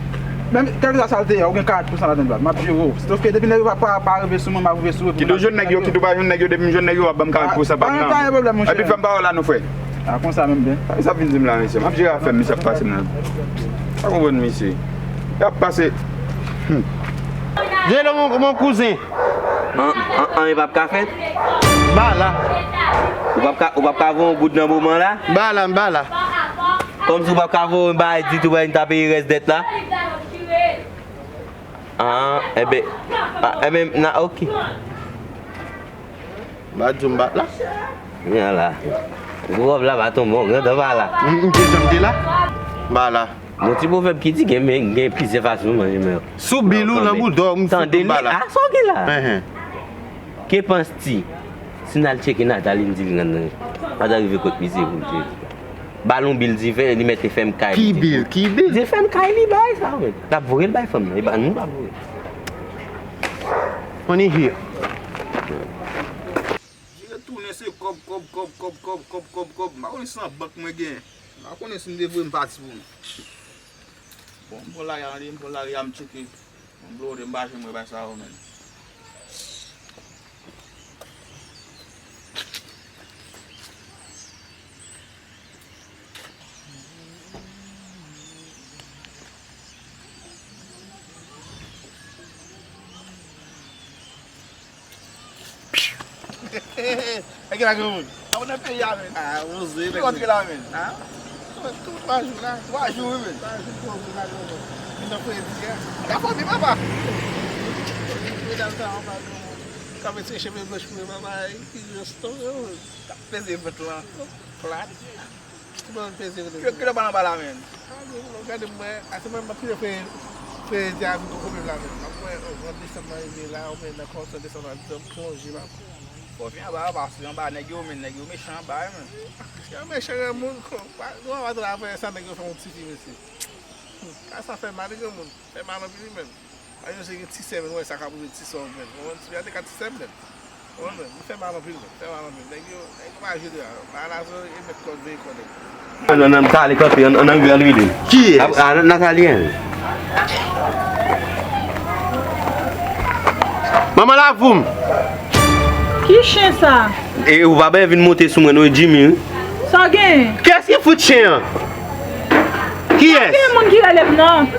menm kèlkeswa sa l te ye, ou gen karant pousan ladan l, m ap jere w. Sòf ke depi nèg yo pa, pa, pa rive sou mwen, m ap rive sou yo. Kit ou jwenn nèg yo, kit ou pa jwenn nèg yo, depi m jwenn nèg yo, w ap ban m karant pousan pa nan. Pa gen pwoblèm, monchè. Epi fè m pawòl la, non, frè. A, konsa menm, byen. Sa misye ap vin di m la, mesye? M ap jere afè m, misye ap pase m nan. Pa konprann misye. Y ap pase. Hmm. Jelo, mon, mon kouzen. An, an, anyen p ap ka fèt? M pa la. Ou p ap ka, ou p ap ka voye yon goud nan moman la? M pa la, m pa la. Kòmsi ou p ap ka voye yon bagay ditou, pou n ta peye rès dèt la? Ah, enben, ah, enben, na, ok. M pa di w m pa t la. Kounye a la. Gwo kòb la pa tonbe, yon grandan pa la. M, m te janm te la? M pa la. Bon, ti pwovèb ki di gen, men gen plizyè fason manje men. Sou bil ou nan boudò, m fout m pa la. Tande li, a sa w gen la? Enhen. Que penses-tu? Si n al tcheke Nathalie, m di l rann nan. Pa ta rive kot misye pou l tcheke. Ba l yon bil diven, li mèt fè m kay li. Ki bil? Ki bil? Di l fè m kay li, bay sa, men. L ap voye l bay fanm nan, e pa nou l ap voye. Money here. Vire tounen se kòb, kòb, kòb. M pa konnen si se nan bank mwen gen. M pa konnen si m te voye m pati pou nou. Bon, m pran lari a, m pran lari a, m tcheke. Mwen blow de m pa janm wè bay sa yo, menn. Nèg la granmoun. Sa ou nan peyi a, men. Ah, oze, nèg. Ki rantre la, men? Ah? Tou, tou twa jou la. Twa jou, wi, men. Twa jou, twa jou la, granmoun. Vin nan fredi a. Ka fòme, papa. Medam sa, anba, granmoun. Ka mete cheve blanch pou yo, papa. Ki resto, granmoun. Ka peze vant lan. Plat. Ki bon peze vle. Yo kilè pa nan ba la, men. Gade mwen, ase mwen, m ap kite fè, fè di a vin gon pwoblèm la, men. M ap wè, o, mwa desanm nan rive la, ou men nan kòmsi desanm nan, m plonje, m ap. Bon, vin anba, anba, se anba, nèg yo, men, nèg yo mechan anba, men. Yo mechan, granmoun, kon, pa, nou anba travay sa, nèg yo fè yon ti fi, mesye. Ka sa fè mal, granmoun. Fè mal anpil, men. Ay, yo se gen ti sè, men, wè sa ka poze ti sè, men. Ou konprann? Ti gade ka ti sè, men. Ou konprann? Li fè mal anpil, men. Fè mal anpil. Nèg yo, nèg yo pa jwe de la. Ba la, so, e mèt kòd, veye kòd, nèg. Ann, ann, ann, ta ale kanpe, ann, ann, ann, ann, ann. Kiyès? A, a, Nathalie, en. Manman Lavoum. Ki chen sa? E ou pa byen vin monte sou mwen, non, e Jimmy, wi. Sa w gen? Kiyès ki fout chen an? Kiyès? Gen moun ki rele m non.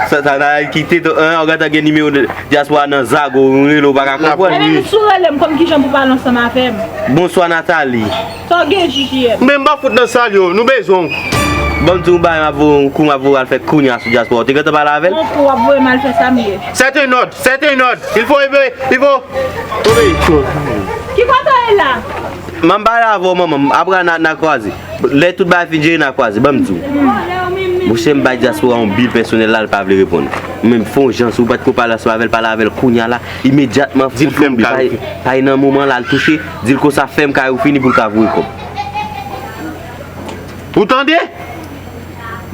Sa, sa, sa, kite to, an, ou gentan gen nimewo de dyaspora nan zago, ou rele, ou pa ka konprann. Ebyen, si w rele m, kòm kijan pou pale ansanm avè m? Bonswa, Nathalie. Sa w gen, J J M? Men m pa fout nan sal yo, nou bezwen w. Ban m di w yon bagay, m ap voye yon kou, m ap voye w al fè kounye a sou dyaspora. Ou te gentan pale avè l? Yon kou w ap voye m al fè sa m ye. C'est un ordre, c'est un ordre. Il faut obéir, il faut obéir. Ki kote w ye la? M ap pale avè w, manman m. Apre n a, n a kwaze. Lè tout bagay fin jere, n a kwaze. Ban m di w. Monchè, m bay dyaspora yon bil pèsonèl la, l pa vle reponn. Ou menm fè yon jan, si w pa t ko pale ansanm avè l, pale avè l kounye a la, imedyatman. Di l fè m kay. Pa, pa nan moman la, l touche, di l konsa fè m kay ou fini pou l ka voye kòb. Ou tande?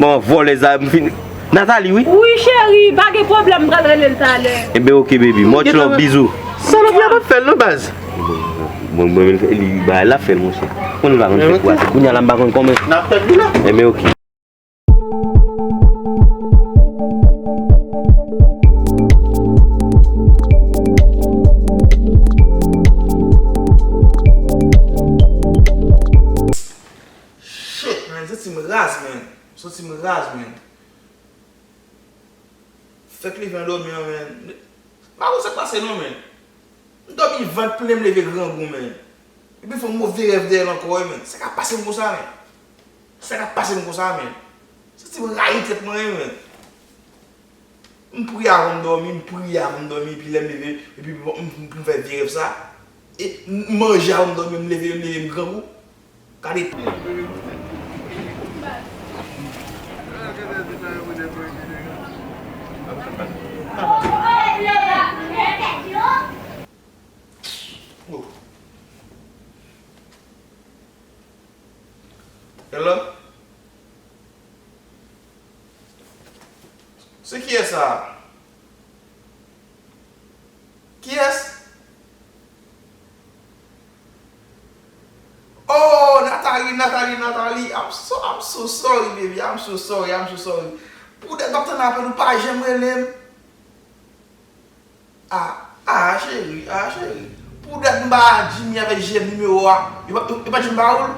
Bon, vòlè zam fini. Nathalie, wi. Wi, cheri, pa gen pwoblèm, m pral rele l talè. Enben, oke, baby. Much love, bizou. Salòp la p ap fè l non, baz. Bon, bon, li, bagay la fè l, monchè. Konnen l pa konn fè kou a, se kounye a la m pa konn kòman. N ap pèdi la. Enben, oke. Shit, man, santi m raz, man. Santi m raz, man. Fèk leve nan dòmi an, man. M pa konn sa k pase non, man. M dòmi vant plen, m leve grangou, man. Epi fè yon move rèv dèyè l ankò, wi, man. Sa k ap pase m konsa, man? Sa k ap pase m konsa, man? Santi m rayi tèt mwen, wi, man. M priye avan m dòmi, m priye avan m dòmi, epi lè m leve, epi m, m, m fè vye rèv sa. E m manje avan m dòmi, m leve, m leve, m grangou. Gade. Hello? Se kiyès sa a? Nathalie, Nathalie, Nathalie, I'm so, I'm so sorry, baby, I'm so sorry, I'm so sorry. Pou dat m ap tann apèl ou pa janm rele m. Ah, ah, cheri, ah, cheri. Pou dat m ba Jimmy avèk J M nimewo a, yo pa, yo pa janm ba ou l?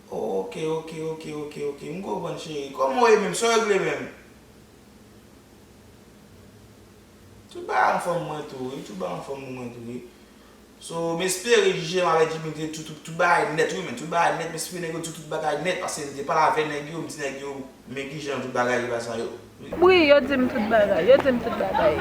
Ok, ok, ok, ok, ok. M konprann, cheri. Kòman w ye menm? Sa w regle menm? Tout bagay anfòm mwen tou, wi. Tout bagay anfòm pou mwen tou, wi. So, m espere J M avèk Jimmy te tout, tout, tout bagay nèt, wi, men tout bagay nèt, m espere nèg yo di tout bagay nèt, paske m te pale avè nèg yo, m di nèg yo, men kijan tout bagay yo, bagay sa yo. Wi, yo di m tout bagay, yo di m tout bagay.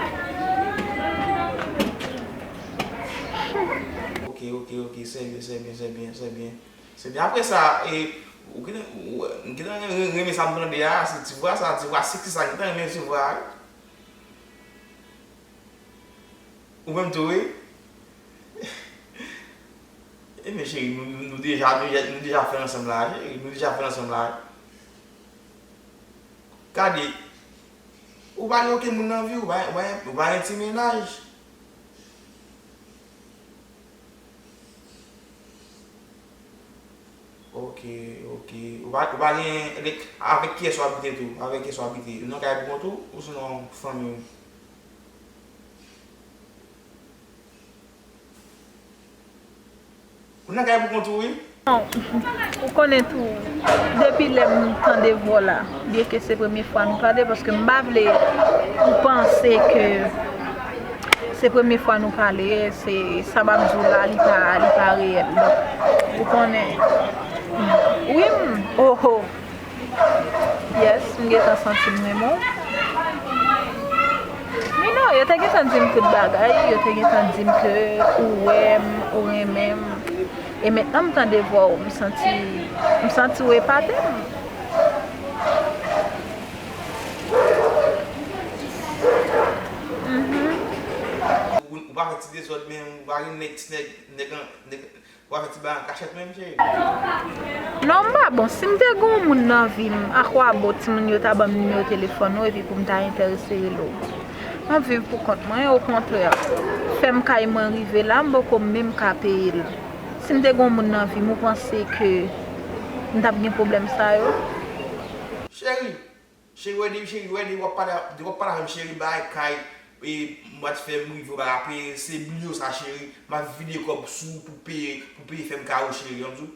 Ok, ok, ok, se byen, se byen, se byen, se byen. Se byen. Apre sa, e, ou gentan, ou, ou gentan renmen sa m tande a, se ti vwa sa, ti vwa seksi sa, m gentan renmen ti vwa a. Ou menm tou, wi. Ebyen, cheri, nou, nou, nou deja, nou, nou deja fè l ansanm la, cheri, nou deja fè l ansanm la. Gade, ou pa gen okenn moun nan vi w, ou pa, ou pa, ou pa gen ti mennaj. Ok, ok. Ou pa, ou pa gen, like, avèk kiyès w abite tou? Avèk kiyès w abite? Ou nan kay pou kont ou, ou sinon fanmi w? Ou nan kay pou kont ou, wi? Non, ou konnen tou, depi lè m tande vwa w la, byenke se premye fwa nou pale, paske m pa vle ou panse ke se premye fwa nou pale, se sa m ap di w la, li pa, li pa reyèl. Donk, ou konnen. Wi, m, oho. Yes, m gentan santi m renmen w. Men non, yo te gentan di m tout bagay, yo te gentan di m ke ou wè m, ou renmen m. E mentnan m tande vwa w, m santi, m santi w epate m. Mhm. Ou, ou pa fè ti dezòd menm, ou pa gen nèg, ti nèg, nèg an, nèg, w ap fè ti bagay an kachèt menm, cheri? Non, m pa bon. Si m te gen yon moun nan vi m, akwabò timoun yo ta ban m nimewo telefòn ou epi pou m ta enterese rele w? Mwen viv pou kont mwen, okontrè, fèm kay mwen rive la, m poko menm ka peye l. Si m te gen yon moun nan vi m, ou panse ke m t ap gen pwoblèm sa yo? Cheri, Cheri, wè depi, cheri, wè depi w ap pale, depi w ap pale avè m, cheri, bagay kay, e, m pa t fè m rive w pa ka peye, se bliye w sa, cheri. M ap vide kòb sou ou pou peye, pou peye fèm kay ou, cheri, an tou.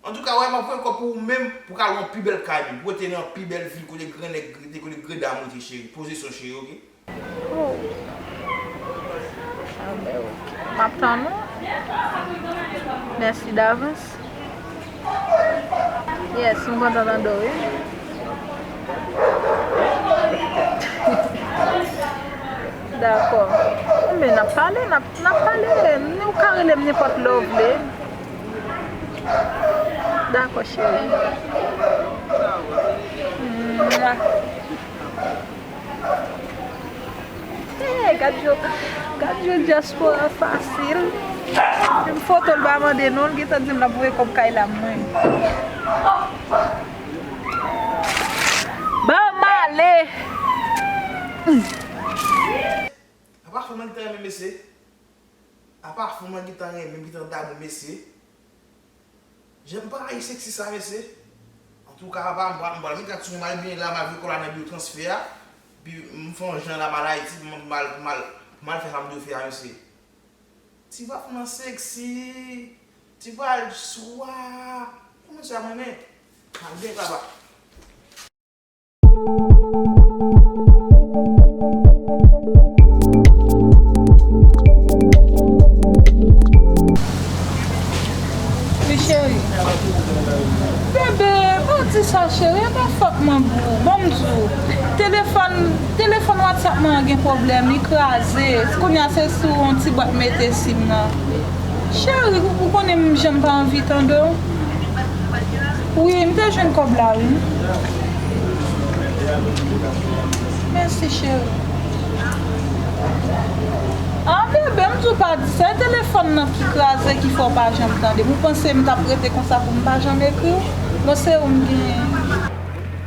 Antouka, wè, m ap voye kòb pou ou menm, pou w ka lwe yon pi bèl kay menm, pou w rete nan pi bèl vil, kote gran nèg rete, kote gran dam rete, cheri. Pozisyon, cheri, oke? Oh. Ah, ben, oke. M ap tann ou. Mèsi davans. Yes, m kontan tande w, wi. Dakò. Men n ap pale, n ap, n ap pale. Ou ka rele m nenpòt lè w vle. Dakò, cheri. Mwa. Hey, gad jan, gad jan dyaspora fasil. Menm foto l pa mande non, l gentan di m l ap voye kòb kay la mwen. Ban m ale. Apa fanm nan gentan renmen mesye. Apa fanm nan gentan renmen, gentan damou mesye. Jan m pa rayi seksi sa, mesye. Antouka, papa, m pral, m pral met kat sou mwen, m al byen la, m al voye kòb la nan biwo transfè a. Epi m fè yon jan la, m al Ayiti, m al, m al, m al fè sa m dwe fè a, mesye. Ti vaf nan seksi, ti pral swa. Kòman sa mwen men? M al byen, papa. Wi, cheri. Bebe, pa di sa, cheri. E pa fòt mwen pou ou. Ban m di w. Telefòn, telefòn WhatsApp mwen an gen pwoblèm. Li kraze. Kounye a, se sou yon ti bwat mete sim nan. Cheri, ou, ou konnen m janm pa anvi tande w. Wi, m te jwenn kòb la, wi. Mèsi, cheri. Ah, bebe, m di w pa di sa. E telefòn nan ki kraze, ki fè w pa janm tande m. Ou panse m t ap rete konsa pou m pa janm ekri w? Bon, se ou m genyen.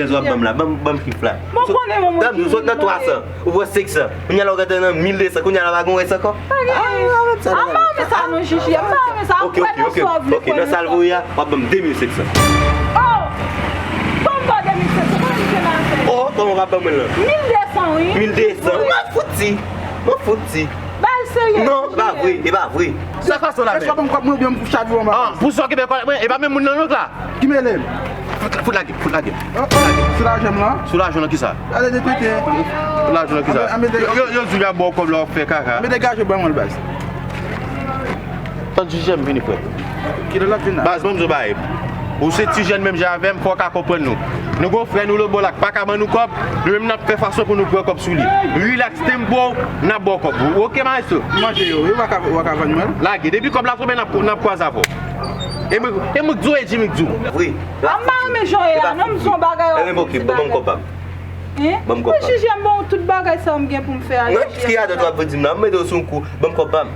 Plizyè w ap ban m la. Ban m, ban m chif la. Bon, konnen mwen, mwen sot nan twa san, ou pran senk san. Kounye a la w gade nan mil de san, kounye a la pa gen rès ankò. Pa gen. Ah, ah, sa, ah, m pa renmen sa non, Jiji, m pa renmen sa. Ok, ok, ok, ok. Nan sa l voye a, w ap ban m de mil senk san. Oh! Kòman ba w de mil senk san? Kòman misye la fè? Oh, kòman w ap ban mwen lan? Mil de san, wi. Mil de san? Mwen fouti. Mwen fouti. Ba l serye. Non, e pa vre, e pa vre. Sa fason la menm. Èske w ap ban m kòb mwen oubyen m pou chavire w anba? Ah, pou sa w kenbe kòb mwen, e pa menm moun nan non la. Ki mele m? Fout, fout lage, fout lage. Oh, oh, sou lajan m lan? Sou lajan lan kisa? Ale de tete. Sou lajan lan kisa? Yo, yo, yo di w ap ba w kòb la w ap fè kaka. Mete gaje ban mwen l baz. Tann Jiji, m vini, frè. Kilè l ap vin la? Baz, ban m di w bagay. Ou se ti jèn menm jan avè m, fò w ka konprann nou. Nou gon frè nou lòtbò la k pa ka ban nou kòb, nou menm n ap fè fason pou nou pran kòb sou li. Relax tempo, n ap ba w kòb. Oke, maestro? Manje yo, wi, w a ka, w a ka vann mwen l? Lage, depi kòb la tonbe, n ap, n ap kwaze avè w. E mwen, e mwen k di w, e Jimmy k di w. Vre. A m pa renmen jan w ye a non, m di w yon bagay, w ap di bagay. Ban m kòb pa m. Hein? Ban m kòb pa m. Mwen jije m ban w tout bagay sa m gen pou m fè a. Non, ki radòt w ap di m la? M mete w sou yon kou. Ban m kòb pa m.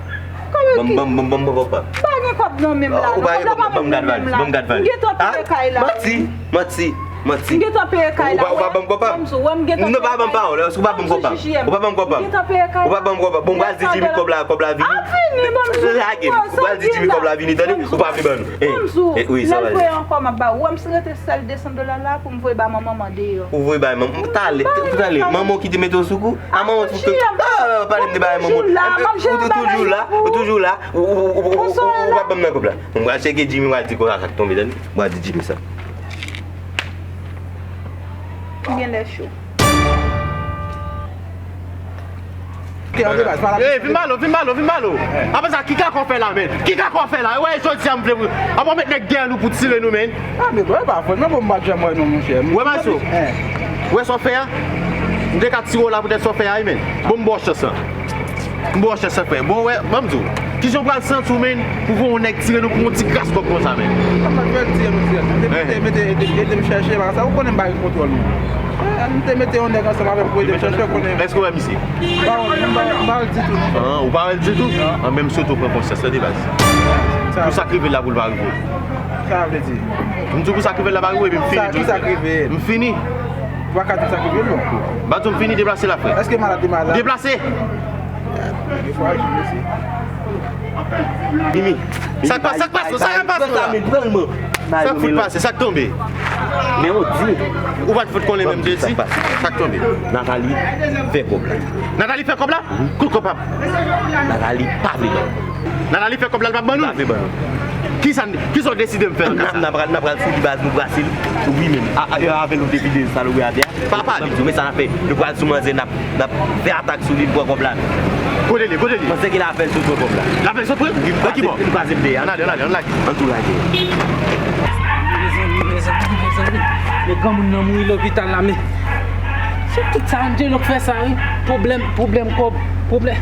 Kòb yo ki? Ban m, ban m, ban m, ban m kòb pa m. Pa gen kòb nan men m la. Ou pa gen kòb nan men m la. Ban m gad valiz. Ban m gad valiz. M gentan peye kay la. Manti, manti, manti. M gentan peye kay la. Ou pa, ou pa ban m kòb pa m? Ban m sou, wè, m gentan peye kay la. Non, pa ban m pawòl, èske ou pa ban m kòb pa m? Ou pa ban m kòb pa m? M gentan peye kay la. Ou pa ban m kòb pa m? Bon, m pral di Jimmy kòb la, kòb la vini. Ap vini, ban m sou. Lage. M pral di Jimmy kòb la vini, tande? Ou pa vle ban nou. Ban m sou. Wi, sa va. Lè l voye ankò, m ap ba ou. Wè, m si rete sèl de san dola la pou m voye ba manman m deyò. Ou voye bay manman. Talè, talè. Manman w ki te mete w sou kou? A manman w sou kou. Ah, pale m de bagay manman w. Ou toujou la, ou toujou la. Ou, ou, ou, ou, ou, ou pa ban m nan kòb la. Mwen pral tcheke Jimmy, mwen pral di konsa sa k tonbe, tande? Mwen pral di Jimmy sa. Ou genlè cho. Ey, vin ba l, vin ba l, vin ba l. Apre sa, ki kaka w fè la, men? Ki kaka w fè la? Wè, jodi a m vle pou, apa w met nèg dèyè nou pou tire nou, men? Ah, men bro, e pa fòt mwen, bon, m pa t janm wè nou, monchè. Wè, Maestro. Wè sa w fè a? M te ka tire w la poutèt sa w fè a, wi, men. Bon, m ba w chans lan. M ba w chans lan, frè. Bon, wè, ban m di w. Kijan w pral santi w, men, pou w wè yon nèg tire nou pou yon ti kras kòb konsa, men? Sa m pa t fè l tire nou, tire nou. M te mete, mete, ede, ede m chèche, bagay sa, ou konnen m pa gen kontwòl, non. Eh, m te mete yon nèg ansanm avè m pou ede m chèche, ou konnen. Èske w wè misye? M pa wè l, m pa, m pa wè l ditou, non. Ah, ou pa wè l ditou? Non. Ah, men m swete w pran konsyans, tande, baz. Pou sa k rive l la, pou l pa rive w. Sa vle di? M di w pou sa k rive l la pa rive w, epi m fini. Sa, ki sa k rive? M fini. Ou pa ka di sa k rive l, non. Ba di w m fini, deplase la, frè. Èske malad li malad? Deplase! Jimmy, sa k pase, sa k pase, sa k pase la? Sa k fout pase, sa k tonbe? Men w di. Ou pa t fout konnen menm, Jezi. Sa k tonbe? Nathalie fè kòb la. Nathalie fè kòb la? Kote kòb la? Nathalie pa vle ban nou. Nathalie fè kòb la, l p ap ban nou? L pa vle ban nou. Kisa, kisa w deside m fè nan ka sa? N a pral, n a pral sou li baz, nou brase l. Wi, men a, a, avè l ou te vide salopri atè a. Pa pale. Men sa n ap fè, nou pral sou manzè, n ap, n ap fè atak sou li, l pran kòb la. Kote li, kote li? Panse ke l ap fè l sot pran kòb la. L ap fè l sot pran? Wi, m kwaze, m kwaze m deyò. Ann ale, ann ale, ann lage. Ann tou lage. Mezanmi, mezanmi, mezanmi. Men granmoun nan mouri lopital la, men. Se tout sa Angelo k fè sa, wi. Pwoblèm, pwoblèm kòb, pwoblèm,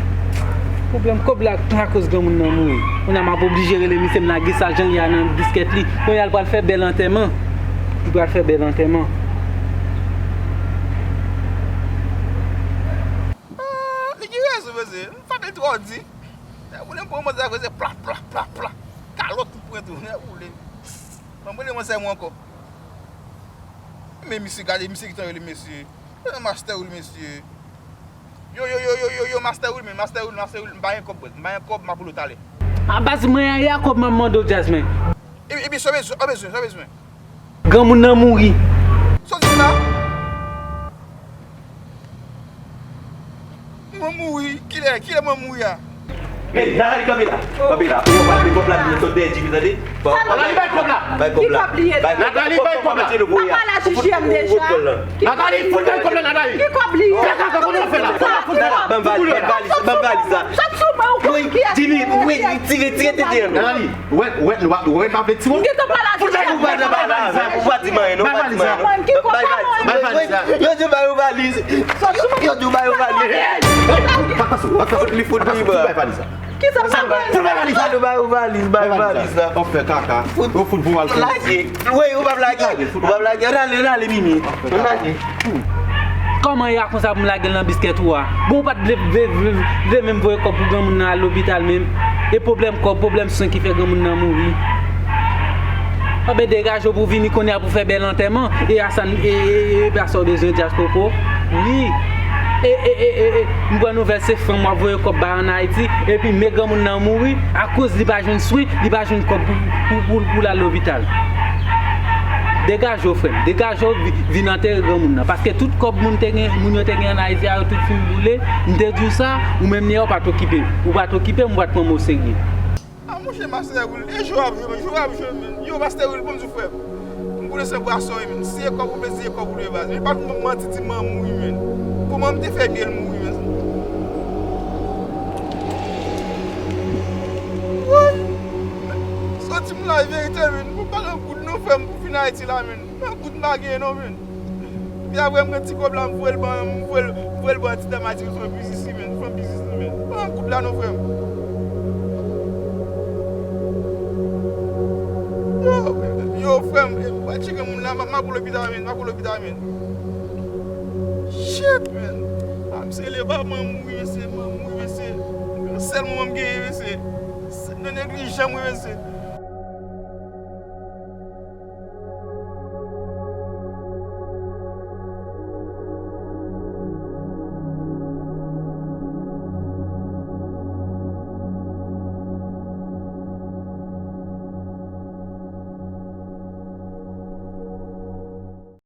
pwoblèm kòb la akoz granmoun nan mouri. Kounye a m ap oblije rele misye, m lage sa jan l ye a nan biskèt li. Kounye a l pral fè bèl antèman. Li pral fè bèl antèman. Ah, li gen rezon, mesye. M fè l twò di. Lè moun nan pran manzè, koze pla, pla, pla, pla. Kalòt ou pran tou, nèg ou le. Ban m rele manzè mwen ankò. Men misye, gade misye ki tan rele mesye. Nan Master Will mesye. Yo, yo, yo, yo, yo, yo, Master Will, men Master Will, Master Will, m pa gen kòb, bwèt. M pa gen kòb, m ap rele w talè. A baz mwen an, e a kòb m ap mande w, Jasmine. Epi, epi, sa w bezwen, sa w bezwen, sa w bezwen. Granmoun nan mouri. Sa w di m la? Mwen mouri. Kilè, kilè mwen mouri a? Men, Nathalie, kanpe la. Kanpe la. Ou pa vle kòb la, vin sot dèyè Jimmy, tande? Nathalie, bay kòb la. Bay kòb la. Ki kòb li ye la? Nathalie, bay kòb la. Pa pale a J J M deja. Nathalie, fout bay kòb la, Nathalie. Ki kòb li ye? Kaka, kaka, kòman w fè la? Kòman w fè la? Ban m valiz, ban m valiz, ban m valiz la. Sot sou mwen, ou konn ki a Jimmy, wi, tire, tire tete an. Nathalie, wè, wè, wè, wè, pa vle ti wè. M gentan pale a J J M deja. Ou pa di m anyen, non, ou pa di m anyen. Bay valiz la. Yo di w bay yon valiz. Yo di w bay yon valiz. Hey, pa pase, pa pase. Li fout li bra. Bay valiz la. Kisa sa bay? Fout bay valiz la. Yo bay yon valiz, bay valiz la. Ou fè kaka. Ou fout pou al lage. Wi, ou p ap lage. Ou p ap lage. Ann ale, ann ale, Mimi. Ann ale. Kòman y a konsa pou m lage l nan biskèt ou a? Bon, ou pa t vle, vle, vle, vle menm voye kòb pou granmoun nan al lopital menm. E pwoblèm kòb, pwoblèm swen ki fè granmoun nan mouri. Anben, degaje w pou vini kounye a pou fè bèl antèman. E a sa, e, e, e, e pa sa w bezwen, Djaz Koko? Wi. E, e, e, e, e, m pran nouvèl se fanm w ap voye kòb bay ann Ayiti. Epi, men granmoun nan mouri akoz li pa jwenn swen, li pa jwenn kòb pou, pou, pou, pou l al lopital. Degaje w, frè m. Degaje w, vi-, vin antere granmoun nan. Paske tout kòb moun te gen, moun yo te gen ann Ayiti a, yo tout fin boule. M te di w sa, ou menm, Nia, ou pa t okipe. Ou pa t okipe, m pa t pran m oserye. A, monchè, Master Will, e jwe w ap jwe, men, jwe w ap jwe, men. Yo, Master Will, ban m di w, frè m. M konnen se bwason, wi, men. Si e kòb ou bezwen, se kòb ou dwe, baz. Men pa t manti di m an mouri, men. Kòman m te fè byen l mouri, men? Woy! Soti m la, e verite, men. Mwen pa gen goud non, frè m, pou vin Ayiti la, men. Pa goud m pa gen, non, men. Epi apre, m pran ti kòb la, m voye l ban, m voye l, m voye l ban ti dam Ayiti, m fè biznis li, men. M fè biznis li, men. Pa goud la, non, frè m. Yo, yo, frè m, e, m pral tcheke moun la, m ap, m ap pou lopital, men, m ap pou lopital, men. Shit, men. A, misye, lè pa mwen mouri, mesye, mwen mouri, mesye. Sèl manman m genyen, mesye. Se nan neglijan mwen, mesye.